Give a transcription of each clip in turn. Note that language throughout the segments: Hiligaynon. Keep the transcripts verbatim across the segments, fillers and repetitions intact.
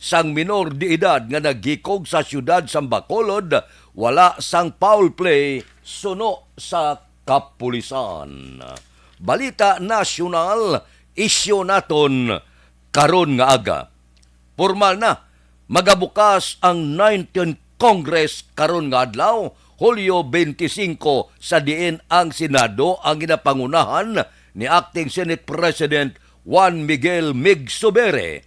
sang minor de edad nga naghikog sa siyudad sang Bacolod, wala sang foul play suno sa kapulisan. Balita nasyonal, isyu naton karon nga aga. Pormal na, magabukas ang nineteenth Congress karon nga adlaw, Hulyo twenty-five, sa diin ang Senado ang ginapangunahan ni Acting Senate President Juan Miguel Mig Zubiri.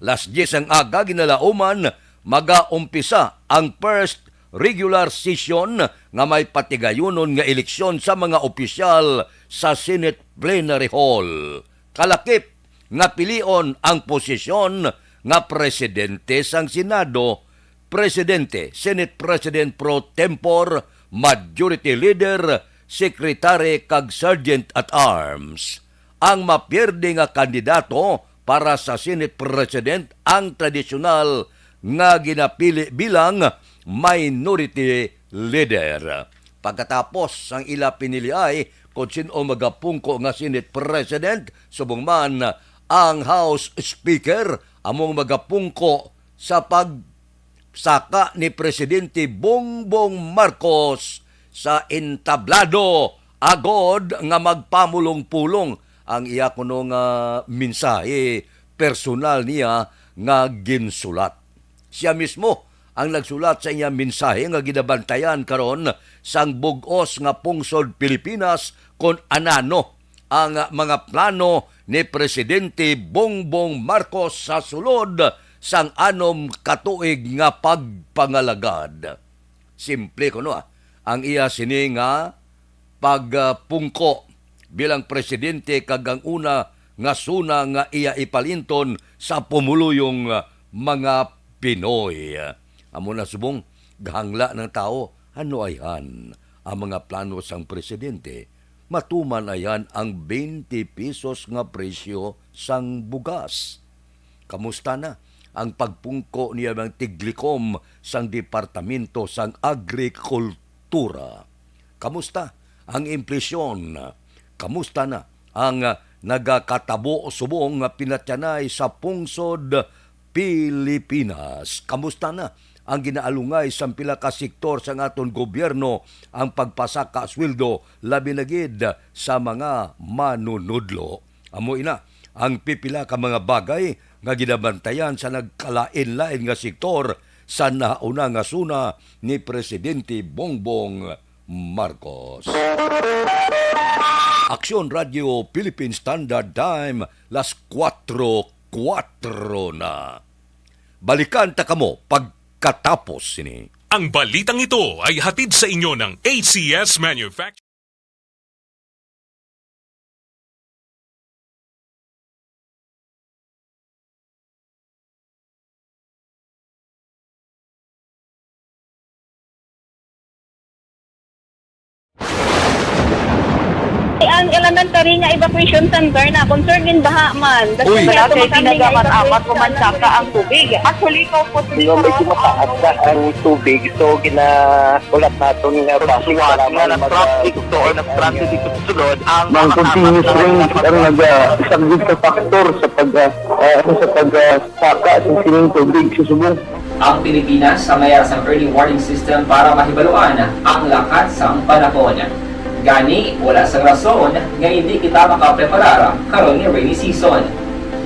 Las diyes ang aga ginalauman, magaumpisa ang first regular session nga may patigayunon nga eleksyon sa mga opisyal sa Senate Plenary Hall. Kalakip nga pilion ang posisyon nga presidente sang Senado, presidente, Senate President pro tempore, Majority Leader, Secretary, kag Sergeant at Arms. Ang mapierde nga kandidato para sa Senate President ang tradisyonal nga ginapili bilang Minority Leader. Pagkatapos sang ila piniliay kung sin-o magapungko nga Senate President, subong man ang House Speaker among magapungko sa pagsaka ni Presidente Bongbong Marcos sa entablado, agod nga magpamulong-pulong ang iya kuno nga mensahe personal niya nga ginsulat. Siya mismo ang nagsulat sa iya mensahe nga ginabantayan karon sang bug-os nga pungsod Pilipinas kon anano ang mga plano ni Presidente Bongbong Marcos sa sulod sang anom ka tuig nga pagpangalagad. Simple kuno, ah, ang iya sini nga pagpungko bilang presidente kag ang una nga suna nga iya ipalinton sa pumuluyong, ah, mga Pinoy. Amo na subong, gahangla ng tao, ano ayhan ang mga plano sang presidente? Matuman ayhan ang twenty pesos nga presyo sang bugas? Kamusta na ang pagpungko niya mga tiglikom sang Departamento sang Agrikultura? Kamusta ang inflasyon? Kamusta na ang, ah, nagakatabo subong nga pinatyanay sa pungsod Pilipinas? Kamusta na ang ginaalungay sang pila ka sektor sang aton gobyerno, ang pagpasaka sweldo, labi na gid sa mga manunudlo? Amo ina ang pipila ka mga bagay nga ginabantayan sa nagkalain-lain nga sektor sa nahauna nga suna ni Presidente Bongbong Marcos. Aksyon Radio Philippine Standard Time, las kuwatro kuwatro na. Balikan ta kamo pagkatapos sini. Ang balitang ito ay hatid sa inyo ng A C S Manufacturing. Ang elementary nga evacuation center na concern in baha man. Uy. Wala kay pinagamat-amat, kumansaka ang tubig. Actually, ikaw po, medyo mataas na ang tubig. So, gina-, ulat naton nga base sa lamang na mag-, traffic to or na-stranded dito sa sulod ang mga continuous rain ang naga-, isa gid ka factor sa pag-, ah, ah, sa pag-, ah, saka sa sining tubig sa subong. Ang Pilipinas sa mayar sang early warning system para mahibaluan ang lakat sang panahon. Gani, wala sang rason nga hindi kita makapreparar karon nga rainy season.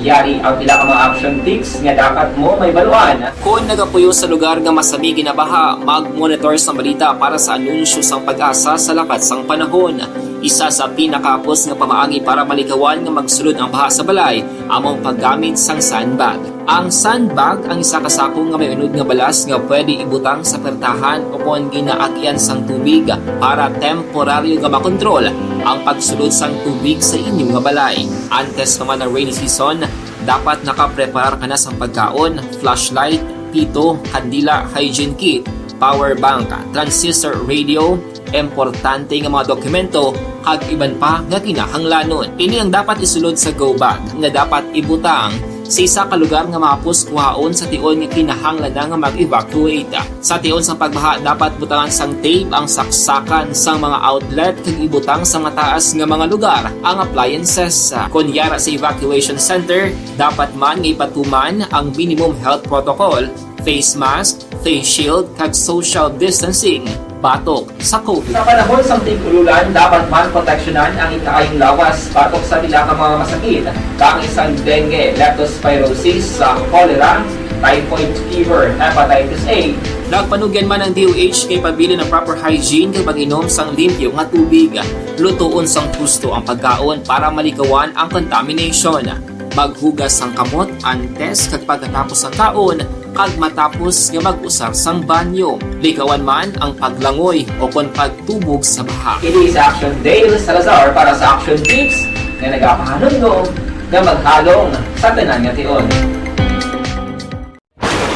Yari ang pila ka mga action tips nga dapat mo mahibaluan. Kon nagapuyo sa lugar nga masami ginabaha, mag-monitor sang balita para sa anunsyo sang PAGASA sa lakat sang panahon. Isa sa pinakahapos nga pamaagi para malikawan nga magsulod ang baha sa balay amo ang paggamit sang sandbag. Ang sandbag ang isa ka sako nga may unod nga balas nga pwede ibutang sa pertahan o kon ginaagian sang tubig para temporaryo nga makontrol ang pagsulod sang tubig sa inyo nga balay. Antes pa man ang rainy season, dapat nakapreparar ka na sang pagkaon, flashlight, pito, kandila, hygiene kit, power bank, transistor radio, importante nga mga dokumento, kag iban pa nga kinahanglanon. Ini ang dapat isulod sa go bag nga dapat ibutang Sa isa ka lugar nga mahapos kuhaon sa tion nga kinahanglan na nga mag-evacuate. Sa tion sang pagbaha, dapat butangan sang tape ang saksakan sang mga outlet kag ibutang sa mataas nga mga lugar ang appliances. Kon yara sa evacuation center, dapat man nga ipatuman ang minimum health protocol, face mask, face shield, kag social distancing batok sa COVID. Sa panahon sang tig-ululan, dapat man proteksyonan ang ikaayong lawas batok sa pila ka mga masakit, kaangay sang dengue, leptospirosis, sa cholera, typhoid fever, hepatitis A. Nagpanugyan man ang D O H kay pabilin ang proper hygiene kag pag-inom sang limpyo nga tubig. Lutoon sang husto ang pagkaon para malikawan ang contamination. Maghugas sang kamot antes kag pagkatapos sang kaon, kag matapos nga mag-usar sang banyo. Likawan man ang paglangoy o kon pagtubog sa baha. Ini si Action Dale Salazar para sa Action Tips nga nagapahanumdom nga maghalong sa tanan nga tion.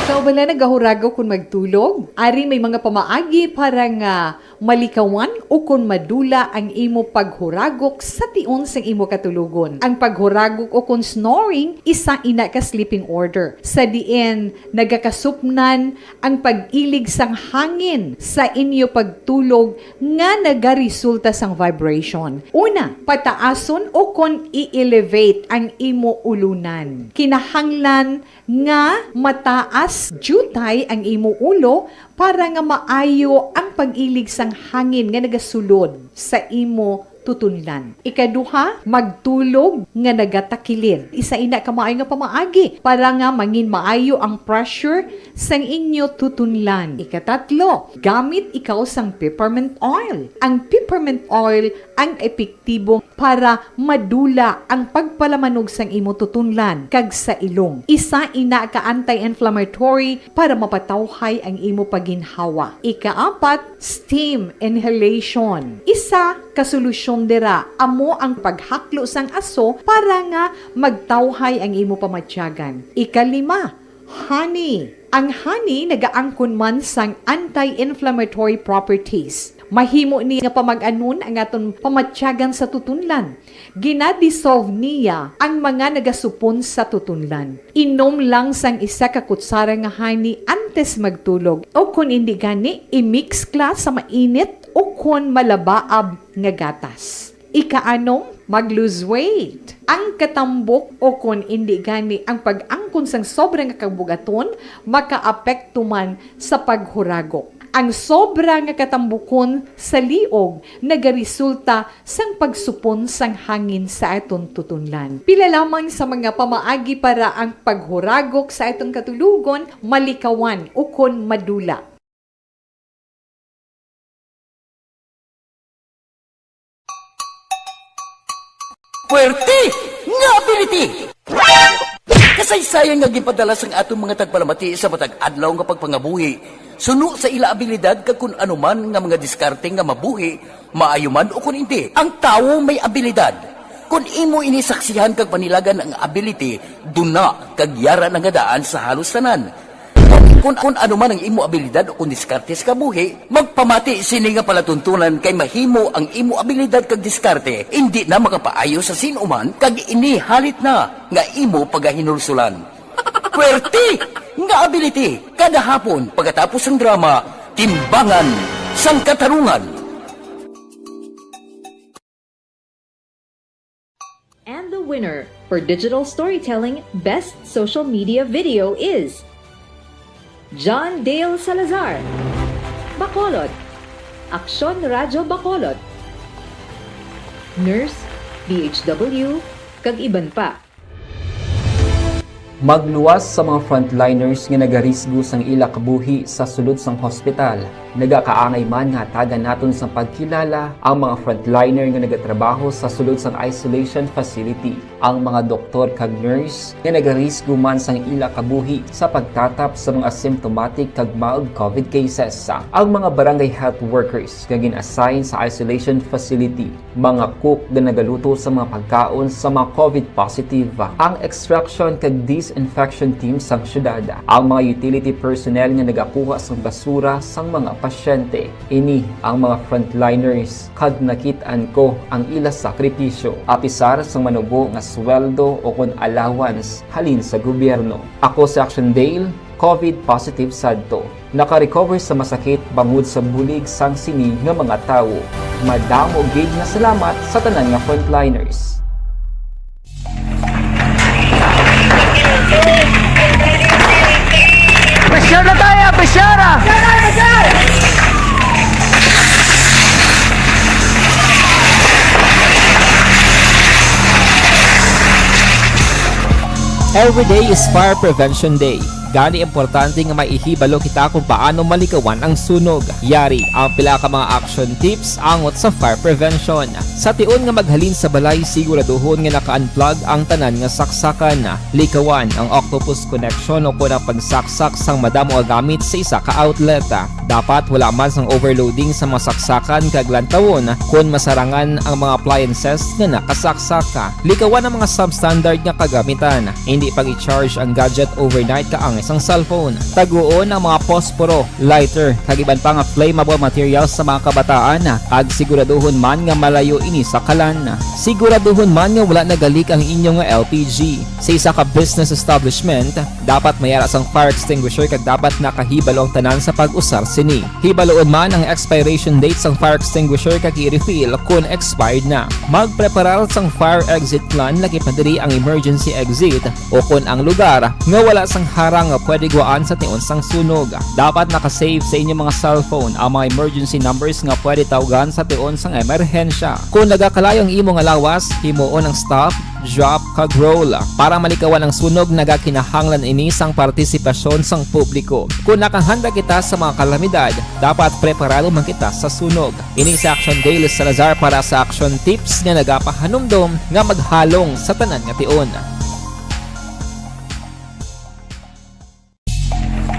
Ikaw bala nagahuragok kon magtulog? Ari may mga pamaagi para nga malikawan o kon madula ang imo paghuragok sa tion sang imo katulogon. Ang paghuragok o kon snoring, isa ina ka sleeping order, sa diin nagakasupnan ang pag-ilig sang hangin sa inyo pagtulog nga nagaresulta sang vibration. Una, pataason o kon i-elevate ang imo ulunan. Kinahanglan nga mataas diutay ang imo ulo para nga maayo ang pag-ilig sang hangin nga nagasulod sa imo tutunlan. Ikaduha, magtulog nga nagatakilid. Isa ina ka maayo nga pamaagi para nga mangin maayo ang pressure sang inyo tutunlan. Ikatatlo, gamit ikaw sang peppermint oil. Ang peppermint oil ang epektibo para madula ang pagpalamanog sang imo tutunlan kag sa ilong. Isa ina ka anti-inflammatory para mapatawhay ang imo paginhawa. Ikaapat, steam inhalation. Isa ka solusyon dira amo ang paghaklo sang aso para nga magtawhay ang imo pamatyagan. Ikalima, honey. Ang honey nagaangkon man sang anti-inflammatory properties. Mahimo ni nga pamag-anon ang aton pamatyagan sa tutunlan. Gina-dissolve niya ang mga nagasupon sa tutunlan. Inom lang sang isa ka kutsara nga honey antes magtulog, o kon indi gani, i-mix kla sa mainit o kon malabaab nga gatas. Ikaanom, mag-lose weight. Ang katambok o kon indi gani ang pag-angkon sang sobra nga kabugaton makaapekto man sa paghuragok. Ang sobra nga katambukon sa liog nagaresulta sang pagsupon sang hangin sa aton tutunlan. Pila lamang sa mga pamaagi para ang paghuragok sa aton katulogon malikawan ukon madula. Puwerte nga ability! Kasaysayan nga ginpadala sang aton mga tagpalamati sa matag adlaw nga pagpangabuhi, suno sa ila abilidad kag kun ano man nga mga diskarte nga mabuhi, maayo man o kun indi. Ang tawo may abilidad. Kun imo ini saksihan kag panilagan ang ability, duna kag yara na nga daan sa halos tanan. Kun, kun ano man ang imo abilidad o kun diskarte sa kabuhi, magpamati sini nga palatuntunan kay mahimo ang imo abilidad kag diskarte indi na makapaayo sa sin-o man kag ini halit na nga imo pagahinulsulan. Puwerte nga ability! Kada hapon, pagkatapos sang drama, Timbangan sang Katarungan. And the winner for Digital Storytelling Best Social Media Video is John Dale Salazar, Bacolod, Aksyon Radyo Bacolod, Nurse, D H W, kag iban pa. Magluwas sa mga frontliners nga nagarisgo sang ila kabuhi sa sulod sang hospital. Nagakaangay man nga hatagan naton sang pagkilala ang mga frontliner nga nagatrabaho sa sulod sang isolation facility, ang mga doktor kag nurse nga nagarisgo man sang ila kabuhi sa pagtatap sa mga symptomatic kag mild COVID cases, ang mga barangay health workers nga gin-assign sa isolation facility, mga cook nga nagaluto sa mga pagkaon sa mga COVID positive, ang extraction kag disinfection team sang syudad, ang mga utility personnel nga nagakuha sang basura sang mga Pasyente, ini ang mga frontliners, kag nakit-an ko ang ila sakripisyo, apisar sang manubo nga sweldo o kon allowance halin sa gobyerno. Ako si Action Dale, COVID positive sadto. Naka-recover sa masakit bangod sa bulig sang sini nga mga tawo. Madamo gid nga salamat sa tanan nga frontliners. Pressure na tayo, pressure! Every day is Fire Prevention Day. Gani, importante nga maihibalo kita kung paano malikawan ang sunog. Yari ang pila ka mga action tips angot sa fire prevention. Sa tion nga maghalin sa balay, siguraduhon nga naka-unplug ang tanan nga saksakan. Likawan ang octopus connection o kon ang pagsaksak sang madamo nga gamit sa isa ka outlet. Dapat wala man sang overloading sa mga saksakan kag lantawon kon masarangan ang mga appliances nga nakasaksak. Likawan ang mga substandard nga kagamitan. Hindi pag-i-charge ang gadget overnight kaangay sang cellphone. Taguon ang mga posporo, lighter, kag iban pa nga flammable materials sa mga kabataan, kag siguraduhon man nga malayo ini sa kalan. Siguraduhon man nga wala nagalik ang inyo nga L P G. Sa isa ka business establishment, dapat may ara sang fire extinguisher kag dapat nakahibalo ang tanan sa pag-usar sini. Hibaloon man ang expiration date sang fire extinguisher kag i-refill kon expired na. Magpreparar sang fire exit plan, lakip na diri ang emergency exit o kon ang lugar nga wala sang harang nga pwede guwaan sa tion sang sunog. Dapat naka-save sa inyo mga cellphone ang mga emergency numbers nga pwede tawgan sa tion sang emerhensya. Kon nagakalayo ang imo nga lawas, himuon ang stop, drop, kag roll. Para malikawan ang sunog, nagakinahanglan ini sang partisipasyon sang publiko. Kon nakahanda kita sa mga kalamidad, dapat preparado man kita sa sunog. Ini si Action Dale Salazar para sa Action Tips nga nagapahanumdom nga maghalong sa tanan nga tion.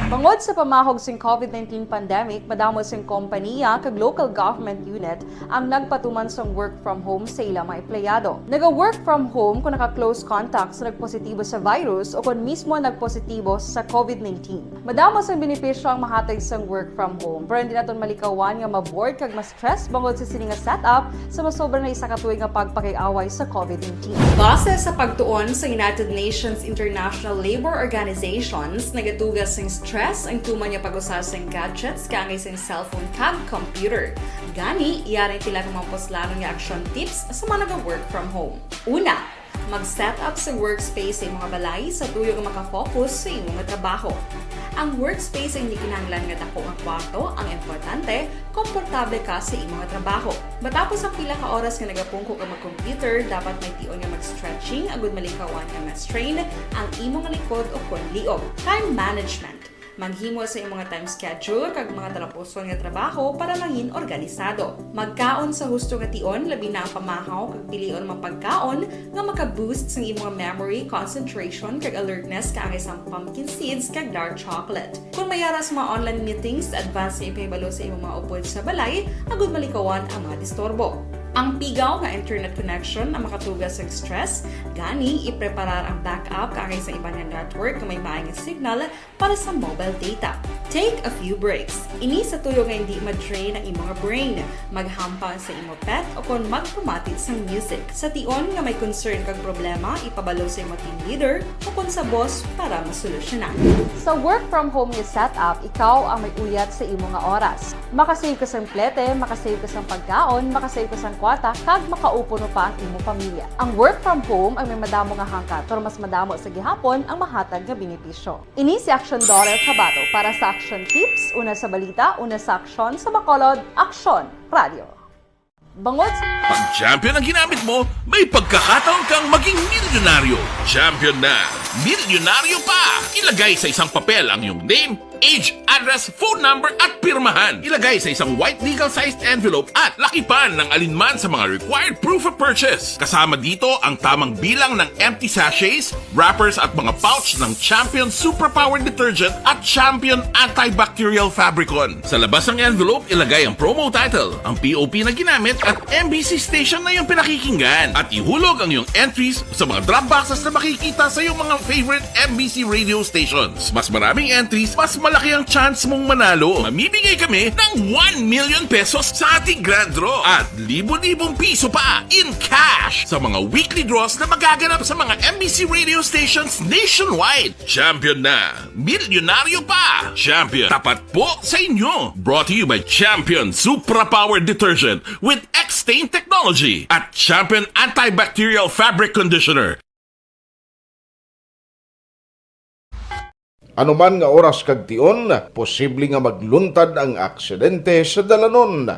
Bangod sa pamahog sing COVID nineteen pandemic, madamo sing kompaniya kag local government unit ang nagpatuman sang work from home sa ila mga empleyado. Naga-work from home kung naka-close contact sa nagpositibo sa virus o kon mismo nagpositibo sa COVID nineteen. Madamo sang benepisyo ang mahatag sang work from home, pero hindi naton malikawan nga ma-bored kag ma-stress bangod sa sini nga setup sa masobra na isa ka tuig nga pagpakig-away sa COVID nineteen. Base sa pagtuon sa United Nations International Labor Organizations, nagatuga sing stress ang tuman nga pag-usa sing gadgets kaangay sing cellphone kag computer. Gani, yari ang pila ka mga puslanon nga action tips sa mga naga-work from home. Una, mag-set up sa workspace sa imo nga balay sa tuyo nga maka-focus sa imo nga trabaho. Ang workspace ay hindi kinahanglan nga dako nga kwarto, ang importante, komportable ka sa imo nga trabaho. Matapos ang pila ka oras nga nagapungko ka mag-computer, dapat may tion nga mag-stretching agud malikawan nga ma-strain ang imo nga likod o kon liog. Time management. Maghimo sa imo nga time schedule kag mga talapuson nga trabaho para mangin organisado. Magkaon sa husto nga tion, labi na ang pamahaw kag pilion ang mga pagkaon nga maka-boost sang imo nga memory, concentration, kag alertness kaangay sang pumpkin seeds kag dark chocolate. Kon may ara sa mga online meetings, advance nga ipahibalo sa imo mga upod sa balay agud malikawan ang mga disturbo. Ang pigaw nga internet connection ang makatuga sa stress, gani ipreparar ang backup kaangay sa iban nga network nga may maay nga signal para sa mobile data. Take a few breaks. Ini sa tuyo nga hindi ma-drain ang imo nga brain. Maghampang sa imo pet o kon magpamati sang music. Sa tion nga may concern kag problema, ipabalo sa imo team leader o kon sa boss para masolusyonan. Sa work from home nga setup, ikaw ang may uyat sa imo nga oras. Makasave ka sang plete, makasave ka sang pagkaon, makasave ka sang kwarta, kag makaupo pa ang imo pamilya. Ang work from home ang may madamo nga hangkat, pero mas madamo sa gihapon ang mahatag nga benepisyo. Ini si Action Daughter Kabato para sa Action Tips, una sa balita, una sa aksyon, sa Bacolod, Aksyon Radio. Bangod sa Pag Champion ang ginamit mo, may pagkakataon kang maging milyonaryo. Champion na, milyonaryo pa! Ilagay sa isang papel ang iyong name, age, address, phone number, at pirmahan. Ilagay sa isang white legal-sized envelope at lakipan ng alinman sa mga required proof of purchase. Kasama dito ang tamang bilang ng empty sachets, wrappers at mga pouch ng Champion Superpower Detergent at Champion Antibacterial Fabricon. Sa labas ng envelope, ilagay ang promo title, ang P O P na ginamit at M B C station na iyong pinakikinggan. At ihulog ang iyong entries sa mga drop boxes na makikita sa iyong mga favorite M B C radio stations. Mas maraming entries, mas Malaki ang chance mong manalo. Mamimigay kami ng one million pesos sa ating grand draw at libo-libong piso pa in cash sa mga weekly draws na magaganap sa mga M B C radio stations nationwide. Champion na! Milyonaryo pa! Champion, tapat po sa inyo! Brought to you by Champion Supra Power Detergent with X-Stain Technology at Champion Antibacterial Fabric Conditioner. Anuman nga oras kag tion, posible nga magluntad ang aksidente sa dalanon.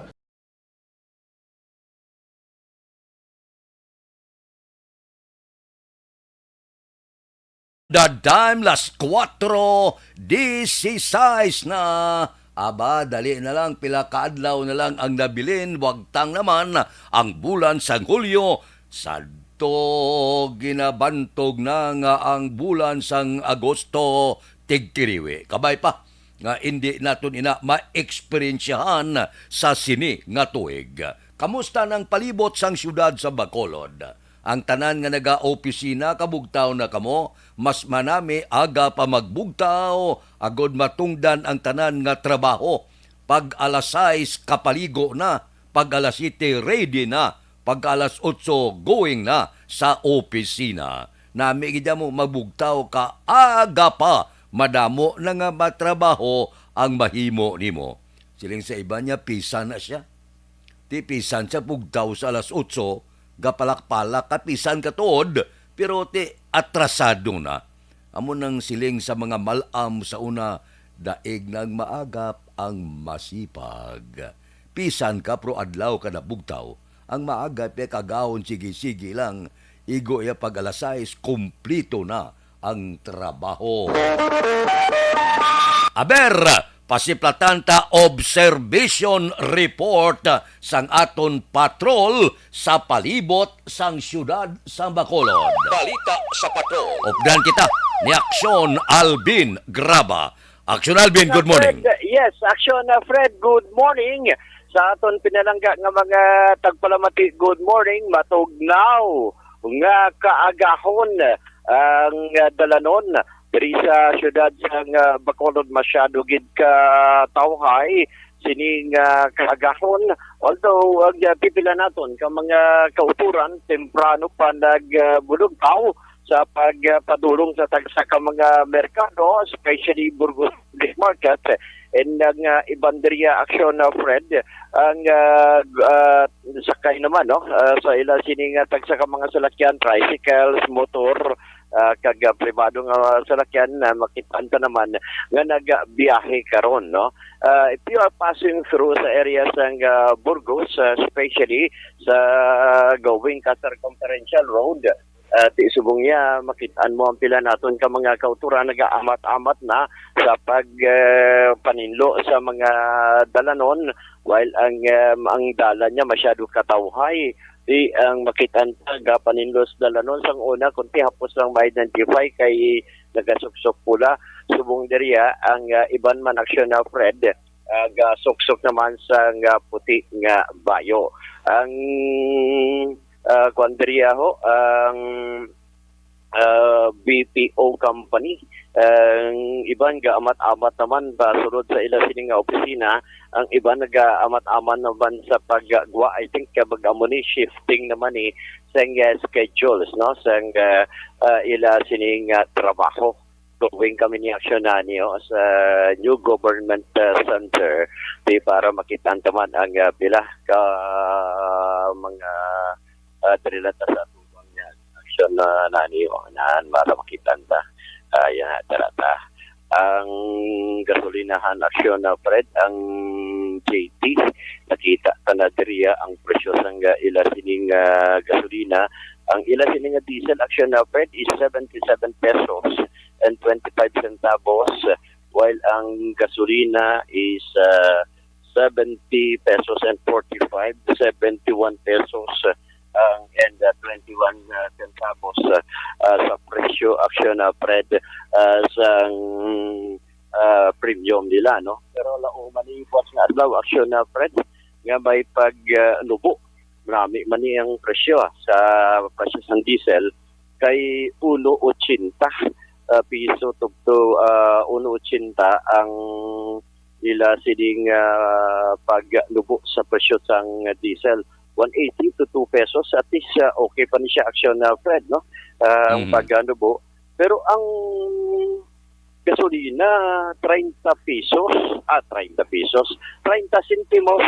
The time, las kuwatro dieciséis na. Aba, dali na lang, pila ka adlaw na lang ang nabilin, wagtang naman ang bulan sang Hulyo, sadto ginabantog na nga ang bulan sang Agosto tigtiriwi. Kabay pa nga indi naton ina maeksperiensyahan sa sini nga tuig. Kamusta nang palibot sang siyudad sa Bacolod? Ang tanan nga nagaopisina, kabugtaw na kamo? Mas manami aga pa magbugtaw, agod matungdan ang tanan nga trabaho. Pag alas sais, kapaligo na. Pag alas siyete, ready na. Pag alas otso, going na sa opisina. Nami gid mo magbugtaw ka aga pa. Madamo na nga matrabaho ang mahimo nimo. Siling sa iba niya, pisa na siya. Ti pisan sa bugtaw sa alas otso, gapalak-palak ka pisan ka tuod, pero ti atrasado na. Amo nang siling sa mga mal-am sa una, daig nang maagap ang masipag. Pisan ka, pero adlaw ka na bugtaw, ang maagap ya kagahon sige-sige lang, igo ya pag alas sais, kumplito na ang trabaho. Aber, pasiplatan ta observation report sang aton patrol sa palibot sang siyudad sang Bacolod. Balita sa patrol. Updan kita ni Aksyon Alvin Graba. Aksyon Alvin, good morning. Fred, yes, Aksyon, uh, Fred, good morning. Sa aton pinalangga nga mga tagpalamati, good morning. Matugnaw nga kaagahon ang, uh, dalanon diri sa siyudad sang, uh, Bacolod. Masyado gid ka tawhay sining, uh, kaagahon. Although, ang, uh, pipila naton ka mga kauturan, temprano pa nagbulugtaw sa pagpadulong sa tagsa ka mga merkado, especially Burgos Public Market, and ang, ah, iban diri, ah, Aksyon, ah, Fred, ang, ah, g-, ah, sakay naman, no, ah, sa ila sini nga tagsa ka mga salakyan, tricycles, motor, ah, kag, ah, pribado nga salakyan, na makitaan ta naman nga nagabiyahe karon, no. Ah, if you are passing through sa area sang, ah, Burgos, ah, especially sa going ka Circumferential Road, ah, ti subong niya, makitaan mo ang pila naton ka mga kauturan nagaamat-amat na sa pag, ah, paninlo sa mga dalanon, while ang, um, ang dalan niya masyado katawhay. Di ang makitaan ta gapaninlo sa dalanon sang una, kunti hapos lang ma-identify kay nagasuksok pula. Subong diriya, ang, ah, iban man, Aksyon, ah, Fred, ah, gasuksok naman sang, ah, puti nga bayo. Ang, ah, kuwan diriya ho, ang, ah, B P O company. Ang iban gaamat-amat naman pasulod sa ila sini nga opisina. Ang iban nagaamat-amat naman sa pagwa, I think, kabag amo ni shifting naman ni sang, ah, schedules, no? Sang, ah, ah, ila sini nga trabaho. Going kami ni Aksyon Nani, oh, sa new government, uh, center, di para makitaan ta man ang, uh, pila ka mga, uh, diri lang ta sa atubang niya, Aksyon, uh, Nani, oh, naan, para makitaan ta. Ah, yan, tara ta. Ang gasolinahan, Aksyon, uh, Fred, ang J T, nakita ta na diri, ah, ang presyo sang, uh, ila sining, uh, gasolina. Ang ila sining nga diesel, Aksyon, uh, Fred, is seventy-seven pesos and twenty-five centavos, while ang gasolina is, ah, seventy pesos and forty-five, seventy-one pesos, ah, ang, and, ah, twenty-one, ah, centavos, ah, ah, sa presyo, Aksyon, ah, Fred, ah, sang, ah, premium nila, no? Pero lauman ni buwas nga adlaw, Aksyon, ah, Fred, nga may pag, ah, nubo. Marami man ni ang presyo, ah, sa presyo sang diesel kay uno ochenta, ah, piso tubto, ah, uno ochenta ang ila sining, ah, pagnubo sa presyo sang diesel. One eighty to two pesos, at least, ah, okay pa ni siya, Action, ah, Fred, no? Ah, ang Mhm. pagnubo. Pero ang gasolina, treinta pesos, ah, treinta pesos, treinta sentimos,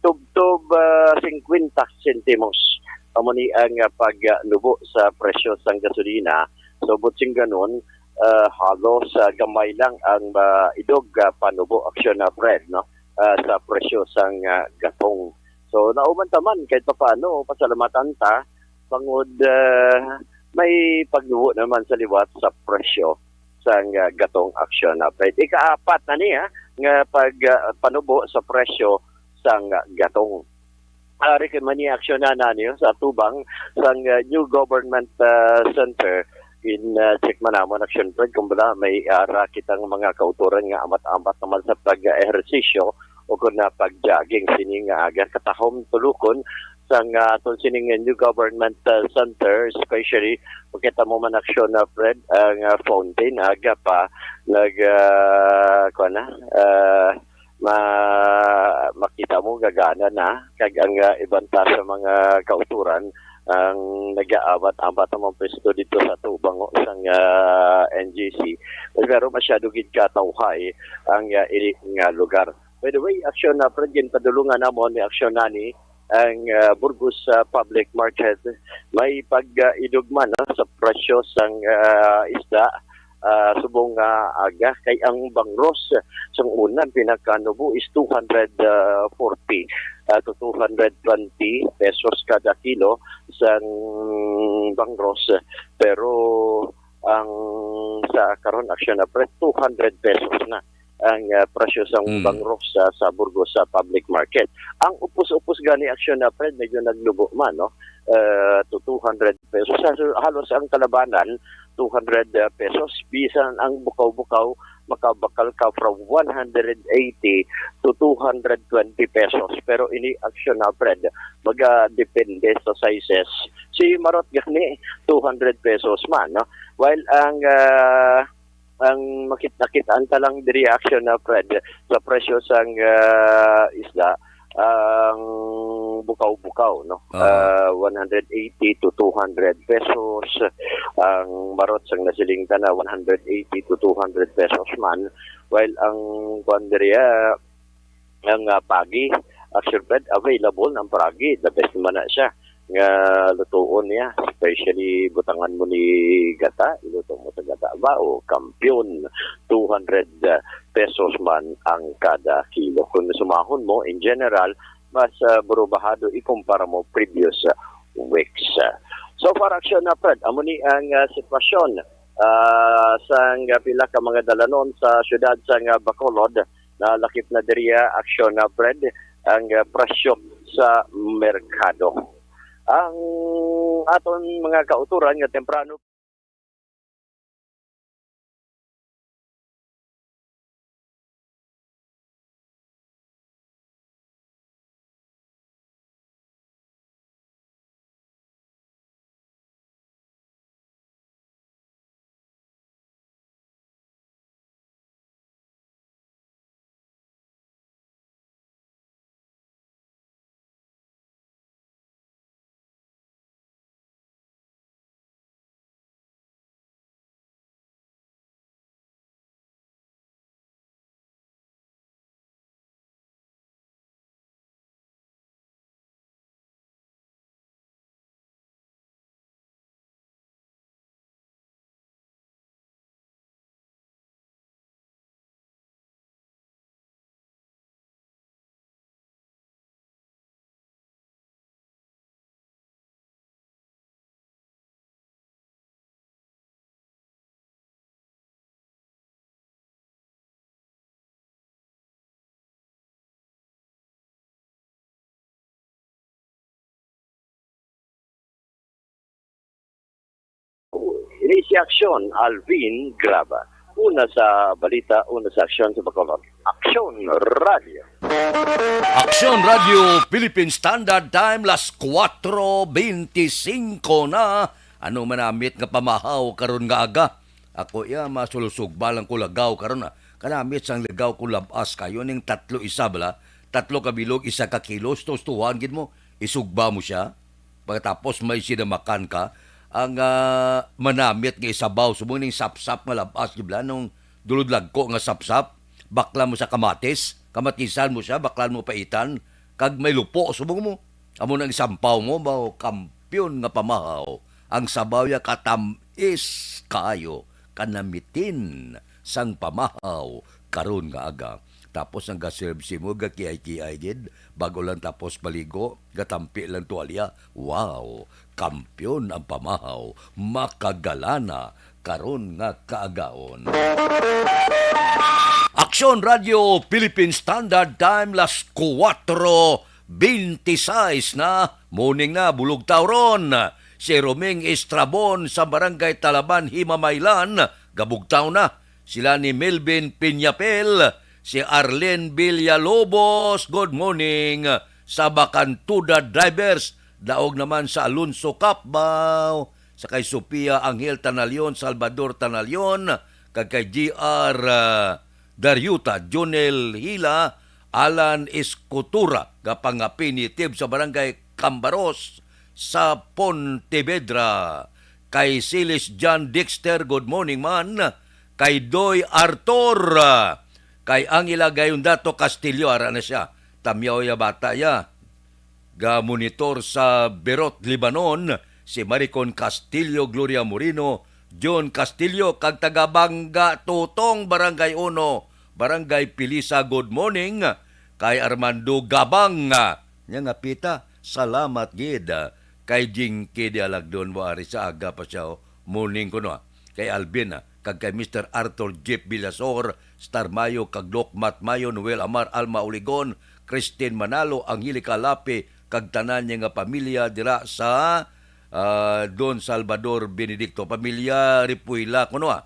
tubtob, ah, cincuenta sentimos. Amo ni ang, ah, pagnubo sa presyo sang gasolina. So, buot sing ganun, ah, halos, ah, gamay lang ang, ah, idog, ah, panubo, Action, ah, Fred, no? Ah, sa presyo sang, ah, gatong. So, nauman ta man kahit papaano, pasalamatan ta, bangod, ah, may pagnubo naman sa liwat sa presyo sang, ah, gatong, Action, ah, Fred. Ikaapat na ni, ah, nga pag, ah, panubo sa presyo sang, ah, gatong. Ari kay man ni, Action, na, na niyo sa atubang sang, ah, New Government, ah, Center. In, ah, check man namon, Action Fred, kung bala may ara kitang mga kautoran nga amat-amat naman sa pag-ehersisyo o kung na pag-jogging sini nga aga. Katahom tulukon sang, ah, aton sining New Government, ah, Center, especially makita mo man, Action, ah, Fred, ang, ah, fountain aga pa nag, ah, kuwan na, ah, ma-, makita mo gagana na, kag ang, ah, iban ta sa mga kautoran ang nag-aabat-abat ang mga pwesto dito sa atubang sang, ah, N G C. Pero masyado gid katawhay ang, ah, ini nga lugar. By the way, Action, ah, Fred, ginpadulungan namon ni Action nani ang, ah, Burgos, ah, Public Market. May pag-idog man, ah, sa presyo sang, ah, isda, ah, subong nga aga, kay ang bangros sang una pinakanubo is two hundred forty, ah, to two hundred twenty pesos kada kilo sang bangros. Pero ang sa karon, Action, ah, Fred, two hundred pesos na ang, ah, presyo sang Mm. bangros sa, sa Burgos sa public market. Ang upos-upos gani, Action, ah, Fred, medyo nagnubo man, no? Ah, to two hundred pesos. Sa, halos ang kalabanan, two hundred pesos. Bisan ang bukaw-bukaw, makabakal ka from one hundred eighty to two hundred twenty pesos. Pero ini, Action, ah, Fred, magadepende sa sizes. Si marot gani, two hundred pesos man, no? While ang, ah, ang makit-, nakitaan ta lang diri, Action, ah, Fred, sa presyo sang, ah, isda, ang bukaw-bukaw, no? Oo. Ah, one hundred eighty to two hundred pesos. Ang marot sang nasiling ta na one hundred eighty to two hundred pesos man. While ang kwan diri, ah, ang, ah, pagi, Action Fred, available ang paragi. The best man na siya nga lutuon niya. Especially butangan mo ni gata, iluto mo sa gata ba, o kampiyon, two hundred pesos man ang kada kilo. Kung sumahon mo, in general, mas, ah, burubahado ikumpara mo previous, ah, weeks. So far, Action, ah, Fred, amo ni ang, ah, sitwasyon, ah, sang pila ka mga dalanon sa siyudad sang, ah, Bacolod. Nalakip na diri, ah, Action, ah, Fred, ang, ah, presyo sa merkado. Ang aton mga kautoran nga temprano Ini si Aksyon, Alvin Graba. Una sa balita, una sa aksyon sa Bacolod. Aksyon Radio. Aksyon Radio Philippine Standard Time, las kuwatro beintisinko na. Ano man amit nga pamahaw karon nga aga? Ako iya, masulusugba lang ko lagaw karon, ah. Kanamit sang lagaw ko lab-as kayo ning tatlo isa bala, tatlo ka bilog, isa ka kilo, stustuhan gid mo. Isugba mo siya. Pagkatapos may sinamakan ka, ang, ah, manamit nga isabaw, subong ning sapsap nga lab-as gid bala, nung dulod lagko nga sapsap, bakla mo sa kamatis, kamatisan mo siya, baklan mo paitan, kag may lupo subong mo. Amo nang sampaw mo, mao kampiyon nga pamahaw. Ang sabaw ya katam-is kaayo, kanamitin sang pamahaw karon nga aga. Tapos ang ga-serve si mo, gakiay-kiay gid, bago lang tapos maligo, gatampi lang tuwalya. Wow! Kampiyon ang pamahaw, makagalana karon nga kaagaon. Aksyon Radio Philippine Standard Time, las kuwatro beintiseis na, morning na, bulog tawron. Si Roming Estrabon sa Barangay Talaban, Himamaylan, gabugtaw na. Sila ni Melvin Piñapel, si Arlene Villalobos, good morning. Sa Bacantuda Drivers, daog naman sa Alonso Capbao, sa kay Sofia Angel Tanalion, Salvador Tanalion, kag kay G R, ah, Dariuta, Jonel Hila, Alan Escotura, nga pangapinitib sa Barangay Cambaros sa Pontevedra. Kay Silis John Dexter, good morning man. Kay Doy Arthur, ah, kay Angela Gayondato Castillo, ara na siya. Tamyaw ya bata ya. Ga-monitor sa Beirut, Lebanon, si Maricon Castillo, Gloria Moreno, John Castillo, kag taga Bangga Tutong, Barangay Uno, Barangay Pilisa, good morning. Kay Armando Gabang, ah, nya nga pita, salamat gid, ah, kay Jinky di Alagdon, mo ari sa aga pa siya, oh. Morning ko, no, ah. Kay Alvin, ah, kag kay Mister Arthur Jeff Villasor, Star Mayo, kag Doc Matt Mayo, Noel Amar, Alma Uligon, Christine Manalo, Angelica Lape, kag tanan niya nga pamilya dira sa, ah, Don Salvador Benedicto. Pamilya Repuila kuno, ah,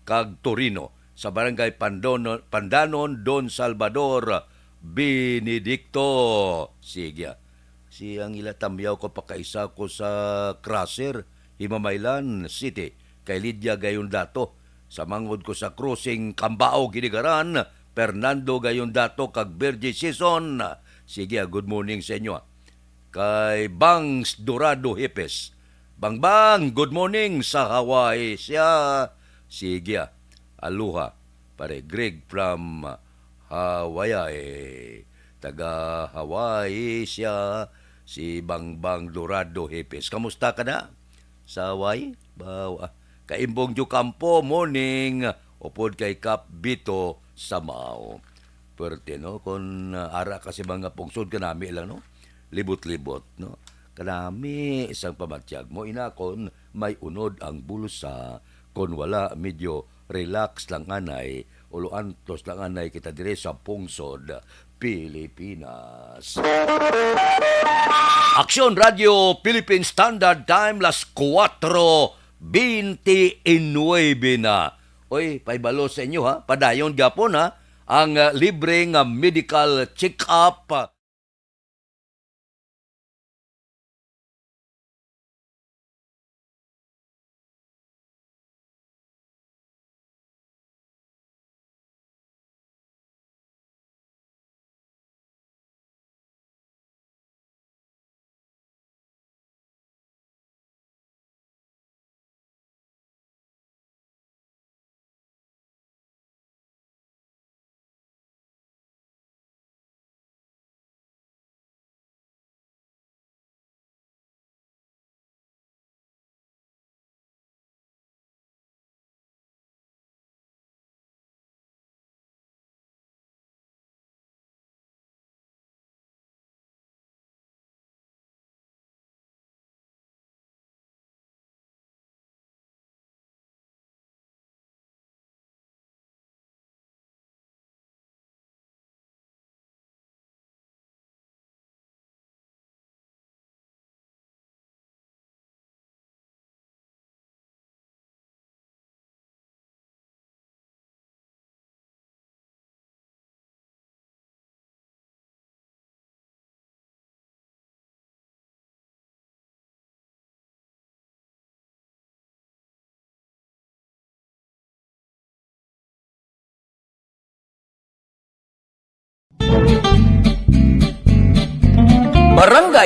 kag Torino, sa Barangay Pandon-, Pandanon, Don Salvador Benedicto. Sige, ah. Si ang ila tamyaw ko pakaisa ko sa Crusher, Himamaylan City, kay Lydia Gayondato. Sa mangod ko sa Crossing Cambao, Ginigaran, Fernando Gayondato kag Virgie Sison. Sige, ah, good morning sa inyo, ah. Kay Bangs Dorado Hipes. Bangbang, good morning sa Hawaii siya. Sige, ah. Aloha, pare Greg from Hawaii. Taga Hawaii siya, si Bangbang Dorado Hipes. Kamusta ka na? Sa Hawaii? Baw, ah. Kay Imbong Diocampo, morning. Upod kay Kap Bito Samao. Pwerte, no? Kung, ah, ara ka sa mga pungsod, kanami lang, no? Libot-libot, no? Kanami isang pamatyag mo, inakon, may unod ang bulsa. Kon wala, medyo relax lang anay, ulo antos lang anay kita dire sa pungsod Pilipinas. Aksyon Radio Philippine Standard Time, las kuwatro beintinuebe na. Oy, paibalo sa inyo, ha, padayon gapon, ha, ang, ah, libre nga medical check-up.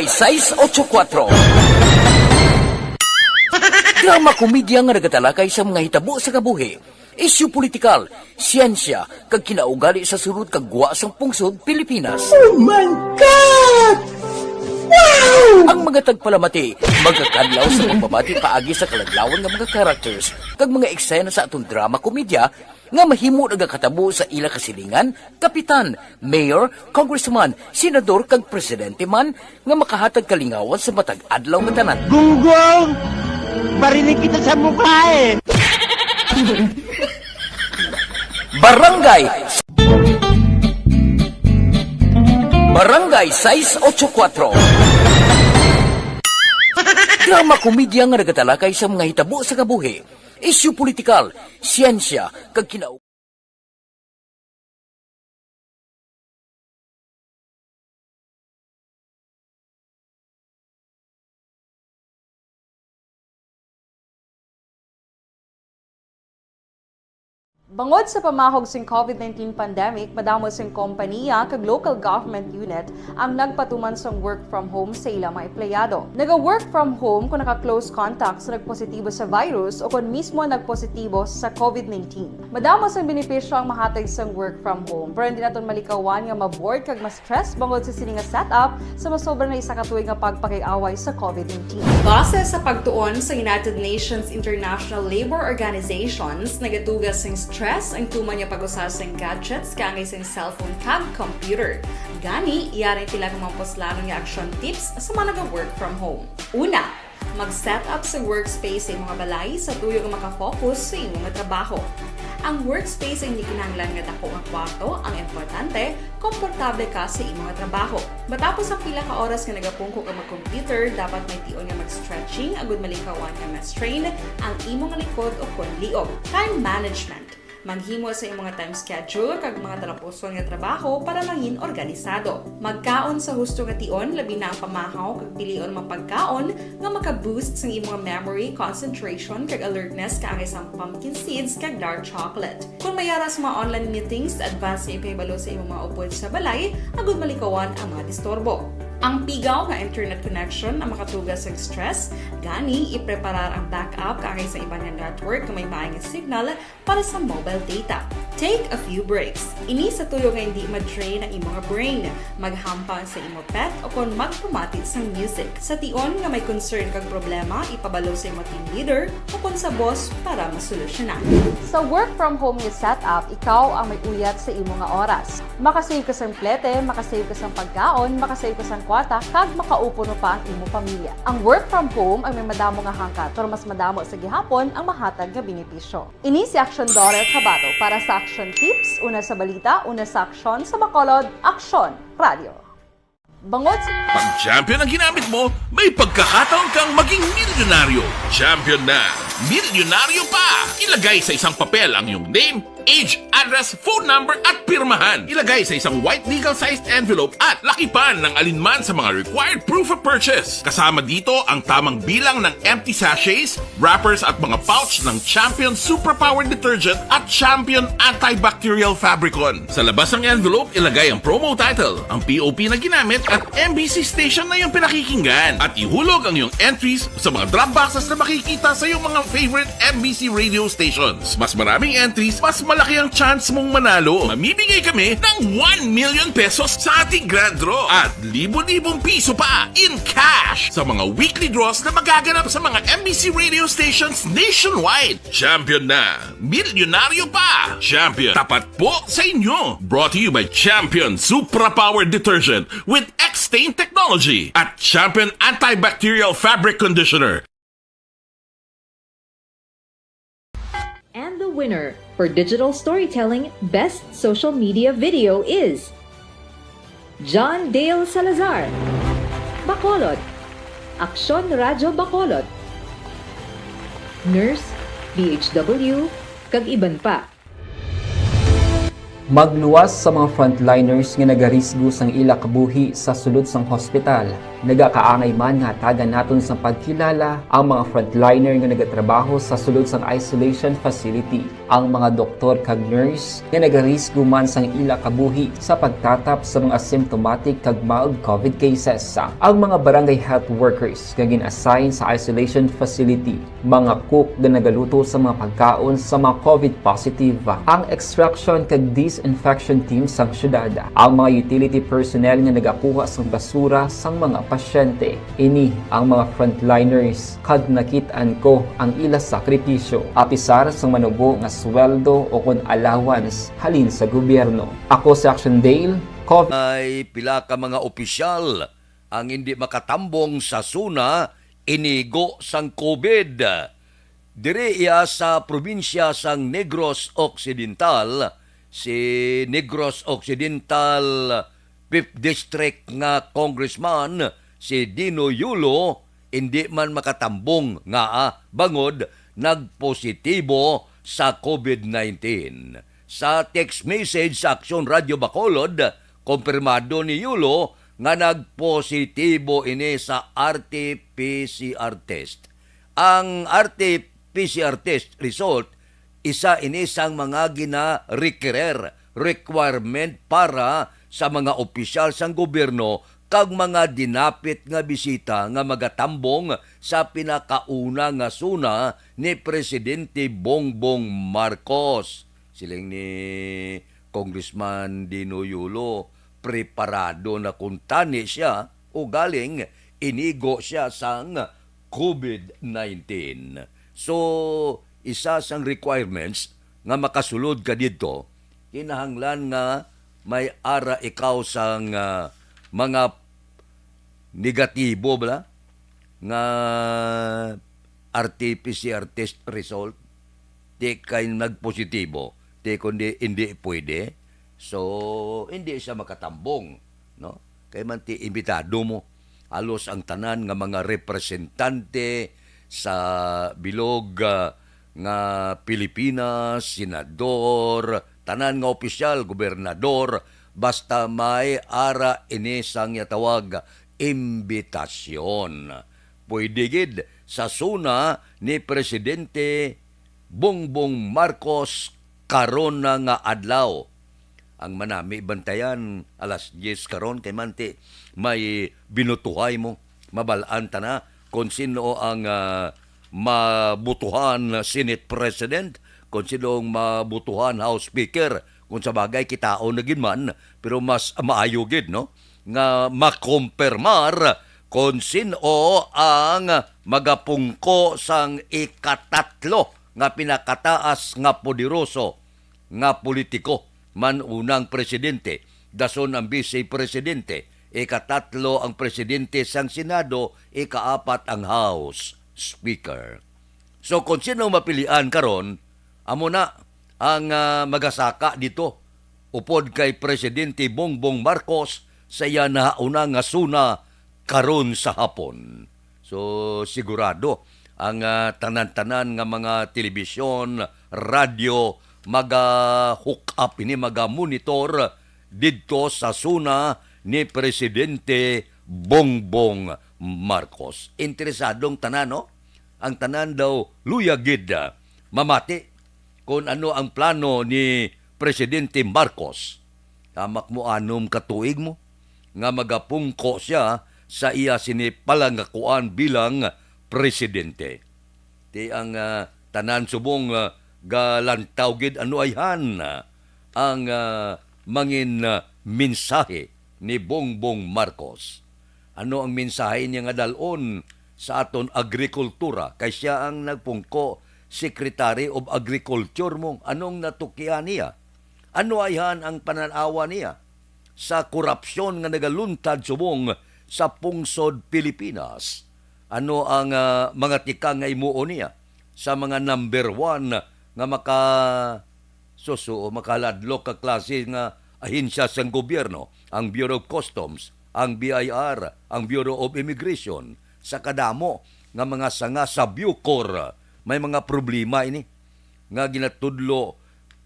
Sais ocho kuwatro. Drama komedya nga nagatalakay sa mga hitabo sa kabuhi, isyu politikal, siyensya, kag kinaugali sa sulod kag gwa sang pungsod Pilipinas. Oh my God! Wow! Ang mga tagpalamati magakadlaw sa pagbabati paagi sa kaladlawan nga mga characters kag mga eksena sa aton drama komedya nga mahimo nagakatabo sa ila kasilingan, kapitan, mayor, congressman, senador, kag presidente man nga makahatag kalingawan sa matag adlaw nga tanan. Gunggong! Barinig kita sa mukha eh! Barangay Barangay sais ocho kuwatro. Drama komedya nga nagatalakay sa mga hitabo sa kabuhi, isyu politikal, siyensya, kag kina- Bangod sa pamahog sing COVID nineteen pandemic, madamo sing kompaniya kag local government unit ang nagpatuman sang work from home sa ila mga empleyado. Naga-work from home kung naka-close contact sa nagpositibo sa virus o kon mismo nagpositibo sa COVID nineteen. Madamo sang benepisyo ang mahatag sang work from home, pero hindi naton malikawan nga ma-bored kag ma-stress bangod sa sini nga setup sa masobra na isa ka tuig nga pagpakig-away sa COVID nineteen. Base sa pagtuon sa United Nations International Labour Organizations, nagatuga sing stress ang tuman nga pag-usa sing gadgets kaangay sing cellphone kag computer. Gani, yari pila ka mga puslanon nga action tips sa mga naga-work from home. Una, mag-set up sa workspace sa imong balay sa tuyo nga makafocus sa imong trabaho. Ang workspace ay hindi kinahanglan nga dako nga kwarto, ang importante, komportable ka sa imong trabaho. Matapos ang pila ka oras nga nagapungko ka mag-computer, dapat may tion nga mag-stretching agud malikawan nga ma-strain ang imong likod o kon liog. Time management. Maghimo sa imong time schedule kag mga talapuson nga trabaho para mangin organisado. Magkaon sa husto nga tion, labi na ang pamahaw kag pilion mga pagkaon nga maka-boost sang imong memory, concentration, kag alertness kaangay sang pumpkin seeds kag dark chocolate. Kung may ara sa mga online meetings, advance nga ipahibalo sa imong mga upod sa balay agud malikawan ang mga disturbo. Ang pigaw nga internet connection ang makatuga sang stress, gani ipreparar ang backup kaangay sa iban nga network nga may maay nga signal para sa mobile data. Take a few breaks. Ini sa tuyo nga hindi ma-drain ang imong brain. Maghampang sa imo pet o kon magpamati sang music. Sa tion nga may concern kag problema, ipabalo sa imo team leader o kon sa boss para masolusyonan. Sa work from home nga setup, ikaw ang may uyat sa imo nga oras. Makasave ka sang plete, makasave ka sang pagkaon, makasave ka sang kwarta, kag makaupod pa ang imo pamilya. Ang work from home ang may madamo nga hangkat, pero mas madamo sa gihapon ang mahatag nga benepisyo. Ini si Action Dorer Cabato para sa Action Tips, una sa balita, una sa aksyon, sa Bacolod, Aksyon Radio. Bangod sa Pag champion ang ginamit mo, may pagkakataon kang maging milyonaryo. Champion na! Milyonaryo pa! Ilagay sa isang papel ang iyong name, age, address, phone number, at pirmahan. Ilagay sa isang white legal-sized envelope at lakipan ng alinman sa mga required proof of purchase. Kasama dito ang tamang bilang ng empty sachets, wrappers, at mga pouch ng Champion Superpower Detergent at Champion Antibacterial Fabricon. Sa labas ng envelope, ilagay ang promo title, ang P O P na ginamit, at M B C station na iyong pinakikinggan. At ihulog ang iyong entries sa mga drop boxes na makikita sa iyong mga favorite M B C radio stations. Mas maraming entries, mas malaki ang chance mong manalo. Mamimigay kami ng one million pesos sa ating grand draw at libo-libong piso pa in cash sa mga weekly draws na magaganap sa mga M B C radio stations nationwide. Champion na! Milyonaryo pa! Champion, tapat po sa inyo! Brought to you by Champion Supra Power Detergent with X-Stain Technology at Champion Antibacterial Fabric Conditioner. And the winner for Digital Storytelling Best Social Media Video is John Dale Salazar, Bacolod, Aksyon Radyo Bacolod, nurse, D H W, kag iban pa. Magluwas sa mga frontliners nga nagarisgo sang ila kabuhi sa sulod sang hospital. Nagakaangay man nga hatagan naton sang pagkilala ang mga frontliner nga nagatrabaho sa sulod sang isolation facility, ang mga doktor kag nurse nga nagarisgo man sang ila kabuhi sa pagtatap sa mga symptomatic kag mild covid cases, ang mga barangay health workers nga gin-assign sa isolation facility, mga cook nga nagaluto sa mga pagkaon sa mga covid positive, ang extraction kag disinfection team sang syudad, ang mga utility personnel nga nagakuha sang basura sang mga pasyente. Ini ang mga frontliners kag nakit-an ko ang ila sakripisyo, apisar sang manubo nga sweldo o kon allowance halin sa gobyerno. Ako si Action Dale, covid. Ay pila ka mga opisyal ang hindi makatambong sa SONA inigo sang covid. Diri iya sa probinsya sang Negros Occidental, si Negros Occidental Fifth District nga Congressman, si Dino Yulo, indi man makatambong nga, ah, bangod nagpositibo sa covid nineteen. Sa text message sa Aksyon Radio Bacolod, kumpirmado ni Yulo nga nagpositibo ini sa R T P C R test. Ang R T P C R test result, isa ini sang mga gina-require, requirement para sa mga opisyal sang gobyerno kag mga dinapit nga bisita nga magatambong sa pinakauna nga SONA ni Presidente Bongbong Marcos. Siling ni Congressman Dino Yulo, preparado na kuntani siya, ugaling inigo siya sang covid nineteen. So, isa sang requirements nga makasulod ka didto, kinahanglan nga may ara ikaw sang, ah, mga negatibo bala nga R T P C R test result, di kay nagpositibo, di kundi hindi pwede. So, hindi siya makatambong, no? Kay man ti imbitado mo, halos ang tanan nga mga representante sa bilog, ah, nga Pilipinas, senador, tanan nga opisyal, gobernador, basta may ara ini sang ginatawag imbitasyon. Pwede gid sa SONA ni Presidente Bongbong Marcos karon na nga adlaw. Ang manami bantayan, alas diyes karon, kay man ti may binutuhay mo, mabal-an ta na kung sino ang, ah, mabutuhan Senate President, kung sino ang mabutuhan House Speaker. Kung sa bagay, kitaon na gid man, pero mas maayo gid, no, nga makumpirmar kung sino ang magapungko sang ikatatlo nga pinakataas nga poderoso nga politiko man unang presidente, dason ang vice presidente, ikatatlo ang presidente sang Senado, ikaapat ang House Speaker. So, kung sino mapilian karon, amo na ang, ah, magasaka dito upod kay Presidente Bongbong Marcos sa iya nahauna nga SONA karon sa hapon. So, sigurado ang, ah, tanan-tanan nga mga telebisyon, radyo, maga-hook up ini, maga-monitor didto sa SONA ni Presidente Bongbong Marcos. Interesadong tanan, no? Ang tanan daw luyag gid, ah, mamati kon ano ang plano ni Presidente Marcos. Hamak mo anom ka tuig mo nga magapungko siya sa iya sini palangakuan bilang presidente. Ti ang, ah, tanan subong, ah, galantaw gid ano ayhan, ah, ang, ah, mangin, ah, mensahe ni Bongbong Marcos. Ano ang mensahe niya nga dal-on sa aton agrikultura? Kay siya ang nagpungko, Secretary of Agriculture mo. Anong natukian niya? Ano ayhan ang pananawa niya sa korupsyon nga nagaluntad subong sa pungsod Pilipinas? Ano ang, ah, mga tikang nga imuon niya sa mga number one nga maka-, susuo, makaladlok ka klase nga ahensya sang gobyerno, ang Bureau of Customs, ang B I R, ang Bureau of Immigration, sa kadamo nga mga sanga sa Bucor, may mga problema ini nga ginatudlo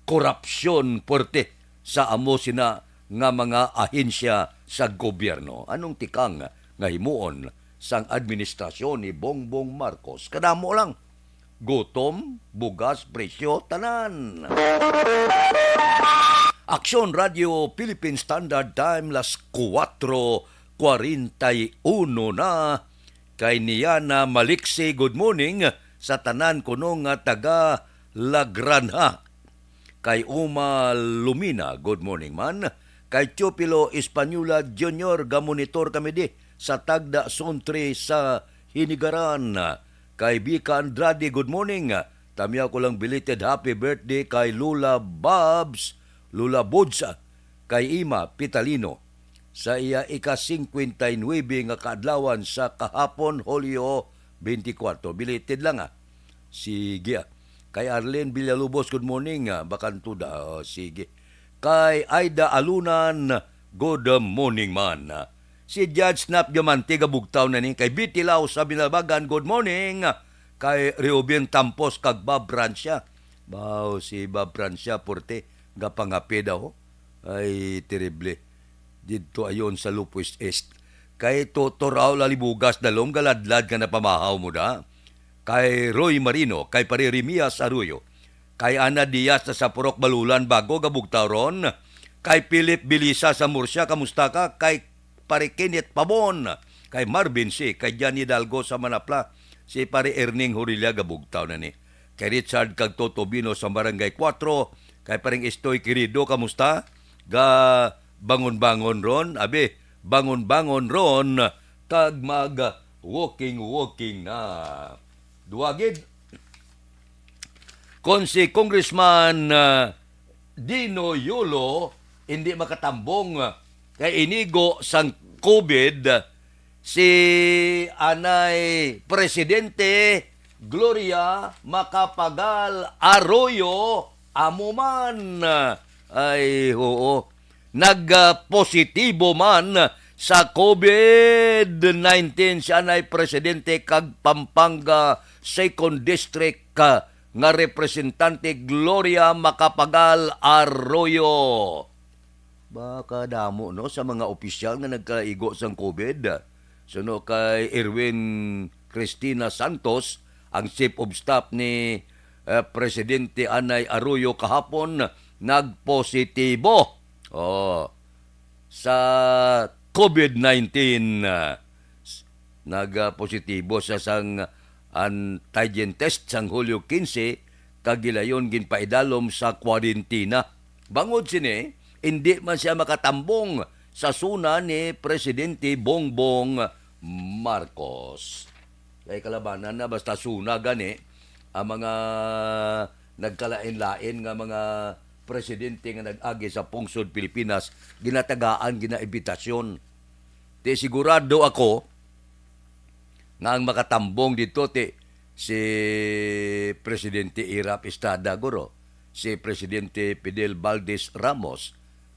korupsyon puwerte sa amo sina nga mga ahensya sa gobyerno. Anong tikang nga himuon sang administrasyon ni Bongbong Marcos. Kadamo lang. Gutom, bugas, presyo, tanan. Aksyon Radio Philippine Standard Time, las kuwatro kwarenta y uno na. Kay Niana Maliksi, good morning sa tanan kuno nga taga La Granja. Kay Uma Lumina, good morning man. Kay Teofilo Española Junior, gamonitor kami di sa Tagda Zone three sa Hinigaran. Kay Vika Andrade, good morning. Tamiya ko lang belated happy birthday kay Lola Babs, Lola Bods, kay Ima Pitalino. Sa iya ika-singkwenta y nuebe nga kaadlawan sa kahapon, Hulyo twenty-four. Belated lang, ah. Sige, ah. Kay Arlene Villalobos, good morning, ah. Bakantuda, oh, sige. Kay Aida Alunan, good morning man. Si Judge Snap Diamante, gabugtaw na ni. Kay Betty Lau sa Binabagan, good morning. Kay Reuben Tampos kag Bob Francia. Baw, si Bob Francia, porte, gapangape daw. Ay, terrible. Didto ayon sa Lupus East. Kay Toto Raul Alibugas, dalom galadlad nga napamahaw mo da. Kay Roy Marino, kay Pare Remias Arroyo, kay Ana Diaz na sa Purok Balulan, Bago, gabugtaw ron. Kay Philip Bilisa sa Murcia, kamusta ka? Kay Pare Kenneth Pabon, kay Marvin C, kay Jan Hidalgo sa Manapla, si Pare Erning Horilla, gabugtaw na ni. Kay Richard kag Toto Bino sa Barangay Cuatro, kay Pareng Estoy Querido, kamusta? Ga bangon-bangon ron, abi, bangon-bangon ron, kag mag walking-walking na. Duwagid, kon si Congressman, ah, Dino Yolo hindi makatambong kay inigo sang COVID, si anay Presidente Gloria Macapagal Arroyo amo man. Ay, oo. Nagpositibo man sa COVID nineteen si anay Presidente kag Pampanga Second District, ah, nga Representante Gloria Macapagal Arroyo. Baka damo, no, sa mga opisyal nga nagkaigo sang COVID. Suno kay Erwin Cristina Santos, ang Chief of Staff ni, eh, Presidente Anay Arroyo kahapon, nagpositibo, oh, sa COVID nineteen. Nagpositibo siya sang antigen test sang Hulyo quince, kag gilayon ginpaidalom sa kwarentina. Bangod sini, indi man siya makatambong sa SONA ni Presidente Bongbong Marcos. Kay kalabanan na, basta SONA gani, ang mga nagkalain-lain nga mga presidente nga nag-agi sa pungsod Pilipinas, ginatagaan, ginaimbitasyon. Ti sigurado ako nga ang makatambong dito ti si Presidente Erap Estrada, guro, si Presidente Fidel Valdez Ramos,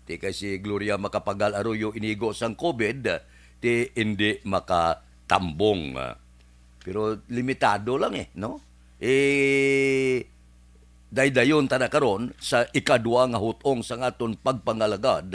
ti kay si Gloria Macapagal Arroyo inigo sang COVID, ti indi makatambong. Pero limitado lang eh, no? Eh, daydayon ta na karon sa ikadua nga hutong sang aton pagpangalagad,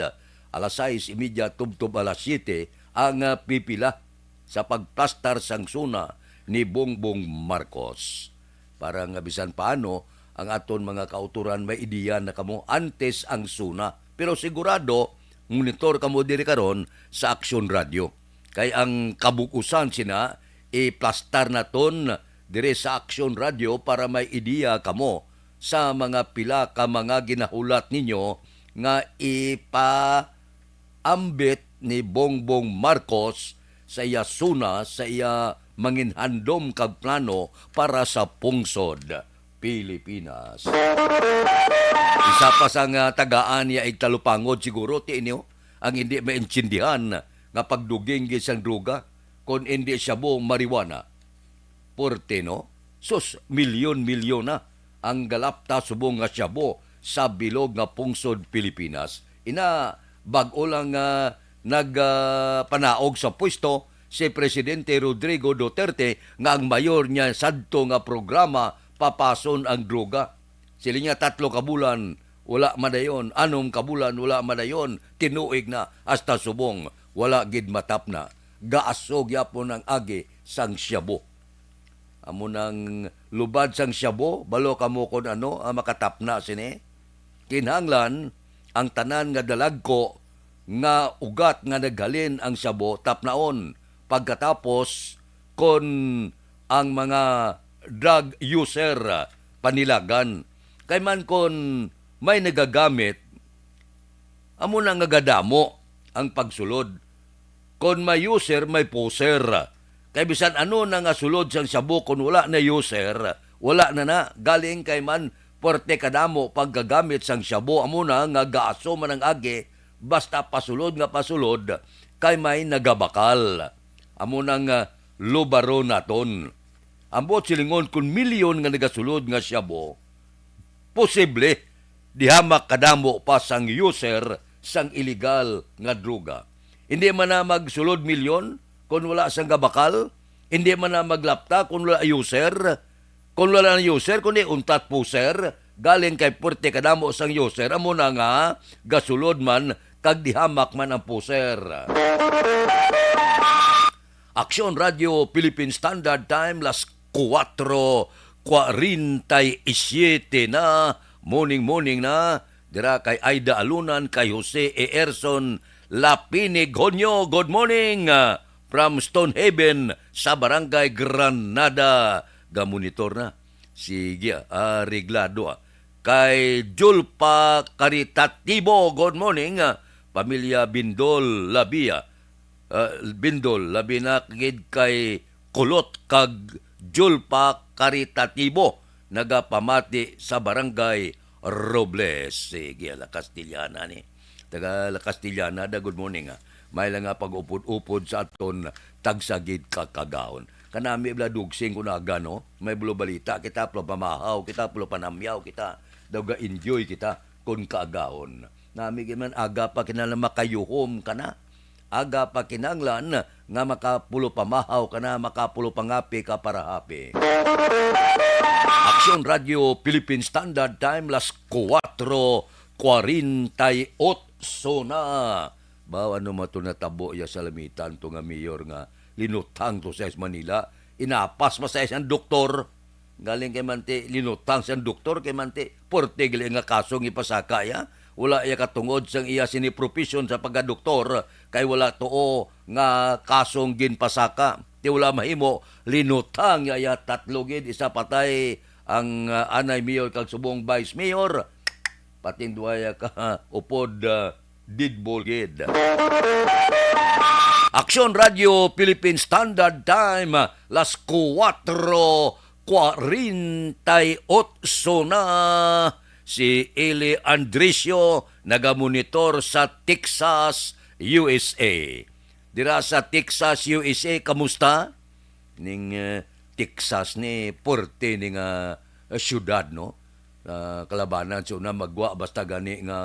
alas sais y media tubtob alas siyete ang, ah, pipila sa pagplastar sang SONA ni Bongbong Marcos. Para nga bisan paano ang aton mga kautoran may ideya na kamo antes ang SONA. Pero sigurado, monitor kamo diri karon sa Aksyon Radio. Kay ang kabug-usan sina, iplastar naton diri sa Aksyon Radio para may ideya kamo sa mga pila ka mga ginahulat ninyo nga ipaambit ni Bongbong Marcos sa iya SONA, sa iya manginhandom kag plano para sa pungsod Pilipinas. Isa pa sang, ah, tagaan niya igtalupangod siguro ti inyo ang hindi maintindihan nga pagduging gid sang droga, kon hindi shabu, marijuana. Porte, no? Sus, milyon-milyon na ang galapta subong nga shabu sa bilog nga pungsod Pilipinas. Ina, bag-o lang nga nag, ah, panaog sa pwesto si Presidente Rodrigo Duterte nga ang mayor niya sadto nga programa papason ang droga. Sila niya tatlo ka bulan, wala madayon. Anom ka bulan, wala madayon. Tinuig na, hasta subong, wala gid matap na. gaaso gyapon ang agi sang shabu. Amo nang lubad sang shabu, balo kamo kon ano ang makatapna sini? Kinahanglan ang tanan nga dalagko nga ugat nga naghalin ang shabu tapnaon. Pagkatapos, kon ang mga drug user, panilagan. Kay man kon may nagagamit, amo na nga gadamo ang pagsulod. Kon may user, may poser. Kay bisan ano na nga sulod sang shabu, kon wala na user, wala na na. Galing kay man puwerte kadamo paggagamit sang shabu, amo na nga gaaso man ang agi, basta pasulod nga pasulod, kay may nagabakal. Amo na nga lubaro naton. Ang buot silingon, kon milyon nga nagasulod nga shabu, posible dihamak kadamo pa sang user sang iligal nga droga. Hindi man na magsulod milyon kon wala sang gabakal, hindi man na maglapta kon wala user, kon wala na user, kundi untat poser, galing kay puwerte kadamo sang user, amo na nga gasulod man kag dihamak man ang poser. Aksyon Radio Philippine Standard Time, las kuwatro kwarenta y siete na. Morning, morning na. Dira kay Aida Alunan, kay Jose E. Erson Lapinig Honyo. Good morning, ah, from Stonehaven sa Barangay Granada. Gamonitor na. Sige, ah, reglado, ah. Kay Julpa Caritatibo, good morning, ah, pamilya Bindol, Labia. Ah, Bindol, labi na gid kay Kulot kag Julpa Caritatibo, nagapamati sa Barangay Robles. Sige, La Castellana ni. Taga La Castellana da, good morning, ah. May lang nga pag-upod-upod sa aton tagsa gid ka kaagahon. Kanami bala dugsing kun aga, no? May bulo balita kita, pulo pamahaw kita, pulo panamyaw kita. Daw ga-enjoy kita kun kaagahon. Nami gid man, aga pa kinahanglan makayuhom ka na. Aga pa kinahanglan nga makapulo pamahaw ka na, makapulo pangape ka para happy. Aksyon Radio Philippine Standard Time, las kuwatro kwarenta y otso na. Baw, ano man to natabo ya sa Lamitan to nga mayor nga linutang to sa Manila? Inapas pa sa isang doktor. Galing kay manti, linutang sang doktor kay manti, puwerte gali nga kaso ang ipasaka iya. Wala iya katungod sang iya sini profesyon sa pagkadoktor, kay wala tuo nga kasong ginpasaka. Ti wala mahimo, linutang iya, iya tatlo gid, isa patay ang, ah, anay mayor kag subong vice mayor. Pating duwa iya ka upod, ah, dead ball gid. Aksyon Radio Philippine Standard Time, las kuwatro kwarenta y otso na. Si Eli Andresio nagamonitor sa Texas, U S A. Dira sa Texas, U S A, kamusta? Ning, eh, Texas ni, puwerte ni nga, eh, siyudad, no? Ah, kalabanan sa una, magwa basta gani nga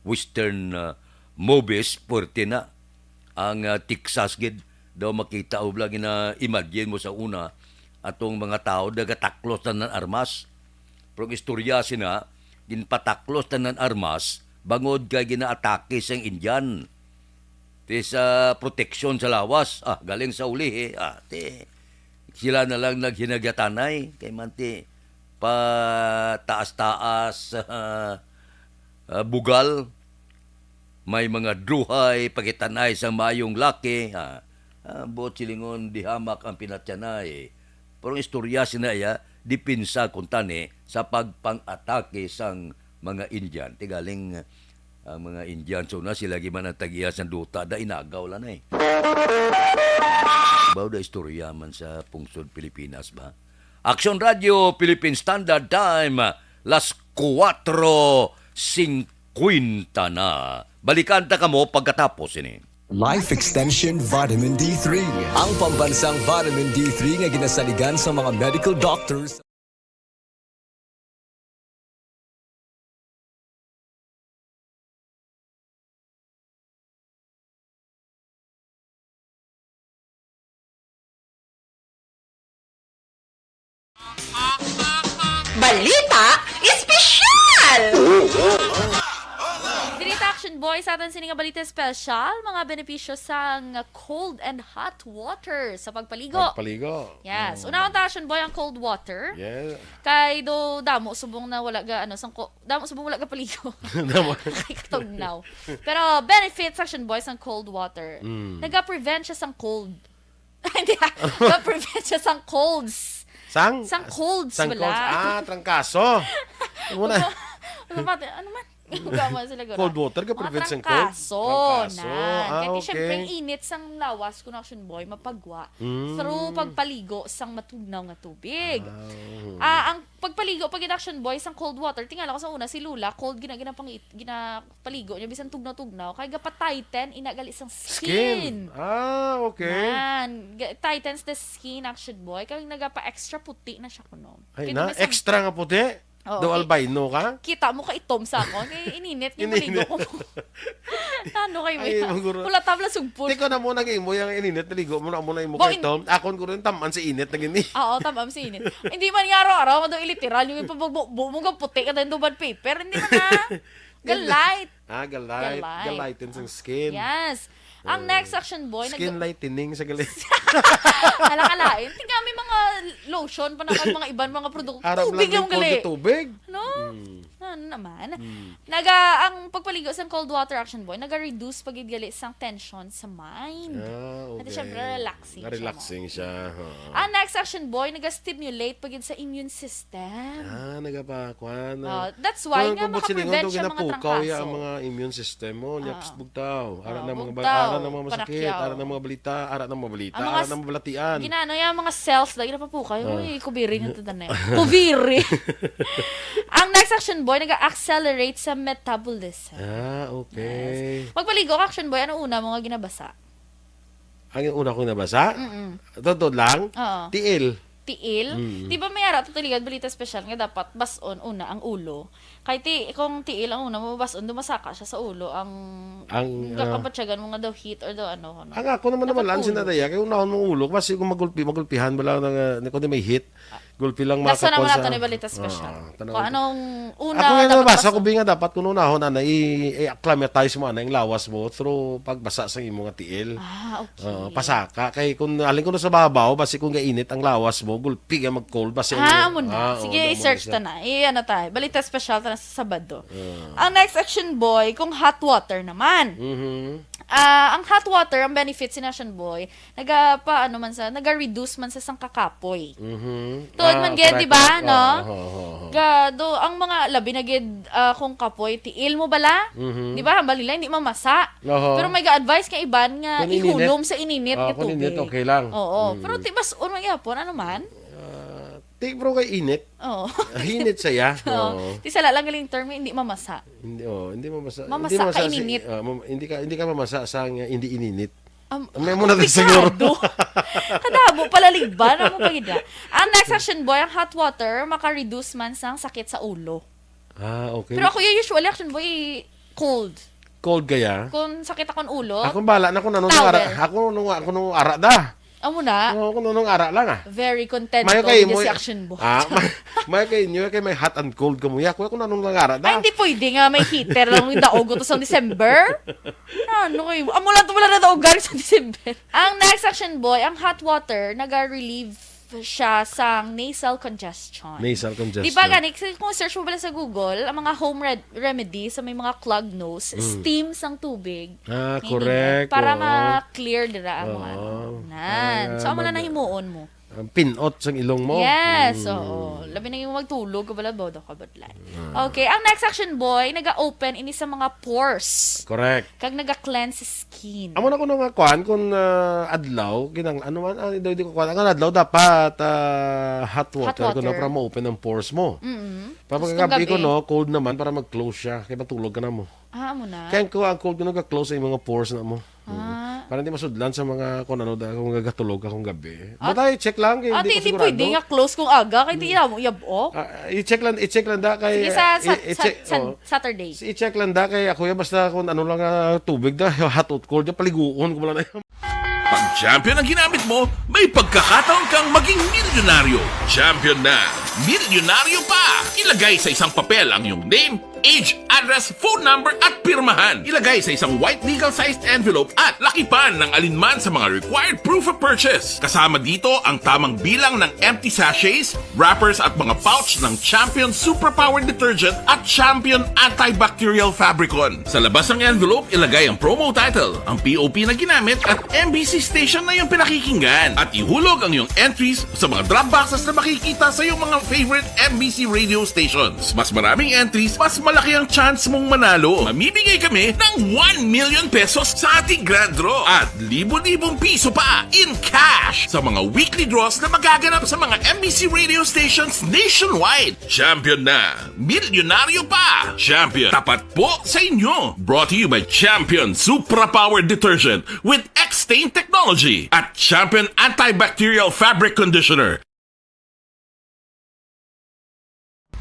western, ah, movies, puwerte na ang, ah, Texas gid. Daw makita mo bala, gina-imagine mo sa una, atong mga tawo nagataklos tanan armas. Pero ang istorya sina, ginpataklos tanan armas, bangod kay ginaatake sang Indian. Ti sa proteksyon sa lawas, ah, galing sa ulihi, ah, ti sila na lang naghinagyatanay, kay manti pa taas-taas, ah, ah, bugal, may mga druhay, pakitanay sa mayong laki, ah, ah, buot silingon dihamak ang pinatyanay. Pero ang istorya sina iya, depensa kuntani sa pagpang-atake sang mga Indian. Ti galing, ang mga Indian, so na sila giman ang tag-iya sang duta, da inagaw lang eh. Baw da istorya man sa pungsod Pilipinas ba? Aksyon Radio Philippine Standard Time, las kuwatro singkwenta na. Balikan ta kamo pagkatapos ini. Life Extension Vitamin D three. Ang pambansang vitamin D three nga ginasaligan sa mga medical doctors. Balita Espesyal! Diri ta Boy, sa aton sini nga balita special, mga benepisyo sang cold and hot water sa pagpaligo. Pagpaligo. Yes. Mm. Unahon ta, Action Boy, ang cold water. Yeah. Kay do damo subong na wala ga, ano, sang ko-, damo subong wala ga paligo. Damo. Kay katugnaw. Pero benefits, Action Boy, sang cold water. Mm. Naga-prevent siya sang cold. Hindi, ah. Naga-prevent siya sang colds. Sang? Sang colds, sang bala. Colds. Ah, trangkaso. Ano na? Ano man? Ano man? Huwag mo sila gura. Cold water ka, mga prevent sang cold? Trangkaso, trangkaso. Ah, kaya okay. Siyempre, init sang lawas, kun Action Boy, mapagwa. Mm. Through pagpaligo sang matugnaw nga tubig. Ah, oo. Ah, ang pagpaligo pag Action Boy sang cold water, tingala ko sa una, si Lola, cold gina-, ginapangit-, ginapaligo niya, bisan tugnaw-tugnaw, kay gapatighten, ina gali sang skin. Skin. Ah, okay. Nan, ga-, tightens the skin, Action Boy, kay nagapa-extra puti na siya kuno. Ay, kay na, extra nga puti? Oo, daw ki-, albino ka? Kita mo ka itom sa akon. Kay ininit nga maligo ko. Ano kayo, ay, maguro. Pula tabla sugpon. Tiko na mo nag-imo yung ininit, naligo mo na mo na imo. Bo, kay in- Tom. Akon ko rin, taman sa init na gini. Oo, taman sa init. Hindi man nga araw-araw, nga daw iliteral yung ipabugbo mo, nga puti ka tayo duban paper. Hindi man na. Galight. Ah, galight. Galight. Galighten sang skin. Yes. Ang, oh, next, Action Boy, skin nag- lightening sa gali. Hala, kalain. Tingnan, may mga lotion pa na kag mga iban, mga produkto. Aram tubig lang yung gali. Tubig. No? Mm. Ano naman? Mm. Naga, ang pagpaligo sa cold water, Action Boy, naga-reduce pa gid gali sang tension sa mind. Ah, okay. At syempre, relaxing siya. Relaxing siya, oo. Ang next, Action Boy, naga-stimulate pa gid sa immune system. Ah, nagapakuan. Oh, that's why nga makaprevent siya mga trangkaso. Ang mga immune system mo, nya, ah, psst, bugtaw. Ara na mga ba-, bugtaw, ara na mga masakit, panakyaw. Ara na mga balita, ara na mga balita, ara na mga bas-, ara na mga balatian. Ginano yung mga cells, lagi napapukay. Ah. Uy, kubiri nga ito na. Kubiri. Ang next, Action Boy, nag-accelerate sa metabolism. Ah, okay. Yes. Magpaligo ka, Action Boy, ano una mo nga ginabasa? Ang una kong nabasa? Mm-mm. Totoo lang? Oo. Tiil. Tiil? Mm. Di ba may ara to tuligan balita special nga dapat bas-on una ang ulo? Kay ti-, kung tiil ang una mo bas-on, dumasaka siya sa ulo, ang, ang, ah, gakabatyagan mo nga daw heat or daw ano, ano. Ang ako naman naman lang sinadaya, kay unahon mong ulo, kasi kung magulpi, magulpihan, wala na, ah, kung di may heat, gulpi lang. Nasa makakuha naman sa ato ni balita special. Ah, tanaw. Kung anong una. Ako nga dapat nabasa ko, bas-on. Bi nga dapat kung unahon, ana, i-, i-acclimatize mo, ana, yung lawas mo through pagbasa sa imo nga tiil. Ah, okay. Oo, pasaka. Kay kung halin ko na sa babaw, basi kung gainit ang lawas mo, gulpi ka mag-cold, basi ang, ah, amo na. Ah, oo, sige, amo na i-search siya. Ta na. I-, ano ta, balita special ta na sa Sabado. Ah. Ang next, Action Boy, kung hot water naman. Mhm. Ah, ang hot water, ang benefits ni Action Boy, naga pa, ano man sa, naga-reduce man sa sang kakapoy. Mhm. Tuod man gid, di ba, no? Ah, correct, correct. Oo, oo, oo. Ga, do, ang mga labi na gid, ah, kung kapoy, tiil mo bala? Mhm. Di ba? Hambal nila, hindi mamasa. Oho. Pero may ga-advise nga iban nga ihulom sa ininit nga tubig. Kung ininit, okay lang. Oo. Mm. Pero ti bas-on man gyapon, ano man? Ah, ti, bro, kay init. Oo. Init siya. Oo. Oo. Ti sala lang galing term, hindi mamasa. Hindi, oh, hindi mamasa. Mamasa ka ininit. Ah, mam-, hindi ka, hindi ka mamasa sa nga hindi ininit. May muna tayo siguro. Kadabo pala liban, amo pa gid na. Ang next, Action Boy, ang hot water maka-reduce man sang sakit sa ulo. Ah, okay. Pero ako, yung usually, Action Boy, cold. Cold kaya? Kung sakit akong ulo, towel. Ako bala na kung anong ara, ako nung, ako nung ara da. Amo na. Oo, kung anong ara lang, ah. Very content daw si Action Boy. Ah, ma-, mayo kay inyo, kay may hot and cold kamo. Ya, kuya, kung anong lang ara da. Ay, hindi pwede nga may heater lang yung daog to sa December. Ano kayo? Amo lang to, wala na daog sa December. Ang next, Action Boy, ang hot water, naga-relieve siya sang nasal congestion. Nasal congestion. Di ba gani, kasi kung search mo pala sa Google, ang mga home red-, remedy sa may mga clogged nose, mm, steam sang tubig. Ah, correct. Para ma-clear dira ang mga ano. Oo. Nan. So, amo na nahimuon mo. Ang pinot sang ilong mo. Yes, oo. Labi na yung magtulog, wala ba daw kabadlay? Ah. Okay, ang next, Action Boy, naga-open ini sa mga pores. Correct. Kag naga-cleanse skin. Amo na kuno nga kuan, kung, ah, adlaw, kinang-, ano man, ah, di, di ko kuan. Ang adlaw dapat, ah, hot water, hot water kuno para ma-open ang pores mo. Mm-mm. Para pagkagabi kuno, cold naman para mag-close siya. Kaya matulog ka na mo. Ah, amo na. Kaya ang, ang cold kuno ga-close ang mga pores na mo. Ah. Mm. Para hindi masudlan sa mga kung ano, da-, kung gagatulog ka kung gabi. At, but ay, check lang, kay at hindi ko sigurado. Hindi pwede nga close kung aga, kay hindi mo yab-ok. Ah, i-check lang, i-check lang da kay, sige, sa, i-, sa, i-check, sa, sa, oh. Saturday. I-check lang da kay ako ya, basta kung ano lang, ah, tubig da, hot or cold, ya, paliguon ko lang na. Pag Champion ang ginamit mo, may pagkakataon kang maging milyonaryo. Champion na, milyonaryo pa! Ilagay sa isang papel ang iyong name, Age, address, phone number at pirmahan. Ilagay sa isang white legal-sized envelope at lakipan ng alinman sa mga required proof of purchase. Kasama dito ang tamang bilang ng empty sachets, wrappers at mga pouch ng Champion Superpower Detergent at Champion Antibacterial Fabricon. Sa labas ng envelope, ilagay ang promo title, ang P O P na ginamit at M B C station na iyong pinakikinggan. At ihulog ang iyong entries sa mga drop boxes na makikita sa iyong mga favorite M B C radio stations. Mas maraming entries, mas malaki ang chance mong manalo. Mamimigay kami ng one million pesos sa ating grand draw at libo-libong piso pa in cash sa mga weekly draws na magaganap sa mga M B C radio stations nationwide. Champion na! Milyonaryo pa! Champion, tapat po sa inyo! Brought to you by Champion Supra Power Detergent with X-Stain Technology at Champion Antibacterial Fabric Conditioner.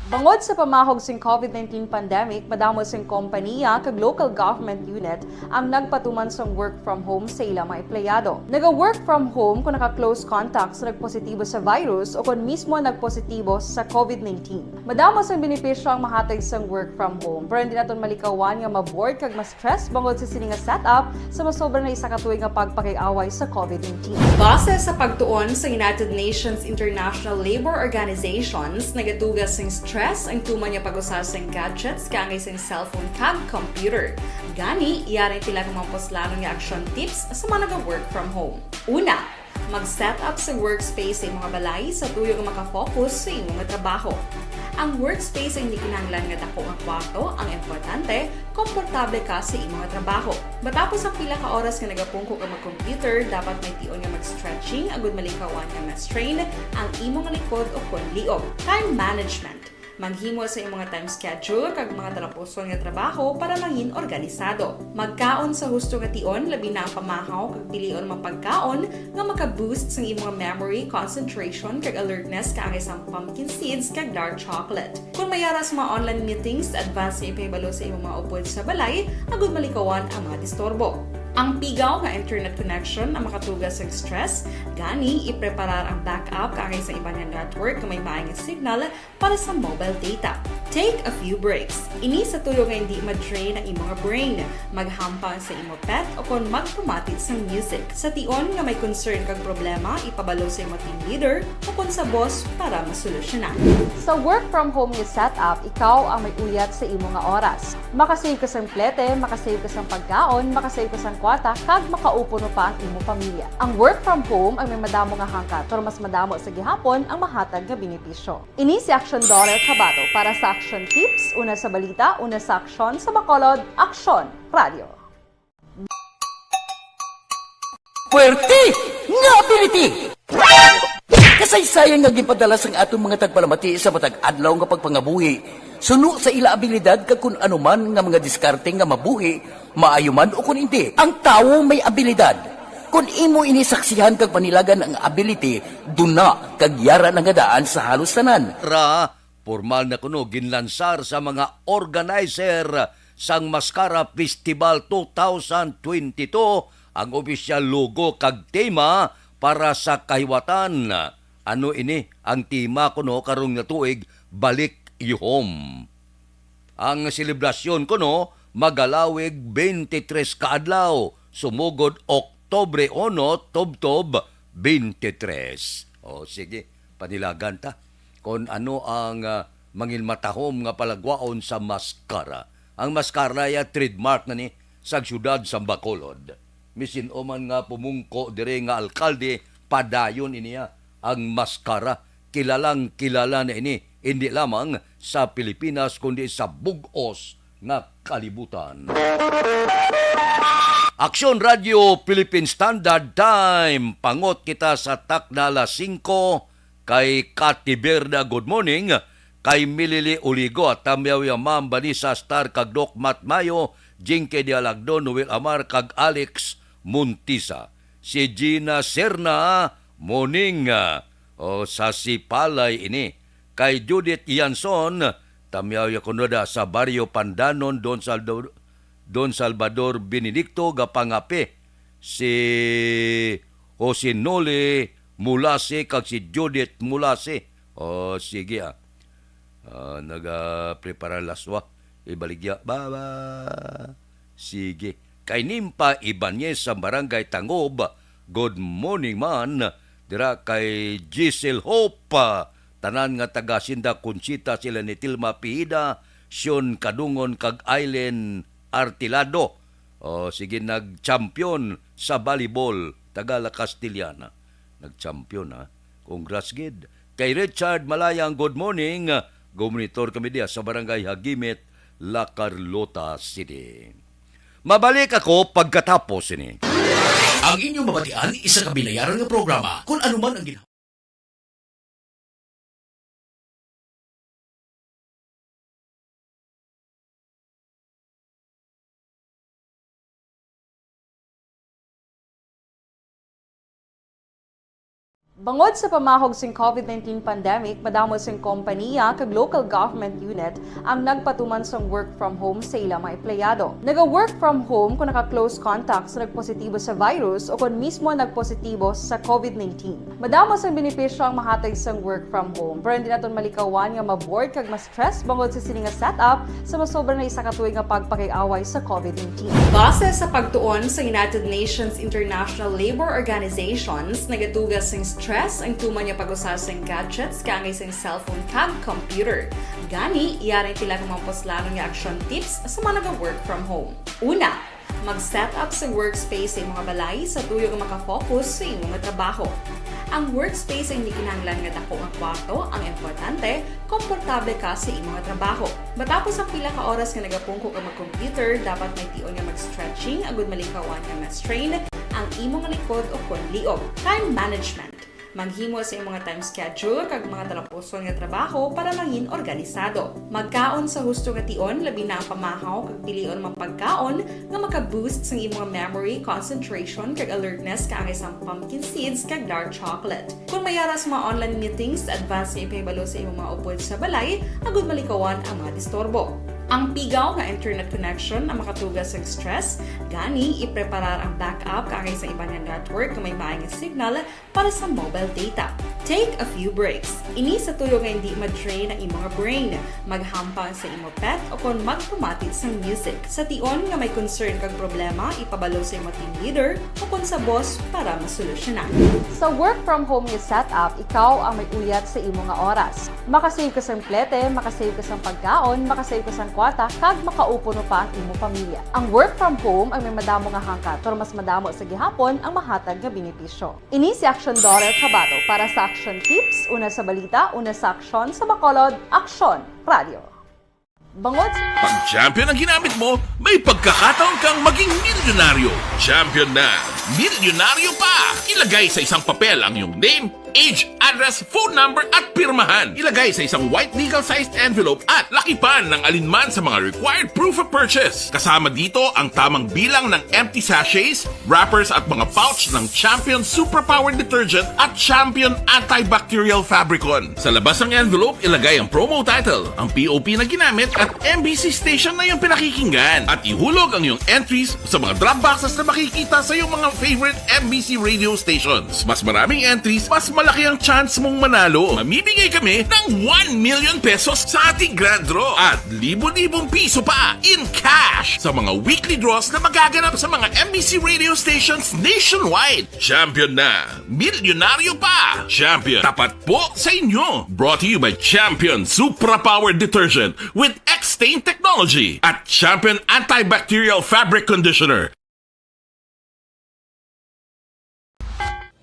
Bangod sa pamahog sing covid nineteen pandemic, madamo sing kompaniya kag local government unit ang nagpatuman sang work from home sa ila mga empleyado. Naga-work from home kung naka-close contact sa nagpositibo sa virus o kon mismo nagpositibo sa covid nineteen. Madamo sang benepisyo ang mahatag sang work from home, pero hindi naton malikawan nga ma-bored kag ma-stress bangod sa sini nga setup sa masobra na isa ka tuig nga pagpakig-away sa covid nineteen. Base sa pagtuon sa United Nations International Labour Organizations, nagatuga sing stress ang tuman nga pag-usa sing gadgets kaangay sing cellphone kag computer. Gani, yari ang pila ka mga puslanon nga action tips sa mga naga-work from home. Una, mag-set up sa workspace sa imong balay sa tuyo nga makafocus sa imong trabaho. Ang workspace ay hindi kinahanglan nga dako nga kwarto, ang importante, komportable ka sa imong trabaho. Matapos ang pila ka oras nga nagapungko ka mag-computer, dapat may tion nga mag-stretching agud malikawan nga ma-strain ang imong likod o kon liog. Time management. Maghimo sa imong time schedule kag mga talapuson nga trabaho para mangin organisado. Magkaon sa husto nga tion, labi na ang pamahaw kag pilion mga pagkaon nga maka-boost sang imong memory, concentration, kag alertness kaangay sang pumpkin seeds kag dark chocolate. Kung may ara sa mga online meetings, advance nga ipahibalo sa imong mga upod sa balay agud malikawan ang mga disturbo. Ang pigaw nga internet connection ang makatuga sa stress, gani ipreparar ang backup kaangay sa iban nga network nga may maay nga signal para sa mobile data. Take a few breaks. Ini sa tuyo nga hindi ma-drain ang imong brain. Maghampang sa imo pet o kon magpamati sang music. Sa tion nga may concern kag problema, ipabalo sa imo team leader o kon sa boss para masolusyonan. Sa work from home nga setup, ikaw ang may uyat sa imo nga oras. Makasave ka sang plete, makasave ka sang pagkaon, makasave ka sang kwarta, kag makaupo no pa ang imo pamilya. Ang work from home ang may madamo nga hangkat, pero mas madamo sa gihapon ang mahatag nga benepisyo. Ini si Action Dollar Kabato para sa Action Tips, una sa balita, una sa aksyon, sa Bacolod, Aksyon Radio. Puwerte nga ability! Kasaysayan nga ginpadala sang aton mga tagpalamati sa matag adlaw nga pagpangabuhi, suno sa ila abilidad kag kun ano man nga mga diskarte nga mabuhi, maayo man o kun indi. Ang tawo may abilidad. Kun imo ini saksihan kag panilagan ang ability, duna kag yara na nga daan sa halos tanan. Ra, pormal na kuno ginlansar sa mga organizer sang Mascara Festival two thousand twenty-two ang opisyal logo kag tema para sa kahiwatan. Ano ini ang tema kuno karong nga tuig, Balik Yuhom? Ang selebrasyon kuno magalawig twenty-three ka adlaw, sumugod Oktubre uno, tubtob twenty-three. O, sige, panilagan ta kon ano ang, ah, mangin matahom nga palagwaon sa Mascara. Ang Mascara ya trademark na ni sa siyudad sa Bacolod. Misin-o man nga pumungko dire nga alkalde, padayon ini, ah, ang Mascara. Kilalang kilala na ini, hindi lamang sa Pilipinas, kundi sa bug-os nga kalibutan. Aksyon Radyo Philippine Standard Time. Pangot kita sa takna alas singko. Kay Kati Berna, good morning. Kay Milili Uligo, Tamyaw ya Ma'am Vanessa Star, kag Doc Matt Mayo, Jinky Dialagdo, Noel Amar, kag Alex Montisa. Si Gina Serna, morning. O, sa Sipalay ini. Kay Judith Ianson, Tamyaw ya kuno da sa Barrio Pandanon, Don Saldo-, Don Salvador Benedicto, gapangape si Jose Noli Mulasi kag si Judith Mulasi. O, sige, ah. Ah, nagaprepara laswa. Ibaligya, baba. Sige. Kay Nimpa Ibanez sa Barangay Tangob, good morning man. Dira kay Giselle Hope, tanan nga taga Hacienda Conchita, sila ni Tilma Pihida, Sean Kadungon, kag Aileen Artilado. O, sige, nag-champion sa volleyball, taga La Castellana. Nag-champion, ha? Congrats gid. Kay Richard Malayang, good morning. Gumonitor kami diya sa Barangay Hagimit, La Carlota City. Mabalik ako pagkatapos ini. Ang inyong mabatian, isa ka binayaran nga programa. Kung ano man ang ginha- Bangod sa pamahog sing COVID nineteen pandemic, madamo sing kompaniya kag local government unit ang nagpatuman sang work from home sa ilang mga empleyado. Naga-work from home kung naka-close contact sa nagpositibo sa virus o kung mismo nagpositibo sa COVID nineteen. Madamo sang benepisyo ang mahatag sang work from home, pero hindi naton malikawan nga ma-bored kag ma-stress bangod sa sini nga setup sa masobra na isa ka tuig nga pagpakig-away sa COVID nineteen. Base sa pagtuon sa United Nations International Labor Organizations, nagatuga sing stress ang tuman nga pag-usa sing gadgets kaangay sing cellphone kag computer. Gani, yari ang pila ka mga puslanon nga action tips sa mga naga-work from home. Una, mag-set up sa workspace sa imong balay sa tuyo nga makafocus sa imong trabaho. Ang workspace ay hindi kinahanglan nga dako nga kwarto, ang importante, komportable ka sa imong trabaho. Matapos ang pila ka oras nga nagapungko ka mag-computer, dapat may tion nga mag-stretching agud malikawan nga ma-strain ang imong likod o kon liog. Time management. Maghimo sa imong time schedule kag mga talapuson nga trabaho para mangin organisado. Magkaon sa husto nga tion, labi na ang pamahaw kag pilion mga pagkaon nga maka-boost sang imong memory, concentration, kag alertness kaangay sang pumpkin seeds kag dark chocolate. Kung may ara sa mga online meetings, advance nga ipahibalo sa imong mga upod sa balay agud malikawan ang mga disturbo. Ang pigaw nga internet connection ang makatuga sang stress, gani ipreparar ang backup kaangay sa iban nga network nga may maay nga signal para sa mobile data. Take a few breaks. Ini sa tuyo nga hindi ma-drain ang imong brain. Maghampang sa imo pet o kon magpamati sang music. Sa tion nga may concern kag problema, ipabalo sa imo team leader o kon sa boss para masolusyonan. Sa work from home nga setup, ikaw ang may uyat sa imo nga oras. Makasave ka sang plete, makasave ka sang pagkaon, makasave ka sang kwarta, kag makaupod pa ang imo pamilya. Ang work from home ang may madamo nga hangkat, pero mas madamo sa gihapon ang mahatag nga benepisyo. Ini si Aksyon Dorer Cabato para sa Aksyon Tips, una sa balita, una sa aksyon, sa Bacolod, Aksyon Radio. Bangod sa Pag champion ang ginamit mo, may pagkakataon kang maging milyonaryo. Champion na, milyonaryo pa! Ilagay sa isang papel ang iyong name, age, address, phone number, at pirmahan. Ilagay sa isang white legal-sized envelope at lakipan ng alinman sa mga required proof of purchase. Kasama dito ang tamang bilang ng empty sachets, wrappers at mga pouch ng Champion Superpower Detergent at Champion Antibacterial Fabricon. Sa labas ng envelope, ilagay ang promo title, ang P O P na ginamit at M B C station na iyong pinakikinggan. At ihulog ang iyong entries sa mga drop boxes na makikita sa iyong mga favorite M B C radio stations. Mas maraming entries, mas malaki ang chance mong manalo. Mamimigay kami ng one million pesos sa ating grand draw at libo-libong piso pa in cash sa mga weekly draws na magaganap sa mga M B C radio stations nationwide. Champion na! Milyonaryo pa! Champion, tapat po sa inyo! Brought to you by Champion Supra Power Detergent with X-Stain Technology at Champion Antibacterial Fabric Conditioner.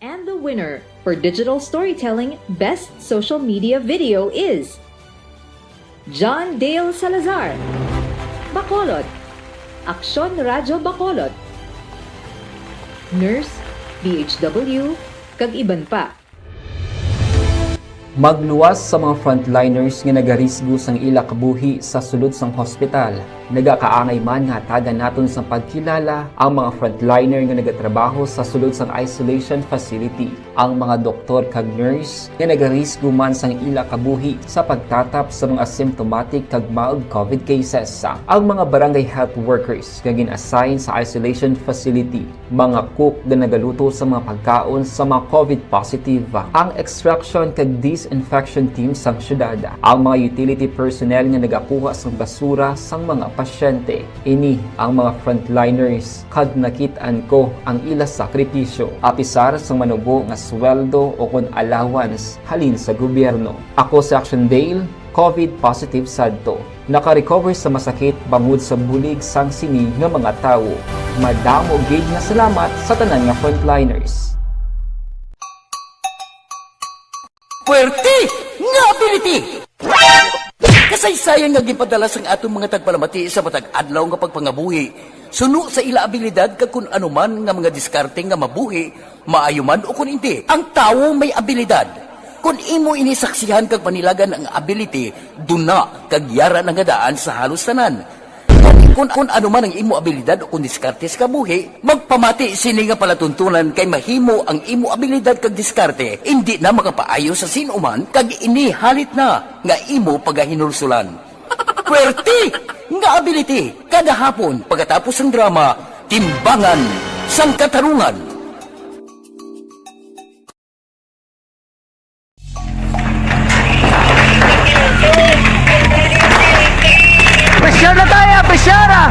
And the winner for digital storytelling best social media video is John Dale Salazar, Bacolod, Aksyon Radyo Bacolod, nurse, D H W, kag iban pa. Magluwas sa mga frontliners nga nagarisgo sang ila kabuhi sa sulod sang hospital. Nagakaangay man nga hatagan naton sang pagkilala ang mga frontliner nga nagatrabaho sa sulod sang isolation facility, ang mga doktor kag nurse nga nagarisgo man sang ila kabuhi sa pagtatap sa mga symptomatic kag mild covid cases, ang mga barangay health workers nga gin-assign sa isolation facility, mga cook nga nagaluto sa mga pagkaon sa mga covid positive, ang extraction kag disinfection team sang syudad, ang mga utility personnel nga nagakuha sang basura sang mga pasyente. Ini ang mga frontliners, kag nakit-an ko ang ila sakripisyo, apisar sang manubo nga sweldo o kon allowance halin sa gobyerno. Ako si Action Dale, covid positive sadto. Naka-recover sa masakit bangod sa bulig sang sini nga mga tawo. Madamo gid nga salamat sa tanan nga frontliners. Puwerte nga ability! Kasaysayan nga ginpadala sang aton mga tagpalamati sa matag adlaw nga pagpangabuhi, suno sa ila abilidad kag kun ano man nga mga diskarte nga mabuhi, maayo man o kun indi. Ang tawo may abilidad. Kon imo ini saksihan kag panilagan ang ability, duna kag yara na nga daan sa halos tanan. Kon, kon ano man ang imo abilidad o kon diskarte sa kabuhi, magpamati sini nga palatuntunan kay mahimo ang imo abilidad kag diskarte indi na makapaayo sa sin-o man kag ini halit na nga imo pagahinulsulan. Puwerte nga ability kada hapon pagkatapos sang drama, Timbangan sang Katarungan. Pressure na tayo, pressure ah!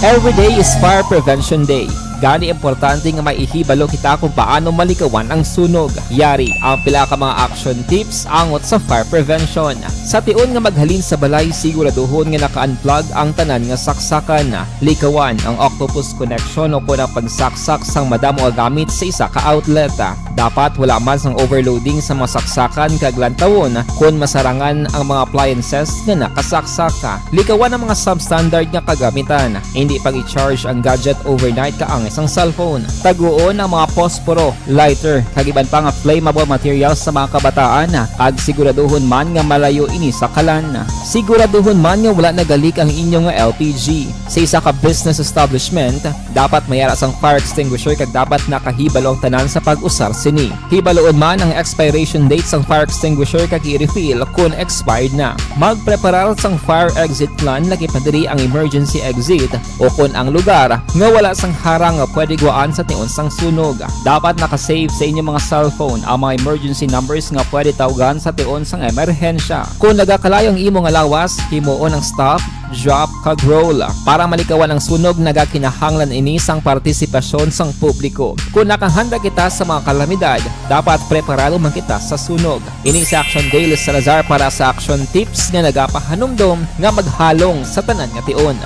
Every day is Fire Prevention Day. Gani, importante nga maihibalo kita kung paano malikawan ang sunog. Yari ang pila ka mga action tips angot sa fire prevention. Sa tion nga maghalin sa balay, siguraduhon nga naka-unplug ang tanan nga saksakan. Likawan ang octopus connection o kon ang pagsaksak sang madamo nga gamit sa isa ka outlet. Dapat wala man sang overloading sa mga saksakan kag lantawon kon masarangan ang mga appliances nga nakasaksak. Likawan ang mga substandard nga kagamitan. Indi pag-i-charge ang gadget overnight kaangay sang cellphone. Taguon ang mga posporo, lighter, kag iban pa nga flammable materials sa mga kabataan, kag siguraduhon man nga malayo ini sa kalan. Siguraduhon man nga wala nagalik ang inyo nga L P G. Sa isa ka business establishment, dapat may ara sang fire extinguisher kag dapat nakahibalo ang tanan sa pag-usar sini. Hibaluon man ang expiration date sang fire extinguisher kag i-refill kon expired na. Magpreparar sang fire exit plan, lakip na diri ang emergency exit o kon ang lugar nga wala sang harang nga pwede guwaan sa tion sang sunog. Dapat naka-save sa inyo mga cellphone ang mga emergency numbers nga pwede tawgan sa tion sang emerhensya. Kon nagakalayo ang imo nga lawas, himuon ang stop, drop, kag roll. Para malikawan ang sunog, nagakinahanglan ini sang partisipasyon sang publiko. Kon nakahanda kita sa mga kalamidad, dapat preparado man kita sa sunog. Ini si Action Dale Salazar para sa Action Tips nga nagapahanumdom nga maghalong sa tanan nga tion.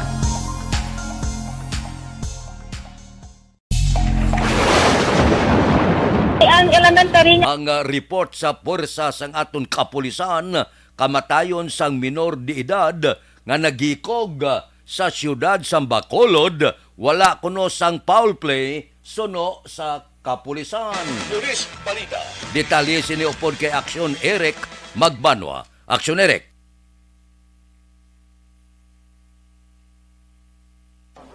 Ang elementary nga Ang, ah, report sa puwersa sang aton kapulisan, kamatayon sang minor de edad nga naghikog, ah, sa siyudad sang Bacolod, wala kuno sang foul play suno sa kapulisan. Pulis Balita. Detalye sini upod kay Aksyon Eric Magbanwa. Aksyon Eric.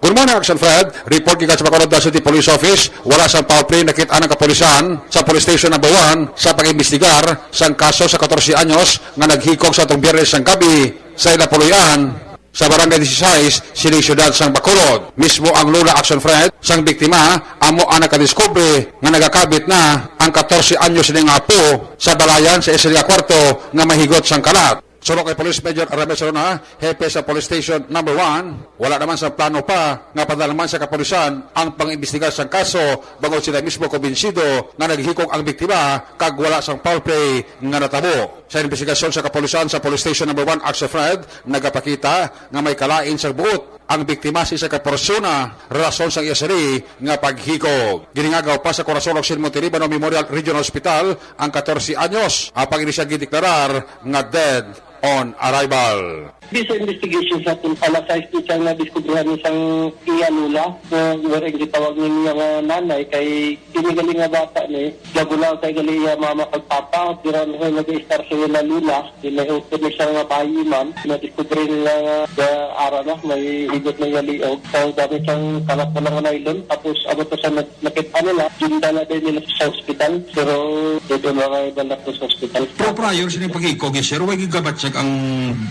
Good morning, Action Fred. Report gikan sa Bacolod City Police Office. Wala sang foul play nakit-an ang kapulisan sa Police Station Number One sa pag-imbestigar sang kaso sa katorse anyos nga naghikog sa atong Biyernes sang gabi sa ila puloy-an sa Barangay Dieciséis, sining siyudad sang Bacolod. Mismo ang lola, Action Fred, sang biktima, amo ang nakadiskubre nga nagakabit na ang katorse anyos sini nga apo sa balayan sa isa nga kwarto nga mahigot sang kalat. Suno kay Police Major Ramesh Luna, hepe sa Police Station Number One, wala naman sa plano pa nga padalman sa kapulisan ang pang-imbestigar sang kaso bangod sila mismo kumbinsido nga naghikog ang biktima kag wala sang foul play nga natabo. Sa imbestigasyon sa kapulisan sa Police Station Number One, Action Fred, nagapakita nga may kalain sang buot ang biktima sa isa ka persona rason sang iya sini nga paghikog. Ginhingagaw pa sa Corazon Occidental Montelibano Memorial Regional Hospital ang katorse anyos, apang ini siya gideklarar nga dead on arrival. Based sa investigation sa aton, alas sais ni siya nga diskubrihan ni sang iya lola, nga wala ang gitawag ni niya nga nanay, kay kini gali nga bata ni, gabulaw kay gali iya mama kag papa, pero ano siya nag-istar sa iya na lola, di may open ni siya nga bayi man, nadiskubre nila nga, nga ara na, may igot na iya liog. So, gamit siyang kalat na lang nga nylon, tapos abot na sa nag-, nakit-, ano na, gindala din nila sa ospital, pero dito na nga iba na po sa ospital. Pero prior sa inyong pag-ikog, sir, way gigabatyag ang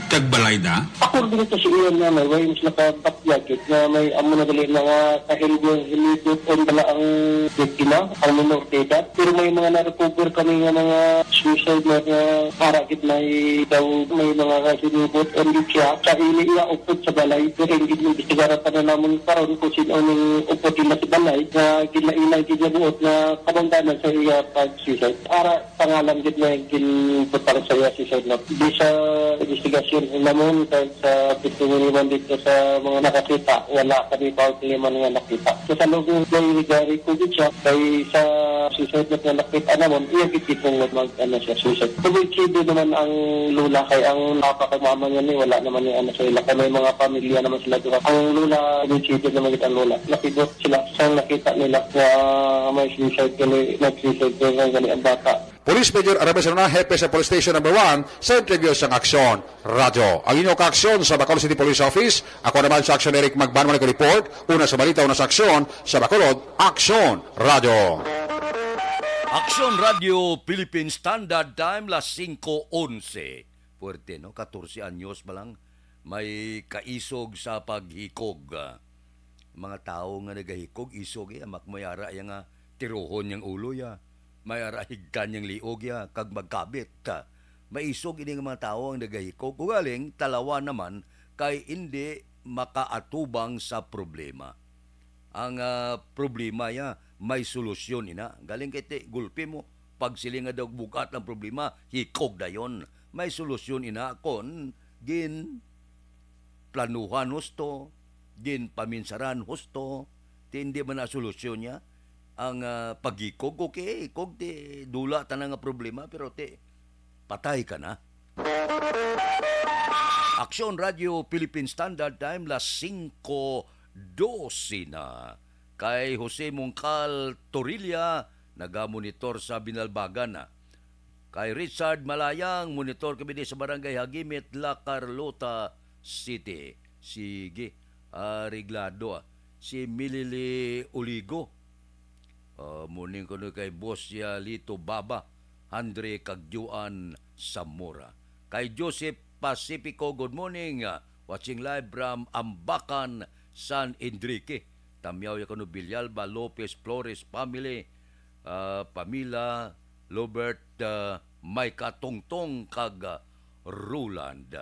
tagbalay da? According to si Ian nga may, way mas nakabatyag yun, nga may amo na gali na nga kahilibot, hilibot on bala ang biktima, ang minor de edad. Pero may mga na-recover kami nga mga suicide na, nga para gid may daw, may mga kahilibot on gid siya. Sa ili iya upod sa balay, pero hindi mo imbestigaran pa na namon karon kung sino ning upod nila sa balay, nga ginainay gid nga buot nga kabangdanan sa iya pag-suicide. Para pangalan gid nga ginbutang sa iya si Sir Not. Di sa investigasyon namon kag sa testimony man dito sa mga nakakita, wala kami pa kaliman nga nakita. Sa salog nga may regari ko gid siya, kay sa suicide na nga nakita namon, iya gid gitungod mag, ano siya, suicide. Kumbinsido naman ang lola kay ang papa kag mama niya ni wala naman ni ano sa ila. Kay may mga pamilya naman sila duha. Ang lola, kumbinsido naman gid ang lola. Nakibot sila sa nakita nila nga may suicide gali, nag-suicide gali ang bata. Police Major Aramis Luna, hepe sa Police Station Number One, sa interview sang Aksyon Radyo. Ang inyo kaaksyon sa Bacolod City Police Office, ako naman sa Aksyon Eric Magbanwa nag-report, una sa balita, una sa aksyon, sa Bacolod, Aksyon Radyo. Aksyon Radyo Philippine Standard Time, las singko onse. Puwerte, no? Katorse anyos pa lang, may kaisog sa paghikog. Mga tawo nga nagahikog, isog, eh, mak-, may ara iya nga tirohon yang ulo, ya. May ara higtan yang liog, ya, kag magkabit. Maisog ini nga mga tawo ang nagahikog. Ugaling, talawan naman, kay indi makaatubang sa problema. Ang, ah, problema, ya, may solusyon ina. Galing kay ti, gulpi mo, pagsiling nga daw bugat ang problema, hikog dayon. May solusyon ina kon gin planuhan husto, ginpaminsaran husto, ti hindi man na solusyon niya ang, ah, paghikog. Okay, hikog ti dula tanan nga problema, pero ti patay ka na. Aksyon Radio Philippine Standard Time, las singko dose na. Kay Jose Mongcal Torilla, nagamonitor sa Binalbagan na. Kay Richard Malayang, monitor kami di sa Barangay Hagimit, La Carlota City. Sige, areglado, ah. Si Milili Uligo, ah, morning kuno kay Boss ya Lito Baba, Andre Kagdiuan, Zamora. Kay Joseph Pacifico, good morning. Ah, watching live from Ambacan, San Enrique. Tamyaw ya kuno Villalba, Lopez, Flores family, ah, Pamila, Lobert, ah, may katungtong kag, ah, Roland.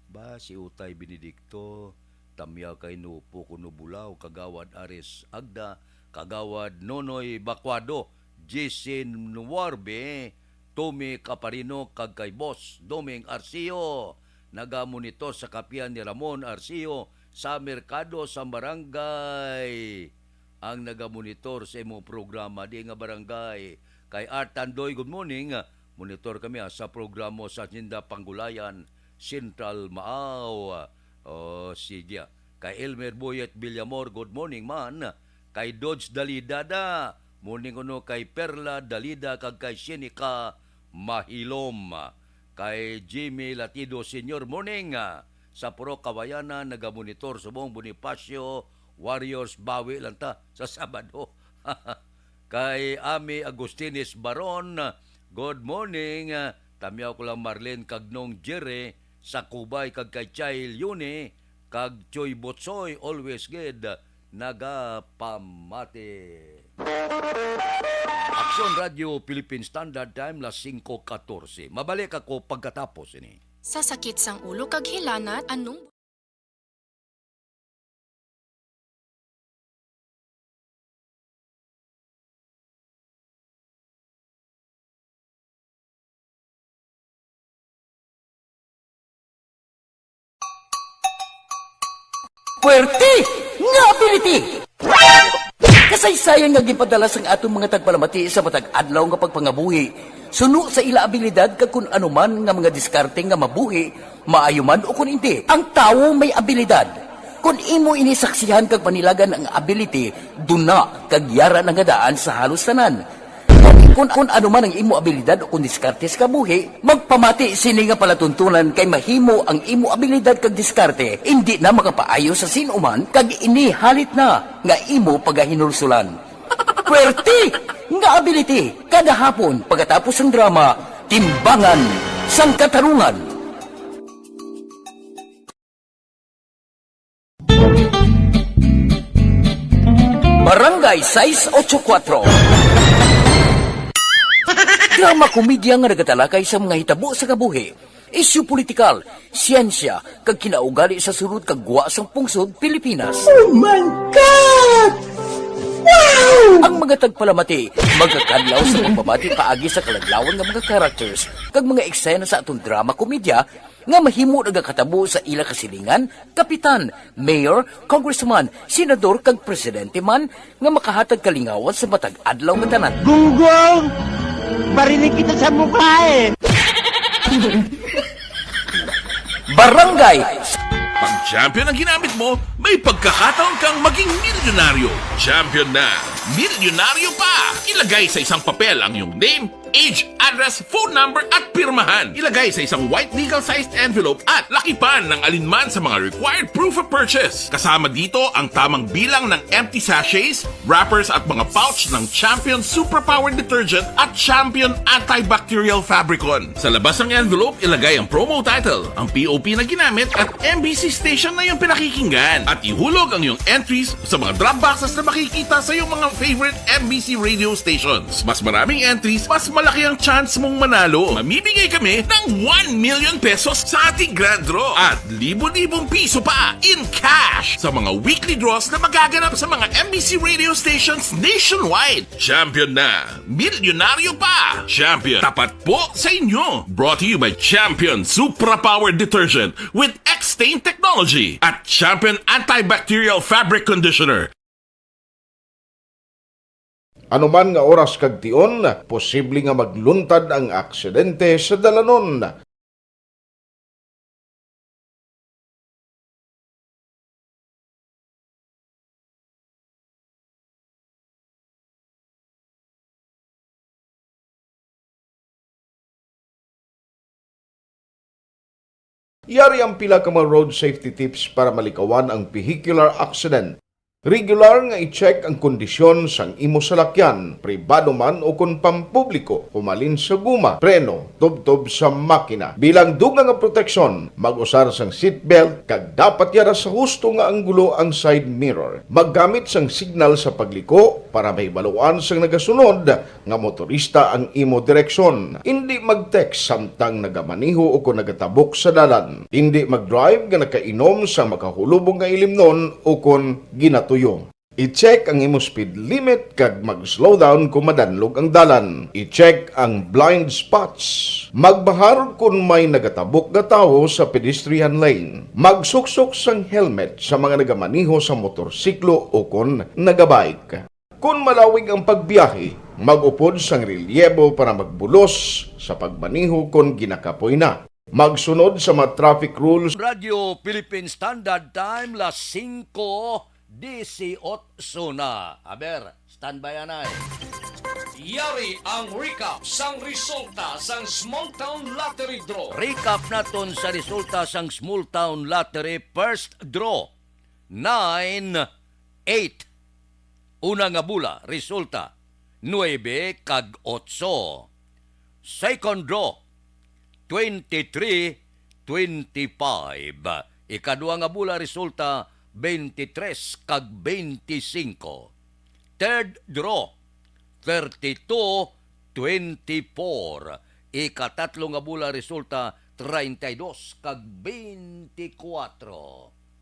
Ba, si Utay Benedicto, tamyaw kay Nupo kuno Bulao, Kagawad Aris Agda, Kagawad Nonoy Bacuado, Jason Nuarbe, Tommy Caparino, kag kay Boss Doming Arcio. Nagamonitor sa kapihan ni Ramon Arcio sa merkado sa barangay ang nagamonitor sa imong programa di nga barangay. Kay Art Tandoy, good morning. Monitor kami, ah, sa programa sa Hacienda Panggulayan, Central Maaw. Oh, sige, ah. Kay Elmer Boyet Villamor, good morning man. Kay Dodge Dalida da. Morning kuno kay Perla Dalida kag kay Shenica Mahilom. Kay Jimmy Latido Senior, morning. Sa Purok Kawayanan, nagamonitor subong Bonifacio Warriors, bawi lang ta sa Sabado. Kay Ami Agustines Baron, good morning. Tamyaw ko lang Marlene kag Nong Jerry sa Kubay kag kay Chay Leone kag Choy Botsoy, always gid nagapamati. Aksyon Radio Philippine Standard Time, las singko katorse. Mabalik ako pagkatapos ini. Sa sakit sang ulo kag hilanat, anong Puwerte nga ability! Kasaysayan nga ginpadala sang aton mga tagpalamati sa matag adlaw nga pagpangabuhi. Suno sa ila abilidad kag kun ano man nga mga diskarte nga mabuhi, maayo man o kun indi, ang tawo may abilidad. Kun imo ini saksihan kag panilagan ang ability, duna kag yara na nga daan sa halos tanan. Kun, kun ano man ang imo abilidad o kun diskarte sa kabuhi, magpamati sini nga palatuntunan kay mahimo ang imo abilidad kag diskarte indi na makapaayo sa sin-o man kag ini halit na nga imo pagahinulsulan. Pwerte nga ability kada hapon pagkatapos sang drama, Timbangan sang Katarungan. Barangay sais otso kuwatro. Drama komedya nga nagatalakay sa mga hitabo sa kabuhi, isyu politikal, siyensya, kag kinaugali sa sulod kag gwa sang pungsod Pilipinas. Oh my God! Wow! Ang mga tagpalamati magakadlaw sa pagbabati paagi sa kalaglawan nga mga characters kag mga eksena sa aton drama komedya nga mahimo nagakatabo sa ila kasilingan, kapitan, mayor, congressman, senador, kag presidente man nga makahatag kalingawan sa matag adlaw nga tanan. Gunggong! Barinig kita sa mukha eh! Barangay! Pag champion ang ginamit mo, may pagkakataon kang maging milyonaryo. Champion na! Milyonaryo pa! Ilagay sa isang papel ang iyong name, age, address, phone number, at pirmahan. Ilagay sa isang white legal-sized envelope at lakipan ng alinman sa mga required proof of purchase. Kasama dito ang tamang bilang ng empty sachets, wrappers, at mga pouch ng Champion Superpower Detergent at Champion Antibacterial Fabricon. Sa labas ng envelope, ilagay ang promo title, ang P O P na ginamit, at M B C station na iyong pinakikinggan. At ihulog ang iyong entries sa mga drop boxes na makikita sa iyong mga favorite M B C radio stations. Mas maraming entries, mas malaki ang chance mong manalo. Mamimigay kami ng one million pesos sa ating grand draw at libo-libong piso pa in cash sa mga weekly draws na magaganap sa mga M B C radio stations nationwide. Champion na! Milyonaryo pa! Champion, tapat po sa inyo! Brought to you by Champion Supra Power Detergent with X-Stain Technology at Champion Antibacterial Fabric Conditioner. Ano man nga oras kag tion, posible nga magluntad ang aksidente sa dalanon. Yari ang pila ka mga road safety tips para malikawan ang vehicular accident. Regular nga i-check ang kondisyon sang imo salakyan, pribado man o kon pampubliko, humalin sa guma, preno, tubtob sa makina. Bilang dugang nga proteksyon, mag-usar sang seatbelt kag dapat yara sa husto nga anggulo ang side mirror. Maggamit sang signal sa pagliko para mahibaluan sang nagasunod nga motorista ang imo direksyon. Indi mag-text samtang nagamaneho o kon nagatabok sa dalan. Indi mag-drive nga nakainom sang makahulubong nga ilimnon o kon ginatuyo. I-check ang imo speed limit kag mag-slow down kon madanlog ang dalan. I-check ang blind spots. Magbahar kon may nagatabok nga tawo sa pedestrian lane. Magsuksok sang helmet sa mga nagamaneho sa motorsiklo o kon nagabike. Kon malawig ang pagbiyahe, mag-upod sang relyebo para magbulos sa pagmaneho kon ginakapoy na. Magsunod sa mga traffic rules. Radyo Philippine Standard Time, las singko disiotso na. Aber, standby anay. Yari ang recap sang resulta sang Small Town Lottery Draw. Recap naton sa resulta sang Small Town Lottery First Draw. Nine, eight. Una nga bola, resulta, nuebe kag otso. Second draw, twenty-three, twenty-five. Ikadua nga bola, resulta, twenty-three kag twenty-five. Third draw, thirty-two, twenty-four. Ikatatlo nga bola, resulta, treinta y dos kag twenty-four.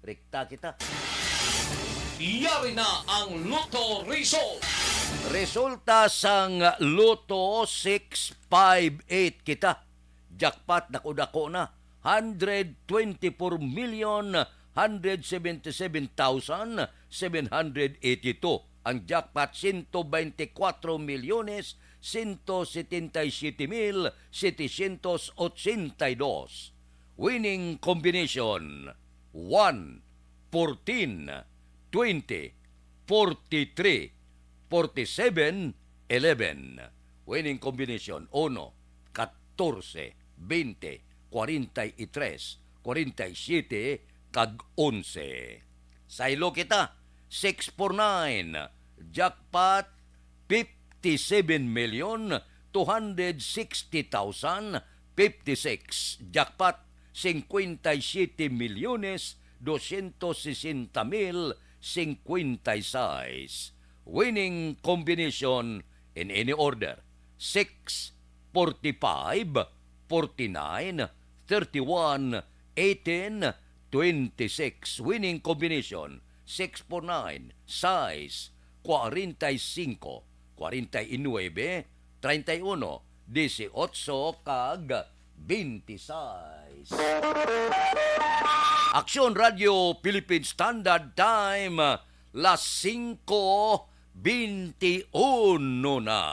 Rekta kita. Yari na ang Lotto result. Resulta sang Lotto six five eight kita. Jackpot dako-dako na. Hundred twenty-four million, hundred seventy-seven thousand, seven hundred eighty-two. Ang jackpot, sento beintikwatro milyones, siyento setenta y siyete mil setecientos ochenta y dos. Winning combination: one, fourteen, twenty, forty-three, forty-seven, eleven. Winning combination: uno, katorse, bente, kwarenta y tres, kwarenta y siyete, kag onse. Saylo kita, six four nine, jackpot, fifty-seven million two hundred sixty thousand fifty-six. Jackpot, cincuenta y siete millones doscientos sesenta mil cincuenta y seis. Winning combination in any order: six, forty-five, forty-nine, thirty-one, eighteen, twenty-six. Winning combination: six four nine, sais, kwarenta y singko, kwarenta y nuebe, treinta y uno, dieciocho, kag twenty-six. Aksyon Radio Philippine Standard Time, las singko bente uno na.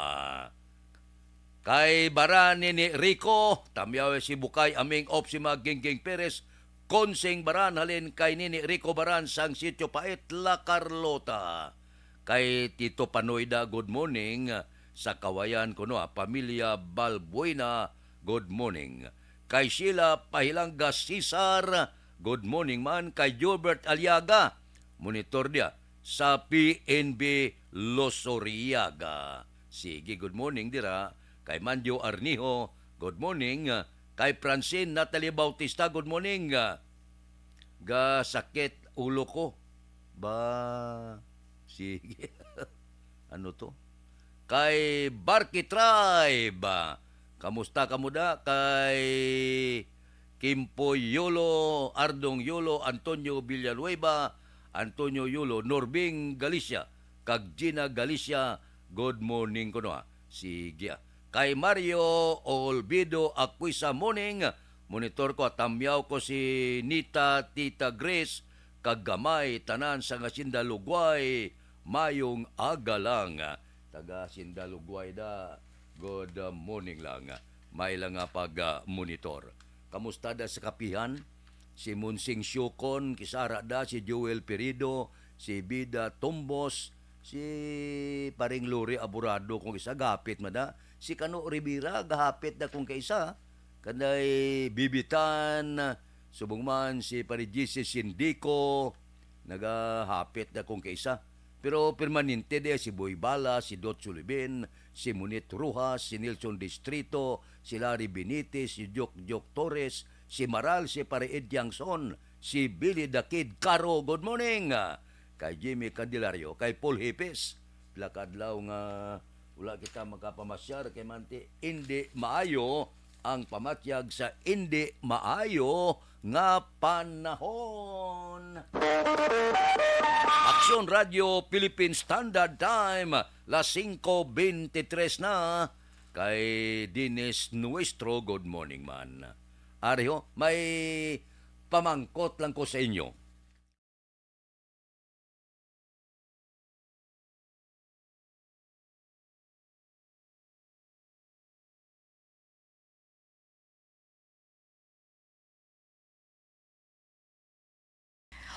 Kay baran ni, ni Rico, tamyaw si Bukay Aming Opsima Gingging Perez, Konsing Baran halin kay Nini Rico Baran sang Sitio Pait, La Carlota. Kay Tito Panoyda, good morning. Sa Kawayan kuno, ah, pamilya Balbuena, good morning. Kay Sheila Pahilanga Cesar, good morning man. Kay Gilbert Aliaga, monitor dia sa P N B Losoriaga. Sige, good morning dira. Kay Mandio Arnijo, good morning. Kay Francine Natalie Bautista, good morning. Ga sakit ulo ko. Ba, sige. Ano to? Kay Barky Tribe, kamusta kamo da? Kay Kimpo Yolo, Ardong Yolo, Antonio Villanueva, Antonio Yolo, Norbing Galicia, kag Gina Galicia, good morning kuno, ha. Sige, ah. Kay Mario Olvido Aquisa, morning. Monitor ko, tamyaw ko si Nita, Tita Grace, kag gamay tanan sa nga Sinda Lugway. Mayong aga lang. Taga Sinda Lugway da. Good, uh, morning lang. May lang nga pag, uh, monitor. Kamusta da sa kapihan? Si Monsing Siokon, kisara da, si Joel Perido, si Bida Tombos, si Paring Lori Aburado kung isa, gahapit man da. Si Kano Rivera, gahapit da kung kaisa. Kanday Bibitan, subong man si Pare G C Sindico, nagahapit na kung kaisa. Pero permanente di si Boy Bala, si Dot Sulibin, si Munit Rojas, si Nelson Distrito, si Larry Benitez, si Jok Jok Torres, si Maral, si Pare Ed Tiangson, si Billy the Kid Caro. Good morning. Kay Jimmy Candelario, kay Paul Hipis, pila ka adlaw nga wala kita makapamasyar kay manti indi maayo ang pamatyag sa indi maayo nga panahon. Aksyon Radio Philippine Standard Time, las singko bentitres na. Kay Dennis Nuestro, good morning man. Ari ho, may pamangkot lang ko sa inyo.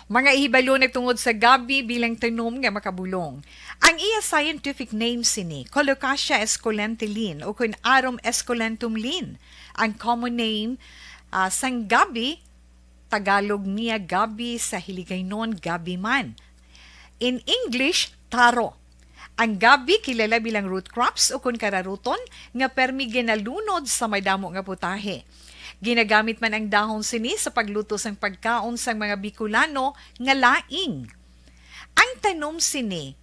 Mga ihibalo na tungod sa gabi bilang tanom nga makabulong. Ang iya scientific name sini, Colocasia esculenta Lin, o kun Arum esculentum Lin. Ang common name, ah, sang gabi, Tagalog niya gabi, sa Hiligaynon gabi man. In English, taro. Ang gabi kilala bilang root crops o kun kararuton nga permi ginalunod sa madamo nga putahe. Ginagamit man ang dahon sini sa pagluto sang pagkaon sang mga Bicolano nga laing. Ang tanom sini,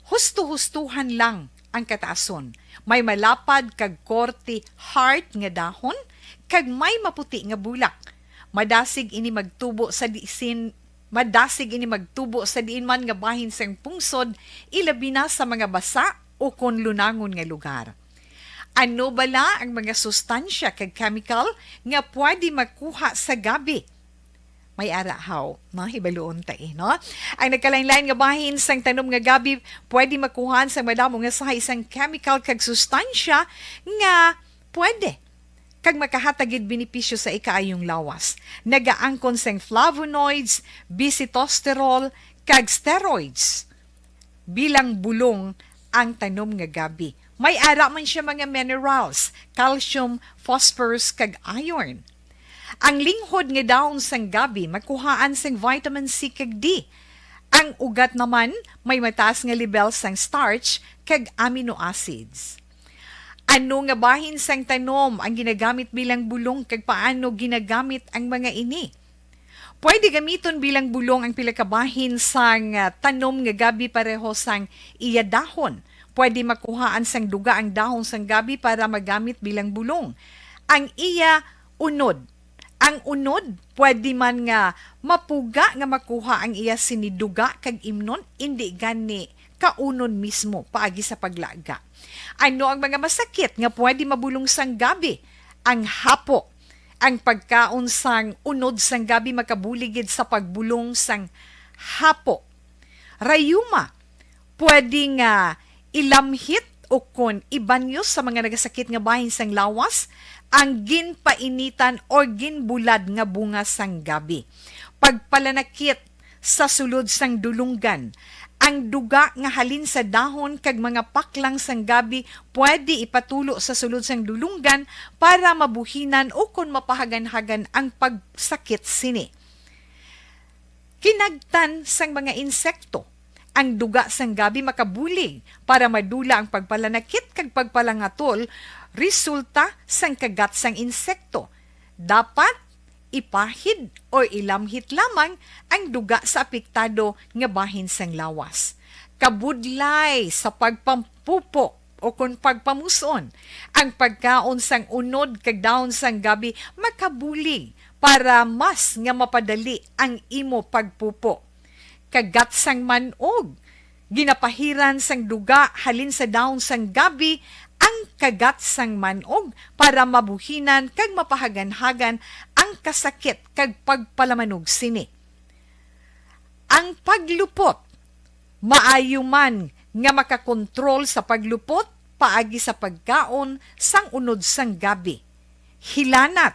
husto-hustohan lang ang kataason. May malapad kag korte heart nga dahon, kag may maputi nga bulak. Madasig ini magtubo sa disin, madasig ini magtubo sa diin man nga bahin sang pungsod, ilabi na sa mga basa o kon lunangon nga lugar. Ano bala ang mga sustansya kag chemical nga pwede makuha sa gabi? May ara haw, no? Hibaluon ta, eh, no? Ang nagkalain-lain nga bahin sang tanom nga gabi pwede makuhaan sa madamo nga sahay sang chemical kag sustansya nga pwede kag makahatag gid benepisyo sa ikaayong lawas. Nagaangkon sang flavonoids, bisitosterol, kag steroids bilang bulong ang tanom nga gabi. May ara man siya mga minerals, calcium, phosphorus, kag iron. Ang linghod nga dahon sang gabi makuhaan sang vitamin C kag D. Ang ugat naman may mataas nga lebel sang starch kag amino acids. Ano nga bahin sang tanom ang ginagamit bilang bulong, kag paano ginagamit ang mga ini? Pwede gamiton bilang bulong ang pila ka bahin sang, ah, tanom nga gabi pareho sang iya dahon. Pwede makuhaan sang duga ang dahon sang gabi para magamit bilang bulong. Ang iya unod. Ang unod pwede man nga mapuga nga makuha ang iya sini duga kag imnon, indi gani kaunon mismo paagi sa paglaga. Ano ang mga masakit nga pwede mabulong sang gabi? Ang hapo. Ang pagkaon sang unod sang gabi makabulig gid sa pagbulong sang hapo. Rayuma, pwede nga ilamhit o kon ibanyos sa mga nagasakit nga bahin sang lawas ang ginpainitan or ginbulad nga bunga sang gabi. Pagpalanakit sa sulod sang dulunggan. Ang duga nga halin sa dahon kag mga paklang sang gabi pwede ipatulo sa sulod sang dulunggan para mabuhinan o kon mapahaganhagan ang pagsakit sini. Kinagtan sang mga insekto. Ang duga sang gabi makabulig para madula ang pagpalanakit kag pagpalangatol resulta sang kagat sang insekto. Dapat ipahid o ilamhit lamang ang duga sa apektado nga bahin sang lawas. Kabudlay sa pagpampupo o kon pagpamuson, ang pagkaon sang unod kag dahon sang gabi makabulig para mas nga mapadali ang imo pagpupo. Kagat sang man-og. Ginapahiran sang duga halin sa dahon sang gabi ang kagat sang man-og para mabuhinan kag mapahaganhagan ang kasakit kag pagpalamanog sini. Ang paglupot. Maayo man nga makakontrol sa paglupot paagi sa pagkaon sang unod sang gabi. Hilanat.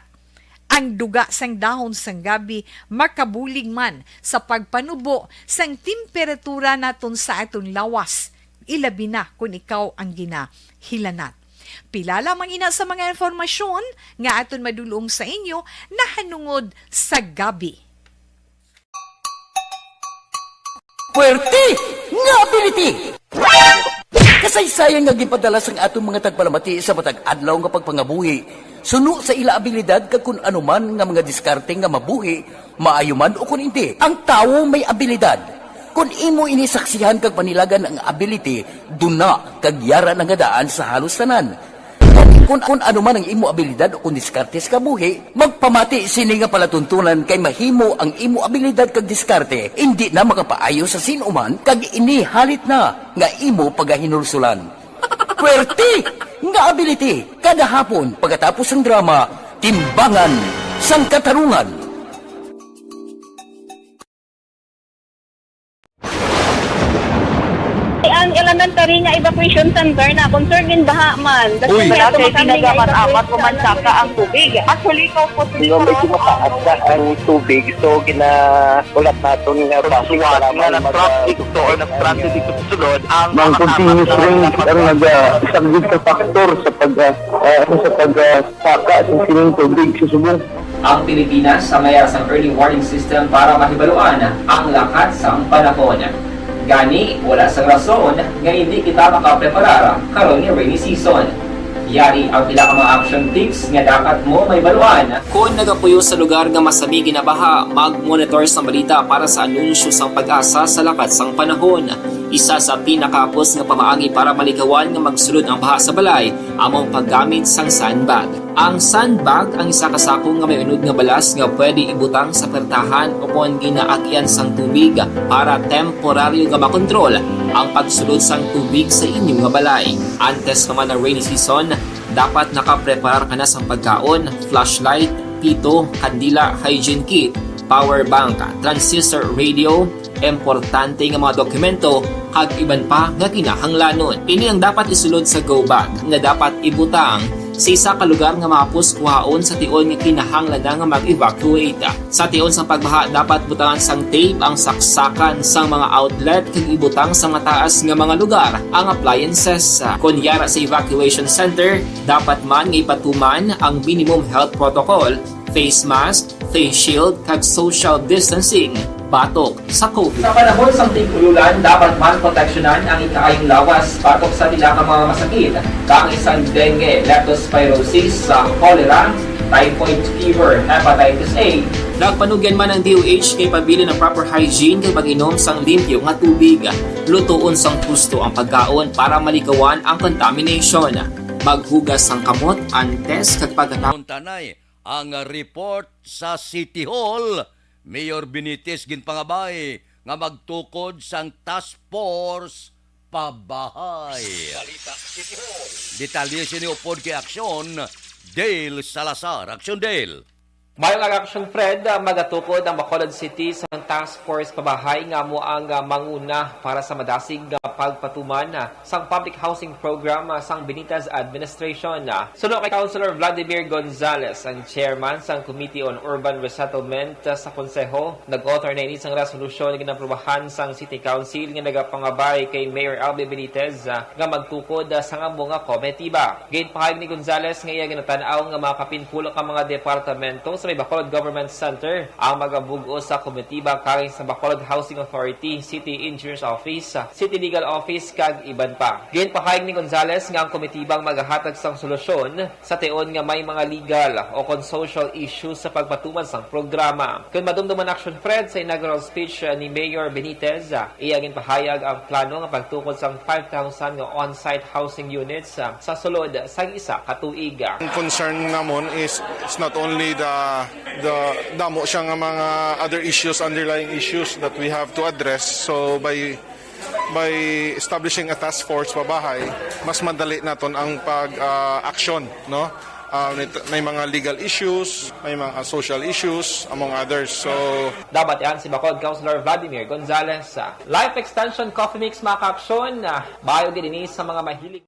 Ang duga sang dahon sang gabi makabulig man sa pagpanubo sang temperatura naton sa aton lawas, ilabi na kon ikaw ang ginahilanat. Pila lamang ina sa mga impormasyon nga aton madulong sa inyo nahanungod sa gabi. Puwerte nga ability! Kasaysayan nga ginpadala sang aton mga tagpalamati sa matag adlaw nga pagpangabuhi, suno sa ila abilidad kag kun ano man nga mga diskarte nga mabuhi, maayo man o kun indi. Ang tawo may abilidad. Kun imo ini saksihan kag panilagan ang ability, duna kag yara na nga daan sa halos tanan. Kun, kun ano man ang imo abilidad o kun diskarte sa kabuhi, magpamati sini nga palatuntunan kay mahimo ang imo abilidad kag diskarte indi na makapaayo sa sin-o man kag ini halit na nga imo pagahinulsulan. Puwerte nga ability kada hapon pagkatapos sang drama, Timbangan sang Katarungan. Ang elementary nga evacuation center na, concern din baha man. Uy. Wala kay tinaga man amat o mansaka ang tubig. Actually, ko po Yung medyo mataas na ang tubig, so ginaulat naton nga basi Suwat para nga man mag- nag-traffic to or nag-transit dito sa sulod, ang Mang mga continuous tama rain na ang naga-, isang big factor sa pag, ah, ah, sa pag, ah, saka sa sining tubig sa subong. Ang Pilipinas ang may sang early warning system para mahibaluan ang lakat sang panahon. Gani, wala sang rason nga hindi kita makapreparar karon nga rainy season. Yari ang pila ka mga action tips nga dapat mo mahibaluan. Kon nagapuyo sa lugar nga masami ginabaha, mag-monitor sang balita para sa anunsyo sang PAGASA sa lakat sang panahon. Isa sa pinakahapos nga pamaagi para maligawan nga magsulod ang baha sa balay amo ang paggamit sang sandbag. Ang sandbag ang isa ka sako nga may unod nga balas nga pwede ibutang sa pertahan o kon ginaagyan sang tubig para temporaryo nga makontrol ang pagsulod sang tubig sa inyo nga balay. Antes pa man ang rainy season, dapat nakapreparar ka na sang pagkaon, flashlight, pito, kandila, hygiene kit, power bank, transistor radio, importante nga mga dokumento, kag iban pa nga kinahanglanon. Ini ang dapat isulod sa go bag nga dapat ibutang sa isa ka lugar nga mahapos kuhaon sa tion nga kinahanglan na nga mag-evacuate. Sa tion sang pagbaha, dapat butangan sang tape ang saksakan sang mga outlet kag ibutang sa mataas nga mga lugar ang appliances. Kon yara sa evacuation center, dapat man nga ipatuman ang minimum health protocol, face mask, face shield, kag social distancing batok sa COVID. Sa panahon sang tig-ululan, dapat man proteksyonan ang ikaayong lawas batok sa pila ka mga masakit, kaangay sang dengue, leptospirosis, sa cholera, typhoid fever, hepatitis A. Nagpanugyan man ang D O H kay pabilin ang proper hygiene kag pag-inom sang limpyo nga tubig, lutoon sang husto ang pagkaon para maligawan ang contamination, maghugas sang kamot antes kag pagkatapos. Ang report sa City Hall, Mayor Benitez ginpangabay nga magtukod sang task force pabahay. Balita City Hall. Detalye sini upod kay Aksyon, Dale Salazar. Aksyon, Dale. Mayong aga, Aksyon Fred, ah, magatukod ang Bacolod City sa task force pabahay nga amo ang, ah, manguna para sa madasig nga pagpatuman, ah, sang public housing program, ah, sang Benitez administration. Ah, suno kay Councilor Vladimir Gonzales, ang chairman sang Committee on Urban Resettlement, ah, sa Konseho, nag-author na ini sang resolusyon nga ginaprobahan sang City Council nga nagapangabay kay Mayor Albie Benitez, ah, nga magtukod, ah, sang amo nga komitiba. Ginpahayag ni Gonzales nga iya ginatan-aw nga makapinpulo ka mga departamento sa may Bacolod Government Center ang magabug-os sa komitiba karon sa Bacolod Housing Authority, City Engineers Office, City Legal Office, kag iban pa. Ginpahayag ni Gonzales nga ang komitibang magahatag sang solusyon sa tion nga may mga legal o kon social issues sa pagpatuman sang programa. Kon madumduman, Action Fred, sa inaugural speech, uh, ni Mayor Benitez, uh, iya ginpahayag ang plano nga pagtukod sang five thousand nga on-site housing units, uh, sa sulod sang isa ka tuig. Ang concern namon is, it's not only the, the damo siya nga mga other issues, underlying issues that we have to address. So by by establishing a task force pabahay, mas madali naton ang pag, ah, action, no? Ah, may, may mga legal issues, may mga social issues, among others. So, dapat yan si Bacolod Councilor Vladimir Gonzales. Ah, Life Extension Coffee Mix, mga kaaksyon, ah, bayo gid ini sa mga mahilig.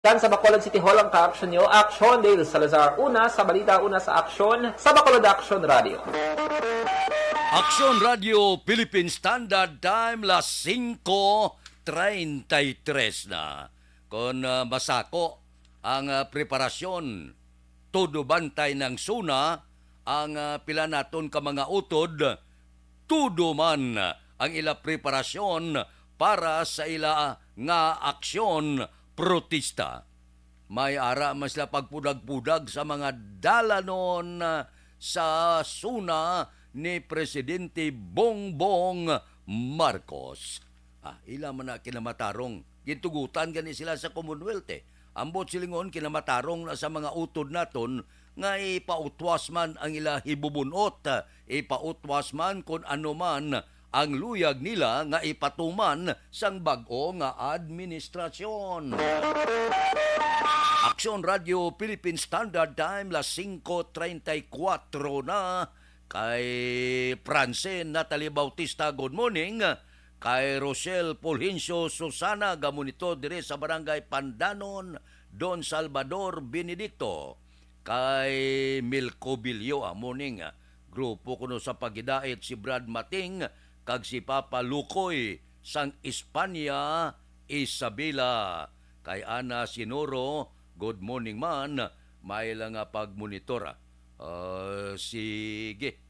Tan sa Bacolod City Hall ang kaaksyon nyo. Aksyon, Dale Salazar. Una sa balita, una sa aksyon, sa Bacolod Aksyon Radio. Aksyon Radio, Philippine Standard Time, las singko treinta y tres na. Kon, ah, masako ang, ah, preparasyon, todo bantay ng SONA ang, ah, pila naton ka mga utod, todo man ang ila preparasyon para sa ila nga aksyon protesta. May ara man sila pagpudag-pudag sa mga dalanon, ah, sa SONA ni Presidente Bongbong Marcos. Ah, ila man na kinamatarong. Gintugutan gani sila sa Commonwealth, eh. Ambot silingon, kinamatarong na sa mga utod naton nga ipautwas man ang ila hibubun-ot, ipautwas man kon ano man ang luyag nila nga ipatuman sang bag-o nga administrasyon. Aksyon Radio Philippine Standard Time, las singko treinta y cuatro na. Kay Francine Natalie Bautista, good morning. kay Rochelle Fulgencio Susana, gamonitor diri sa Barangay Pandanon, Don Salvador Benedicto, kay Milco Bilio, ah, morning, ah, grupo kuno sa paghidait si Brad Mating kag si Papa Lukoy sang Espanya, Isabela, kay Ana Sinoro, good morning man, may lang nga pagmonitor, ah. Ah, sige.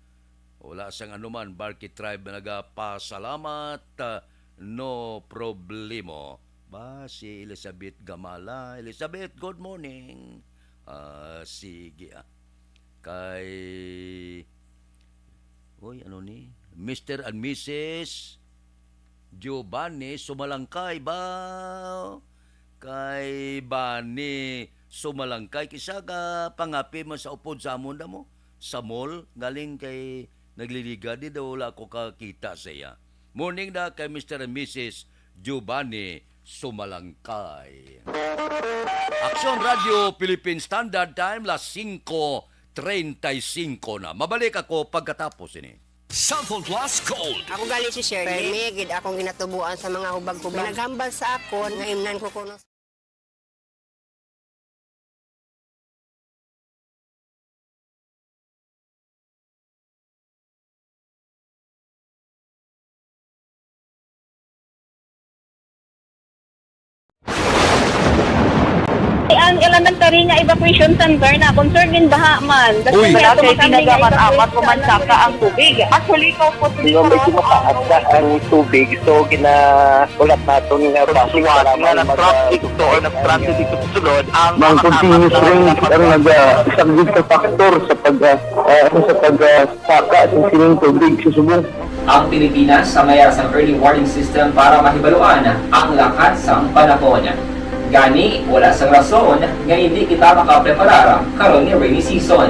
Wala sang anuman, Barky Tribe nagapasalamat, ah, no problemo. Ba, si Elizabeth Gamala. Elizabeth, good morning. Ah, sige, ah. Kay, uy, ano ni? Mister and Missus Giovanni Sumalangkay ba? Kay Bani Sumalangkay, kisa ka pangapi man sa upod sa amon na mo, sa mall, galing kay nagliliga di daw wala ko kakita sa iya. Morning na kay Mister and Missus Giovanni Sumalangkay. Aksyon Radio Philippine Standard Time, las singko treinta y cinco na. Mabalik ako pagkatapos ini. Cellphone Plus Gold. Ako gali si Shirley. Permi gid akong ginatubuan sa mga hubag-hubag. May naghambal sa akon nga imnan ko kuno. Ang elementary nga evacuation center na concern din baha man. Uy. Wala kay kinagaman amat ko man saka ang tubig. Actually, ko po. Medyo mataas na ang tubig, so gina-, ulat naton nga basi nga nag-traffic to or nag-transit dito sa sulod ang mga continuous rain ang nag-, ah, isang big factor sa pag, ah, ah, sa pag, ah, saka sa sining tubig sa subong. Ang Pilipinas sa mayas ang early warning system para mahibaluan ang lakat sang panahon. Gani, wala sang rason nga hindi kita makapreparar karon nga rainy season.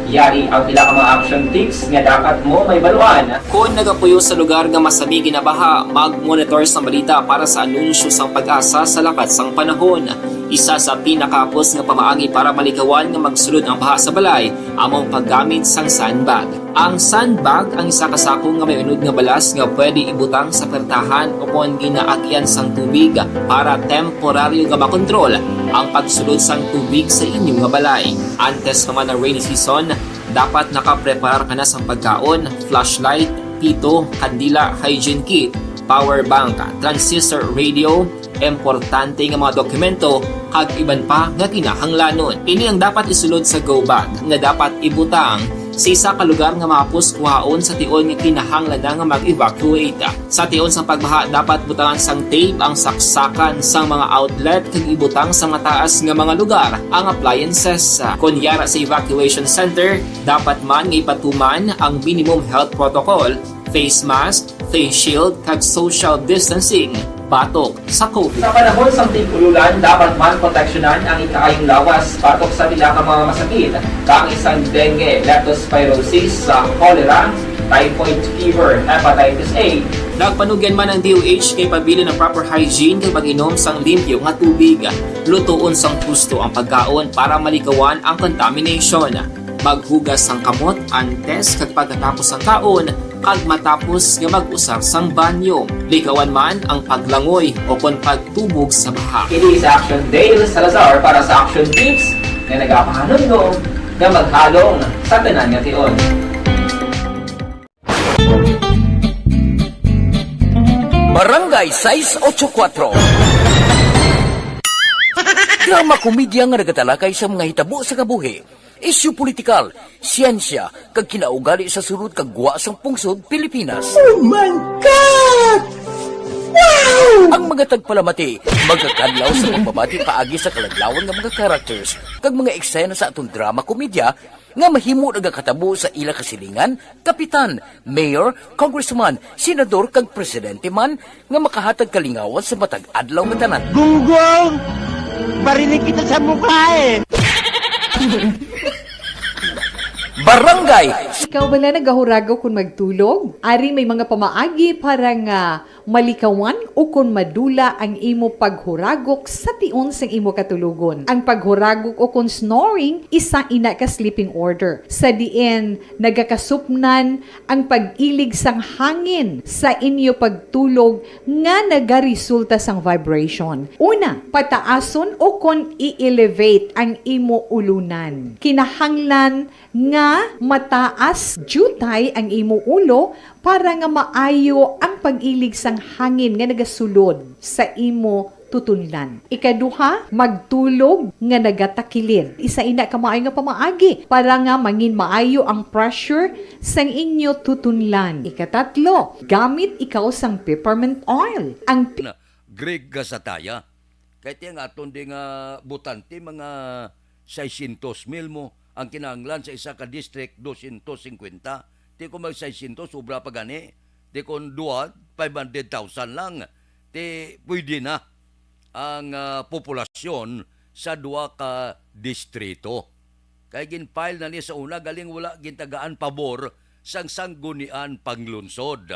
Yari ang pila ka mga action tips nga dapat mo mahibaluan. Kon nagapuyo sa lugar nga masami ginabaha, mag-monitor sang balita para sa anunsyo sang PAGASA sa lakat sang panahon. Isa sa pinakahapos nga pamaagi para malikawan nga magsulod ang baha sa balay amo ang paggamit sang sandbag. Ang sandbag ang isa ka sako nga may unod nga balas nga pwede ibutang sa pertahan ukon ginaagian sang tubig para temporaryo nga makontrol ang pagsulod sang tubig sa inyo nga balay. Antes pa man ang rainy season, dapat nakapreparar ka na sang pagkaon, flashlight, pito, kandila, hygiene kit, power bank, transistor radio, importante nga mga dokumento, kag iban pa nga kinahanglanon. Ini ang dapat isulod sa go bag nga dapat ibutang sa isa ka lugar nga mahapos kuhaon sa tion nga kinahanglan na nga mag-evacuate. Sa tion sang pagbaha, dapat butangan sang tape ang saksakan sang mga outlet kag ibutang sa mataas nga mga lugar ang appliances. Kon yara sa evacuation center, dapat man nga ipatuman ang minimum health protocol, face mask, face shield, kag social distancing batok sa COVID. Sa panahon sang tig-ululan, dapat man proteksyonan ang ikaayong lawas batok sa pila ka mga masakit, kaangay sang dengue, leptospirosis, sa cholera, typhoid fever, hepatitis A. Nagpanugyan man ang D O H kay pabilin ang proper hygiene kag pag-inom sang limpyo nga tubig. Lutoon sang husto ang pagkaon para malikawan ang contamination. Maghugas sang kamot antes kag pagkatapos sang kaon, kag matapos nga mag-usar sang banyo. Likawan man ang paglangoy o kon pagtubog sa baha. Ini si Action Dale Salazar para sa Action Tips nga nagapahanumdom nga maghalong sa tanan nga tion. Barangay sais ocho kuatro. Drama komedya nga nagatalakay sa mga hitabo sa kabuhi, isyu politikal, siyensya, kag kinaugali sa sulod kag gwa sang pungsod Pilipinas. Oh my God! Wow! Ang mga tagpalamati magakadlaw sa pagbabati paagi sa kaladlawan nga mga characters kag mga eksena sa aton drama komedya nga mahimo nagakatabo sa ila kasilingan, kapitan, mayor, congressman, senador, kag presidente man nga makahatag kalingawan sa matag adlaw nga tanan. Gunggong! Barinig kita sa mukha eh! Barangay! Ikaw bala nagahuragaw kon magtulog? Ari may mga pamaagi para nga Malikawan ukon madula ang imo paghuragok sa tion sang imo katulogon. Ang paghuragok ukon snoring, isa ina ka sleeping order, sa diin nagakasupnan ang pag-ilig sang hangin sa inyo pagtulog nga nagaresulta sang vibration. Una, pataason ukon i-elevate ang imo ulunan. Kinahanglan nga mataas diutay ang imo ulo para nga maayo ang pag-ilig sang hangin nga nagasulod sa imo tutunlan. Ikaduha, magtulog nga nagatakilid. Isa ina ka maayo nga pamaagi para nga mangin maayo ang pressure sang inyo tutunlan. Ikatatlo, gamit ikaw sang peppermint oil. Ang pi- Na, Greg Gasataya. Kay ti ang aton di nga botante, mga seiscientos mil mo. Ang kinahanglan sa isa ka district, doscientos cincuenta. Ti kung mag seiscientos, sobra pa gani. Ti kung duha, five hundred thousand lang. Ti pwede na ang, ah, populasyon sa duha ka distrito. Kay gin-file na ni sa una, galing wala gintagaan pabor sang Sanggunian Panglungsod.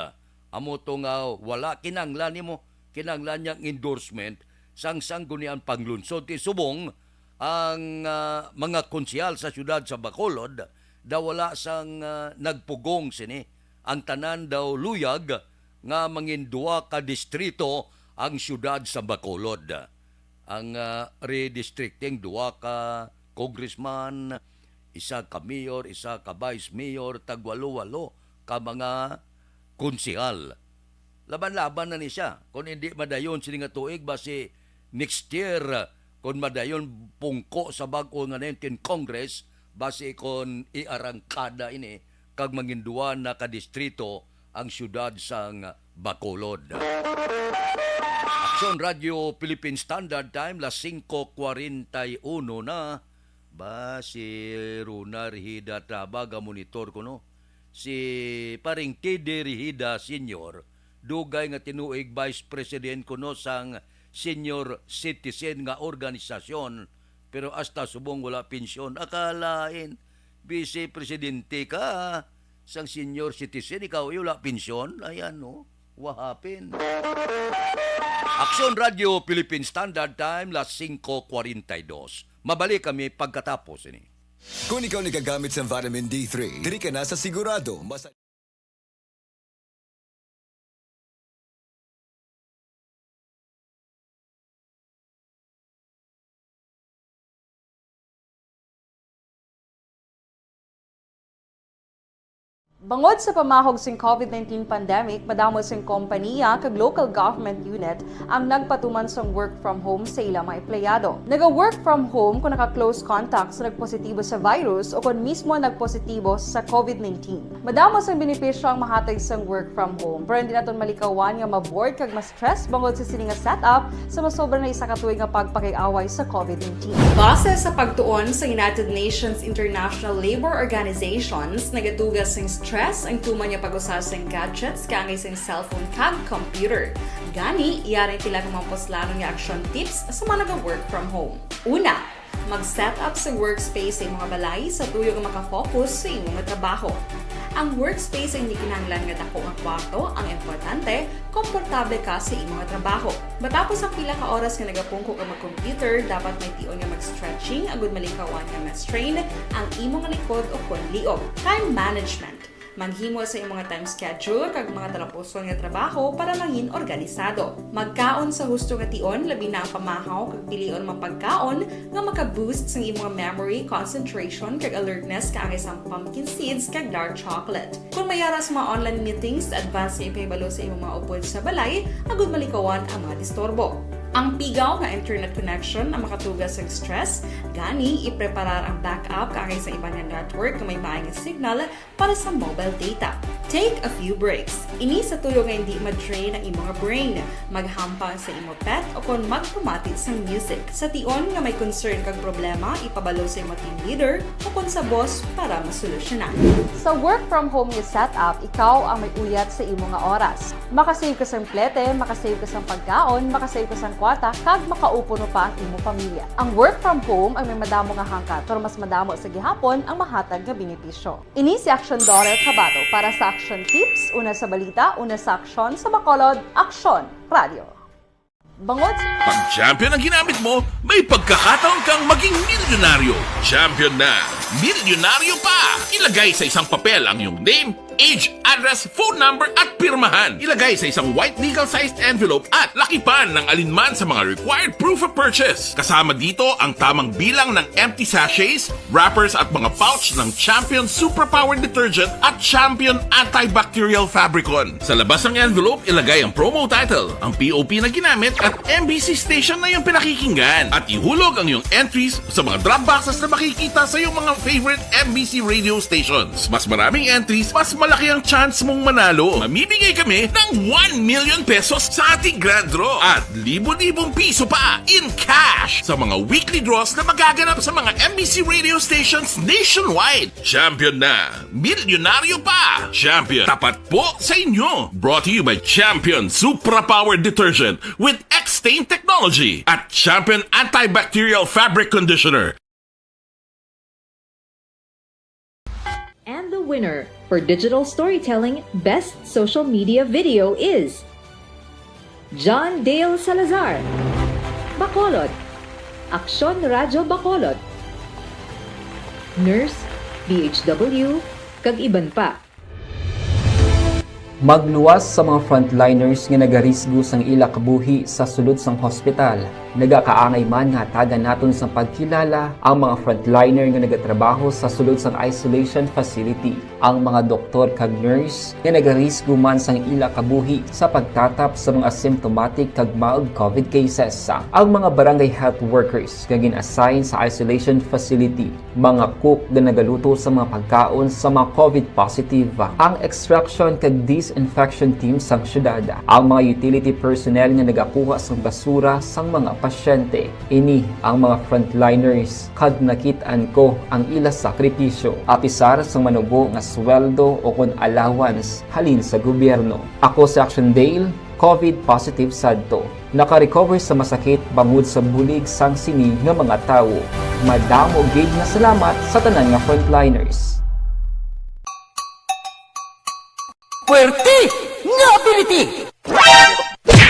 Amo to nga wala kinanglan nimo, kinanglan niyang endorsement sang Sanggunian Panglungsod. Ti subong ang, ah, mga konsehal sa siyudad sa Bacolod daw wala sang, ah, nagpugong sini. Ang tanan daw luyag nga mangin duha ka distrito ang siyudad sa Bacolod. Ang, ah, redistricting, duha ka congressman, isa ka mayor, isa ka vice mayor, tagwalo-walo ka mga konsehal. Laban-laban na ni siya. Kung hindi madayon sini nga tuig, basi next year, kung madayon pungko sa bag-o nga nineteenth Congress, basi kon iarangkada ini kag mangin duha na ka distrito ang siyudad sang Bacolod. Aksyon Radio Philippine Standard Time, las singko kwarenta y uno na. Ba, si Rona Rehida Taba, ga-monitor ko, no? Si paring T D Rehida Senior, dugay nga tinuig Vice President kuno sang senior citizen nga organisasyon, pero hasta subong wala pensyon. Akalain, Vice Presidente ka sang senior citizen, ikaw ay wala pensyon? Ayan, no? What happened? Aksyon Radio Philippine Standard Time, las singko kwarenta y dos. Mabalik kami pagkatapos ini. Kung ikaw nagagamit sang vitamin D three, diri ka na sa sigurado. Mas Bangod sa pamahog sing covid nineteen pandemic, madamo sing kompanya kag local government unit ang nagpatuman sang work from home sa ila mga empleyado. Naga-work from home kung naka-close contact sa nagpositibo sa virus o kon mismo nagpositibo sa covid nineteen. Madamo sang benepisyo ang mahatag sang work from home, pero hindi naton malikawan nga ma-bored kag ma-stress bangod sa sini nga setup sa masobra na isa ka tuig nga pagpakig-away sa covid nineteen. Base sa pagtuon sa United Nations International Labor Organizations, nagatuga sing stress ang tuman nga pag-usa sing gadgets kaangay sing cellphone kag computer. Gani, yari pila ka mga puslanon nga action tips sa mga naga-work from home. Una, mag-set up sa workspace sa imong balay sa tuyo nga maka-focus sa imong nga trabaho. Ang workspace ay hindi kinahanglan nga dako nga kwarto ang importante, komportable ka sa imong nga trabaho. Matapos ang pila ka oras nga nagapungko ka mag-computer, dapat may tion nga mag-stretching agud malikawan nga ma-strain ang imong likod o kon liog. Time management. Maghimo sa imong nga time schedule kag mga talapuson nga trabaho para mangin organisado. Magkaon sa husto nga tion, labi na ang pamahaw kag pilion mga pagkaon nga maka-boost sang imong memory, concentration, kag alertness kaangay sang pumpkin seeds kag dark chocolate. Kung may ara sa mga online meetings, advance nga ipahibalo sa imong mga upod sa balay agud malikawan ang mga disturbo. Ang pigaw nga internet connection ang makatuga sang stress, gani ipreparar ang backup kaangay sa iban nga network nga may maay nga signal para sa mobile data. Take a few breaks. Ini sa tuyo nga hindi ma-drain ang imong brain. Maghampang sa imo pet o kon magpamati sang music. Sa tion nga may concern kag problema, ipabalo sa imo team leader o kon sa boss para masolusyonan. Sa work from home nga setup, ikaw ang may uyat sa imo nga oras. Makasave ka sang plete, makasave ka sang pagkaon, makasave ka sang kwarta kag makaupo no pa ang imo pamilya. Ang work from home ang may madamo nga hangkat, pero mas madamo sa gihapon ang mahatag nga benepisyo. Ini si Action Daughter Kabato para sa Action Tips, una sa balita, una sa aksyon, sa Bacolod, Aksyon Radio. Bangod sa Pag champion ang ginamit mo, may pagkakataon kang maging milyonaryo. Champion na, milyonaryo pa! Ilagay sa isang papel ang iyong name, age, address, phone number, at pirmahan. Ilagay sa isang white legal-sized envelope at lakipan ng alinman sa mga required proof of purchase. Kasama dito ang tamang bilang ng empty sachets, wrappers, at mga pouch ng Champion Superpower Detergent at Champion Antibacterial Fabricon. Sa labas ng envelope, ilagay ang promo title, ang P O P na ginamit, at M B C station na iyong pinakikinggan. At ihulog ang iyong entries sa mga drop boxes na makikita sa iyong mga favorite M B C radio stations. Mas maraming entries, mas malaki ang chance mong manalo. Mamimigay kami ng one million pesos sa ating grand draw at libo-libong piso pa in cash sa mga weekly draws na magaganap sa mga M B C radio stations nationwide. Champion na! Milyonaryo pa! Champion, tapat po sa inyo! Brought to you by Champion Supra Power Detergent with X-Stain Technology at Champion Antibacterial Fabric Conditioner. And the winner for digital storytelling best social media video is John Dale Salazar, Bacolod, Aksyon Radyo Bacolod, Nurse, B H W, kag iban pa. Magluwas sa mga frontliners nga nagarisgo sang ila kabuhi sa sulod sang hospital. Nagakaangay man nga hatagan naton sang pagkilala ang mga frontliner nga nagatrabaho sa sulod sang isolation facility, ang mga doktor kag nurse nga nagarisgo man sang ila kabuhi sa pagtatap sa mga symptomatic kag mild COVID cases, ang mga barangay health workers nga gin-assign sa isolation facility, mga cook nga nagaluto sa mga pagkaon sa mga COVID positive, ang extraction kag disinfection team sang syudad, ang mga utility personnel nga nagakuha sang basura sang mga pasyente. Ini ang mga frontliners, kag nakit-an ko ang ila sakripisyo, apisar sang manubo nga sweldo o kon allowance halin sa gobyerno. Ako si Action Dale, COVID positive sadto. Naka-recover sa masakit bangod sa bulig sang sini nga mga tawo. Madamo gid nga salamat sa tanan nga frontliners. Puwerte nga ability!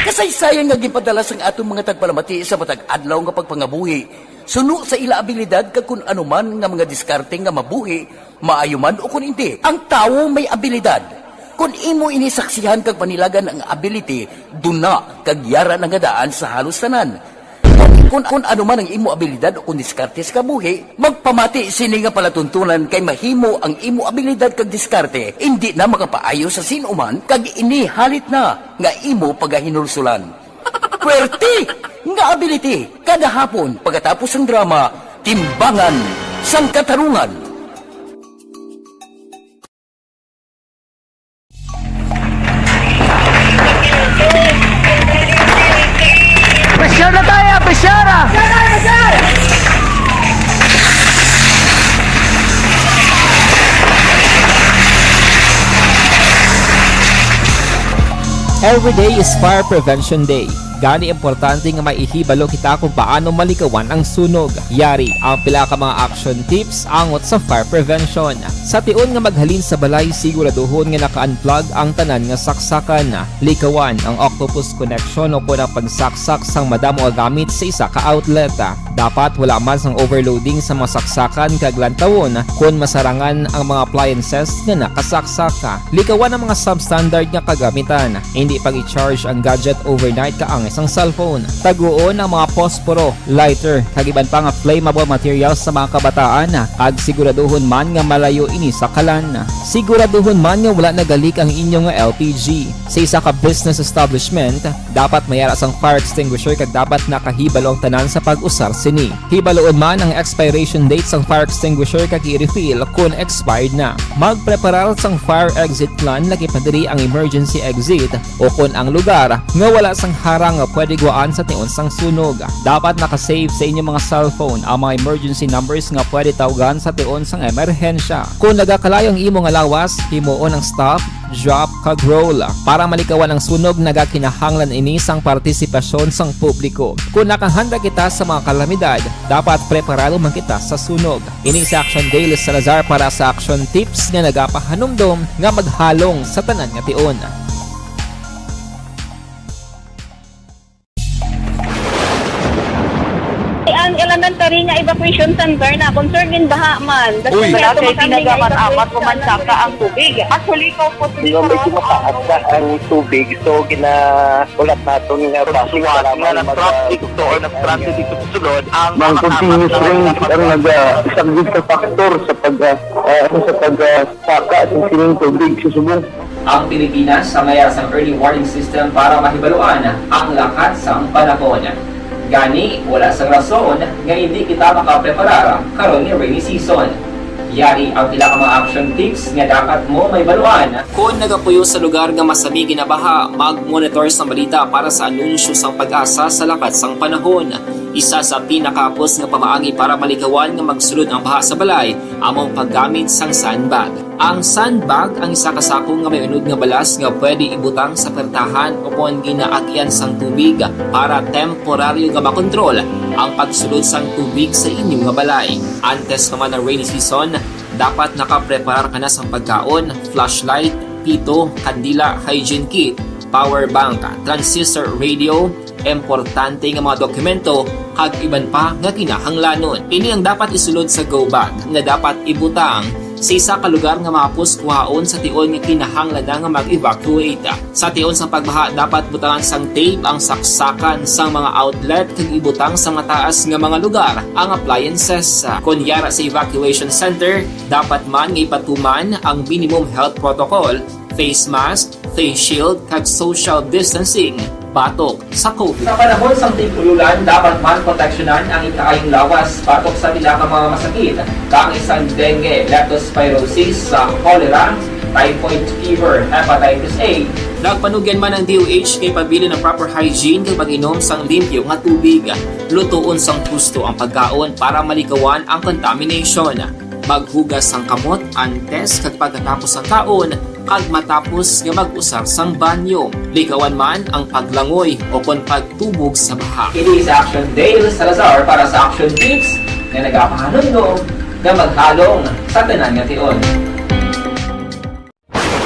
Kasaysayan nga ginpadala sang aton mga tagpalamati sa matag adlaw nga pagpangabuhi, suno sa ila abilidad kag kun ano man nga mga diskarte nga mabuhi, maayo man o kun indi. Ang tawo may abilidad. Kon imo ini saksihan kag panilagan ang ability, duna kag yara na nga daan sa halos tanan. Kon, kon ano man ang imo abilidad o kon diskarte sa kabuhi, magpamati sini nga palatuntunan kay mahimo ang imo abilidad kag diskarte indi na makapaayo sa sin-o man kag ini halit na nga imo pagahinulsulan. Puwerte nga ability kada hapon pagkatapos sang drama, Timbangan sang Katarungan. Pressure na tayo! Pressure! Every day is Fire Prevention Day. Gani, importante nga may ihibalo kita kung paano malikawan ang sunog. Yari ang pila ka mga action tips angot sa fire prevention. Sa tion nga maghalin sa balay, siguraduhon nga naka-unplug ang tanan nga saksakan. Likawan ang octopus connection o kon ang pagsaksak sang madamo nga gamit sa isa ka outlet. Dapat wala man sang overloading sa mga saksakan kag lantawon kon masarangan ang mga appliances nga nakasaksak. Likawan ang mga substandard nga kagamitan. Indi pag-i-charge ang gadget overnight kaangay sang cellphone. Taguon ang mga posporo, lighter, kag iban pa nga flammable materials sa mga kabataan, kag siguraduhon man nga malayo ini sa kalan. Siguraduhon man nga wala nagalik ang inyo nga L P G. Sa isa ka business establishment, dapat may ara sang fire extinguisher kag dapat nakahibalo ang tanan sa pag-usar sini. Hibaluon man ang expiration date sang fire extinguisher kag i-refill kon expired na. Magpreparar sang fire exit plan, lakip na diri ang emergency exit o kon ang lugar nga wala sang harang nga pwede gwaan sa tion sang sunog. Dapat naka-save sa inyo mga cellphone ang mga emergency numbers nga pwede tawgan sa tion sang emerhensya. Kon nagakalayo ang imo nga lawas, himuon ang stop, drop, kag roll. Para malikawan ang sunog, nagakinahanglan ini sang partisipasyon sang publiko. Kon nakahanda kita sa mga kalamidad, dapat preparado man kita sa sunog. Ini si Action Dale Salazar para sa Action Tips nga nagapahanumdom nga maghalong sa tanan nga tion. Ang elementary nga evacuation center na concern gin baha man. Uy. Wala kay tinaga man amat ko man saka ang tubig. Actually, ko po Nga medyo mataas na ang tubig, so ginahulat naton nga basi nga nag-traffic to or nag-transit dito sa sulod ang mga continuous rains ang nagasaglit sa faktor sa pag ah, ah, sa pag ah, saka sa sining tubig sa subong. Ang Pilipinas ang mayara sang early warning system para mahibaluan ang lakat sang panahon. Gani, wala sang rason nga hindi kita makapreparar karon nga rainy season. Yari ang pila ka mga action tips nga dapat mo mahibaluan. Kon nagapuyo sa lugar nga masami ginabaha, mag-monitor sang balita para sa anunsyo sang PAGASA sa lakat sang panahon. Isa sa pinakahapos nga pamaagi para malikawan nga magsulod ang baha sa balay amo ang paggamit sang sandbag. Ang sandbag ang isa ka sako nga may unod nga balas nga pwede ibutang sa pertahan ukon ginaagian sang tubig para temporaryo nga makontrol ang pagsulod sang tubig sa inyo nga balay. Antes pa man ang rainy season, dapat nakapreparar ka na sang pagkaon, flashlight, pito, kandila, hygiene kit, power bank, transistor radio, importante nga mga dokumento, kag iban pa nga kinahanglanon. Ini ang dapat isulod sa go bag nga dapat ibutang sa isa ka lugar nga mahapos kuhaon sa tion nga kinahanglan na nga mag-evacuate. Sa tion sang pagbaha, dapat butangan sang tape ang saksakan sang mga outlet kag ibutang sa mataas nga mga lugar ang appliances. Kon yara sa evacuation center, dapat man nga ipatuman ang minimum health protocol, face mask, face shield, kag social distancing batok sa COVID. Sa panahon sang tig-ululan, dapat man proteksyonan ang ikaayong lawas batok sa pila ka mga masakit, kaangay sang dengue, leptospirosis, sa cholera, typhoid fever, hepatitis A. Nagpanugyan man ang D O H kay pabilin ang proper hygiene kag pag-inom sang limpyo nga tubig. Lutoon sang husto ang pagkaon para malikawan ang contamination. Maghugas sang kamot antes kag pagkatapos sang kaon, kag matapos nga mag-usar sang banyo. Likawan man ang paglangoy o kon pagtubog sa baha. Ini si Action Dale Salazar para sa Action Tips nga nagapahanumdom nga maghalong sa tanan nga tion.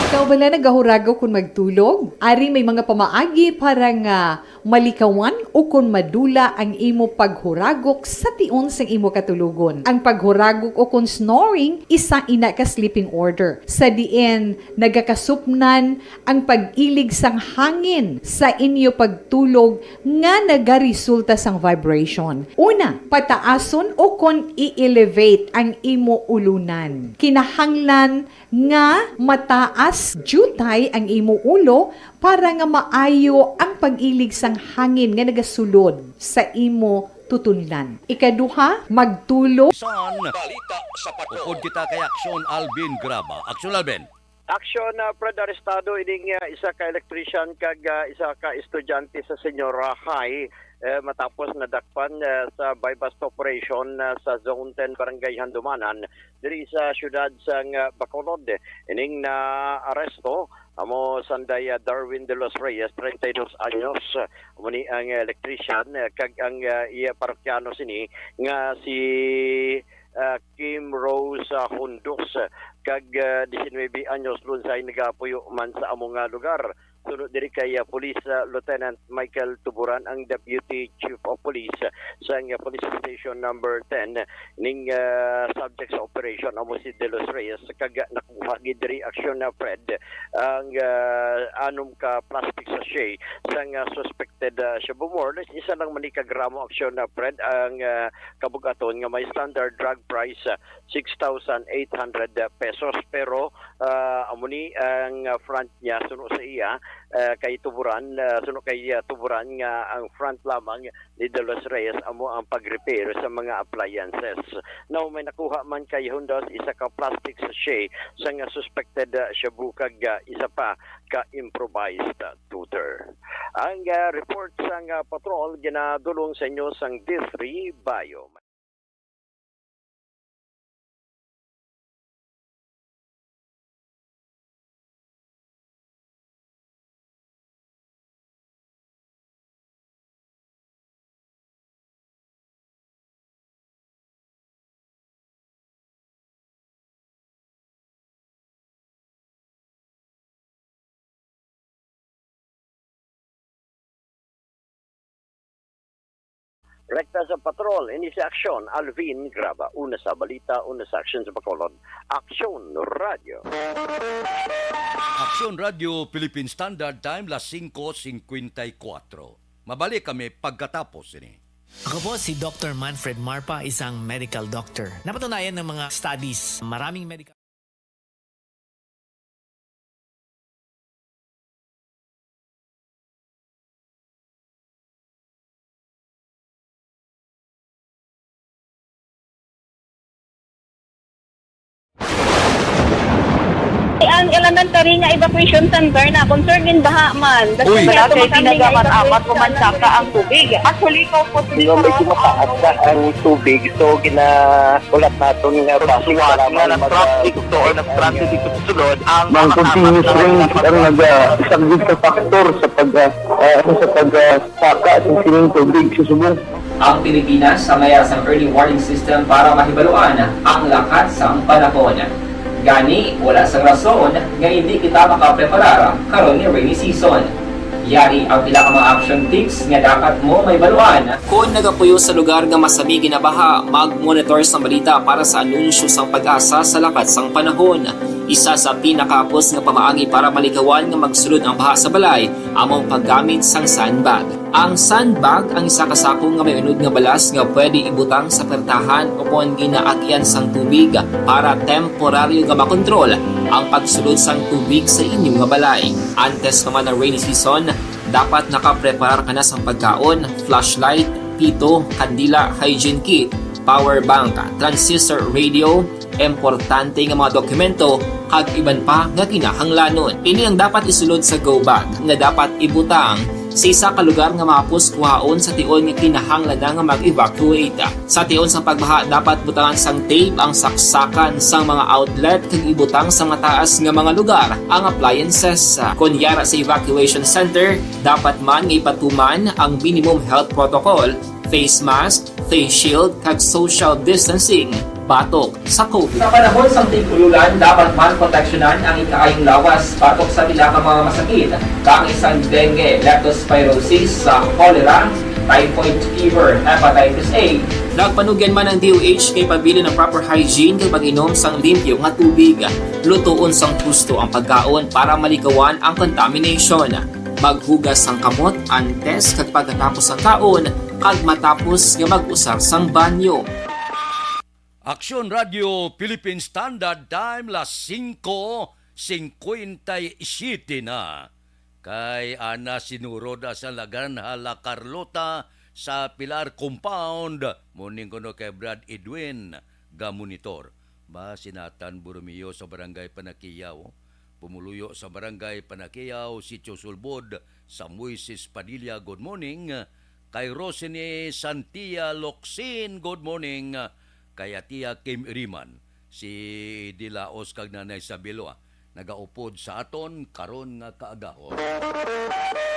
Ikaw bala nagahuragok kon magtulog? Ari may mga pamaagi para nga malikawan ukon madula ang imo paghuragok sa tion sang imo katulogon. Ang paghuragok ukon snoring isa ina ka sleeping order, sa diin nagakasupnan ang pag-ilig sang hangin sa inyo pagtulog nga nagaresulta sang vibration. Una, pataason ukon i-elevate ang imo ulunan. Kinahanglan nga mataas diutay ang imo ulo para nga maayo ang pag-ilig sang hangin nga nagasulod sa imo tutunlan. Ikaduha, magtulog. San Balita sa Patrol. Upod kita kay Aksyon Alvin Graba. Aksyon Alvin. Aksyon, ah, Fred, arestado ining, ah, isa ka electrician kag, ah, isa ka estudyante sa senior, ah, high, eh, matapos nadakpan, eh, sa buy-bust operation, ah, sa Zone ten, Barangay Handumanan, diri sa siyudad sang, ah, Bacolod. Ining naaresto amo sanday, ah, Darwin de los Reyes, treinta y dos anyos. Amo ni ang electrician, ah, kag ang, ah, iya parokyano sini nga si, ah, Kim Rose, ah, Hundos, ah, kag, ah, diecinuebe anyos, lunsay nagapuyo man sa amo nga lugar. Suno diri kay, ah, Police, ah, Lieutenant Michael Tuburan, ang Deputy Chief of Police, ah, sang, ah, Police Station Number ten, ning, ah, subject sa operation amo si De Los Reyes, kag nakuha gid diri, Aksyon, ah, Fred, ang, ah, anom ka plastic sachet sang, ah, suspected, ah, shabu. More or less, isa lang man ni ka gramo, Aksyon, ah, Fred, ang, ah, kabug-aton nga may standard drug price, ah, six thousand eight hundred pesos. Pero, ah, amo ni ang, ah, front niya, suno sa iya, ah, kay Tuburan, ah, suno kay, ah, Tuburan nga ang front lamang ni De Los Reyes amo ang pag-repair sa mga appliances. Now, may nakuha man kay Hundos isa ka plastic sachet sang suspected, ah, shabu kag, ah, isa pa ka improvised, ah, tutor. Ang, ah, report sang, ah, patrol ginadulong sa inyo sang D three Bio. Rekta sa patrol, ini si Aksyon, Alvin Graba. Una sa balita, una sa aksyon sa Bacolod. Aksyon Radio. Aksyon Radio, Philippine Standard Time, las singko singkwenta y kuwatro. Mabalik kami pagkatapos ini. Ako po si Doctor Manfred Marpa, isang medical doctor. Napatunayan ng mga studies, maraming medical Ang elementary nga evacuation center na concern gin baha man. Uy. Wala kay tinaga man amat o mansaka ang tubig. Actually, ko po Medyo mataas na ang tubig, so ginaulat naton nga basi para nga mag-, nag-traffic to or nag-traffic dito sa sulod ang mga continuous rains ang nag-, ah, isang big factor sa pag, ah, ah, sa pag, ah, saka sa sining tubig sa subong. Ang Pilipinas ang mayara sang early warning system para mahibaluan ang lakat sang panahon. Gani, wala sang rason nga hindi kita makapreparar karon nga rainy season. Yari ang pila ka mga action tips nga dapat mo mahibaluan. Kon nagapuyo sa lugar nga masami ginabaha, mag-monitor sang balita para sa anunsyo sang PAGASA sa lakat sang panahon. Isa sa pinakahapos nga pamaagi para malikawan nga magsulod ang baha sa balay amo ang paggamit sang sandbag. Ang sandbag ang isa ka sako nga may unod nga balas nga pwede ibutang sa pertahan ukon ginaagian sang tubig para temporaryo nga makontrol ang pagsulod sang tubig sa inyo nga balay. Antes pa man ang rainy season, dapat nakapreparar ka na sang pagkaon, flashlight, pito, kandila, hygiene kit, power bank, transistor radio, importante nga mga dokumento, kag iban pa nga kinahanglanon. Ini ang dapat isulod sa go bag nga dapat ibutang sa isa ka lugar nga mahapos kuhaon sa tion nga kinahanglan na nga mag-evacuate. Sa tion sang pagbaha, dapat butangan sang tape ang saksakan sang mga outlet kag ibutang sa mataas nga mga lugar ang appliances. Kon yara sa evacuation center, dapat man nga ipatuman ang minimum health protocol, face mask, face shield, kag social distancing batok sa COVID. Sa panahon sang tig-ululan, dapat man proteksyonan ang ikaayong lawas batok sa pila ka mga masakit, kaangay sang dengue, leptospirosis, sa cholera, typhoid fever, hepatitis A. Nagpanugyan man ang D O H kay pabilin ang proper hygiene kag pag-inom sang limpyo nga tubig. Lutoon sang husto ang pagkaon para malikawan ang contamination. Maghugas sang kamot antes kag pagkatapos sang kaon kag matapos nga mag-usar sang banyo. Aksyon Radio Philippine Standard Time, las singko singkwenta y siyete na. Kay ana sinurod sa La Granja, La Carlota sa Pilar Compound, morning kuno kay Brad Edwin, ga monitor. Ba, si Nathan Borromeo sa Barangay Panaquiao, pumuluyo sa Barangay Panaquiao, Sitio Sulbod, sa Moises Padilla, good morning. Kay Rosini Santia Locsin, good morning. Kay Atia Kim Iriman, si Dilaos kag Nanay Sabilwa, nagaupod sa aton karon nga kaagahon.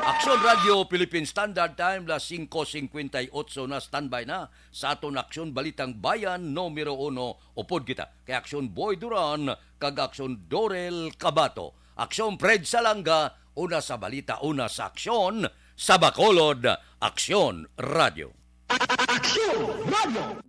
Aksyon Radio Philippine Standard Time, las singko singkwenta y otso na, standby na sa aton Aksyon Balitang Bayan numero uno. Upod kita kay Aksyon Boy Duran kag Aksyon Dorel Cabato. Aksyon Fred Salanga, una sa balita, una sa aksyon, sa Bacolod, Aksyon Radio. Aksyon Radio.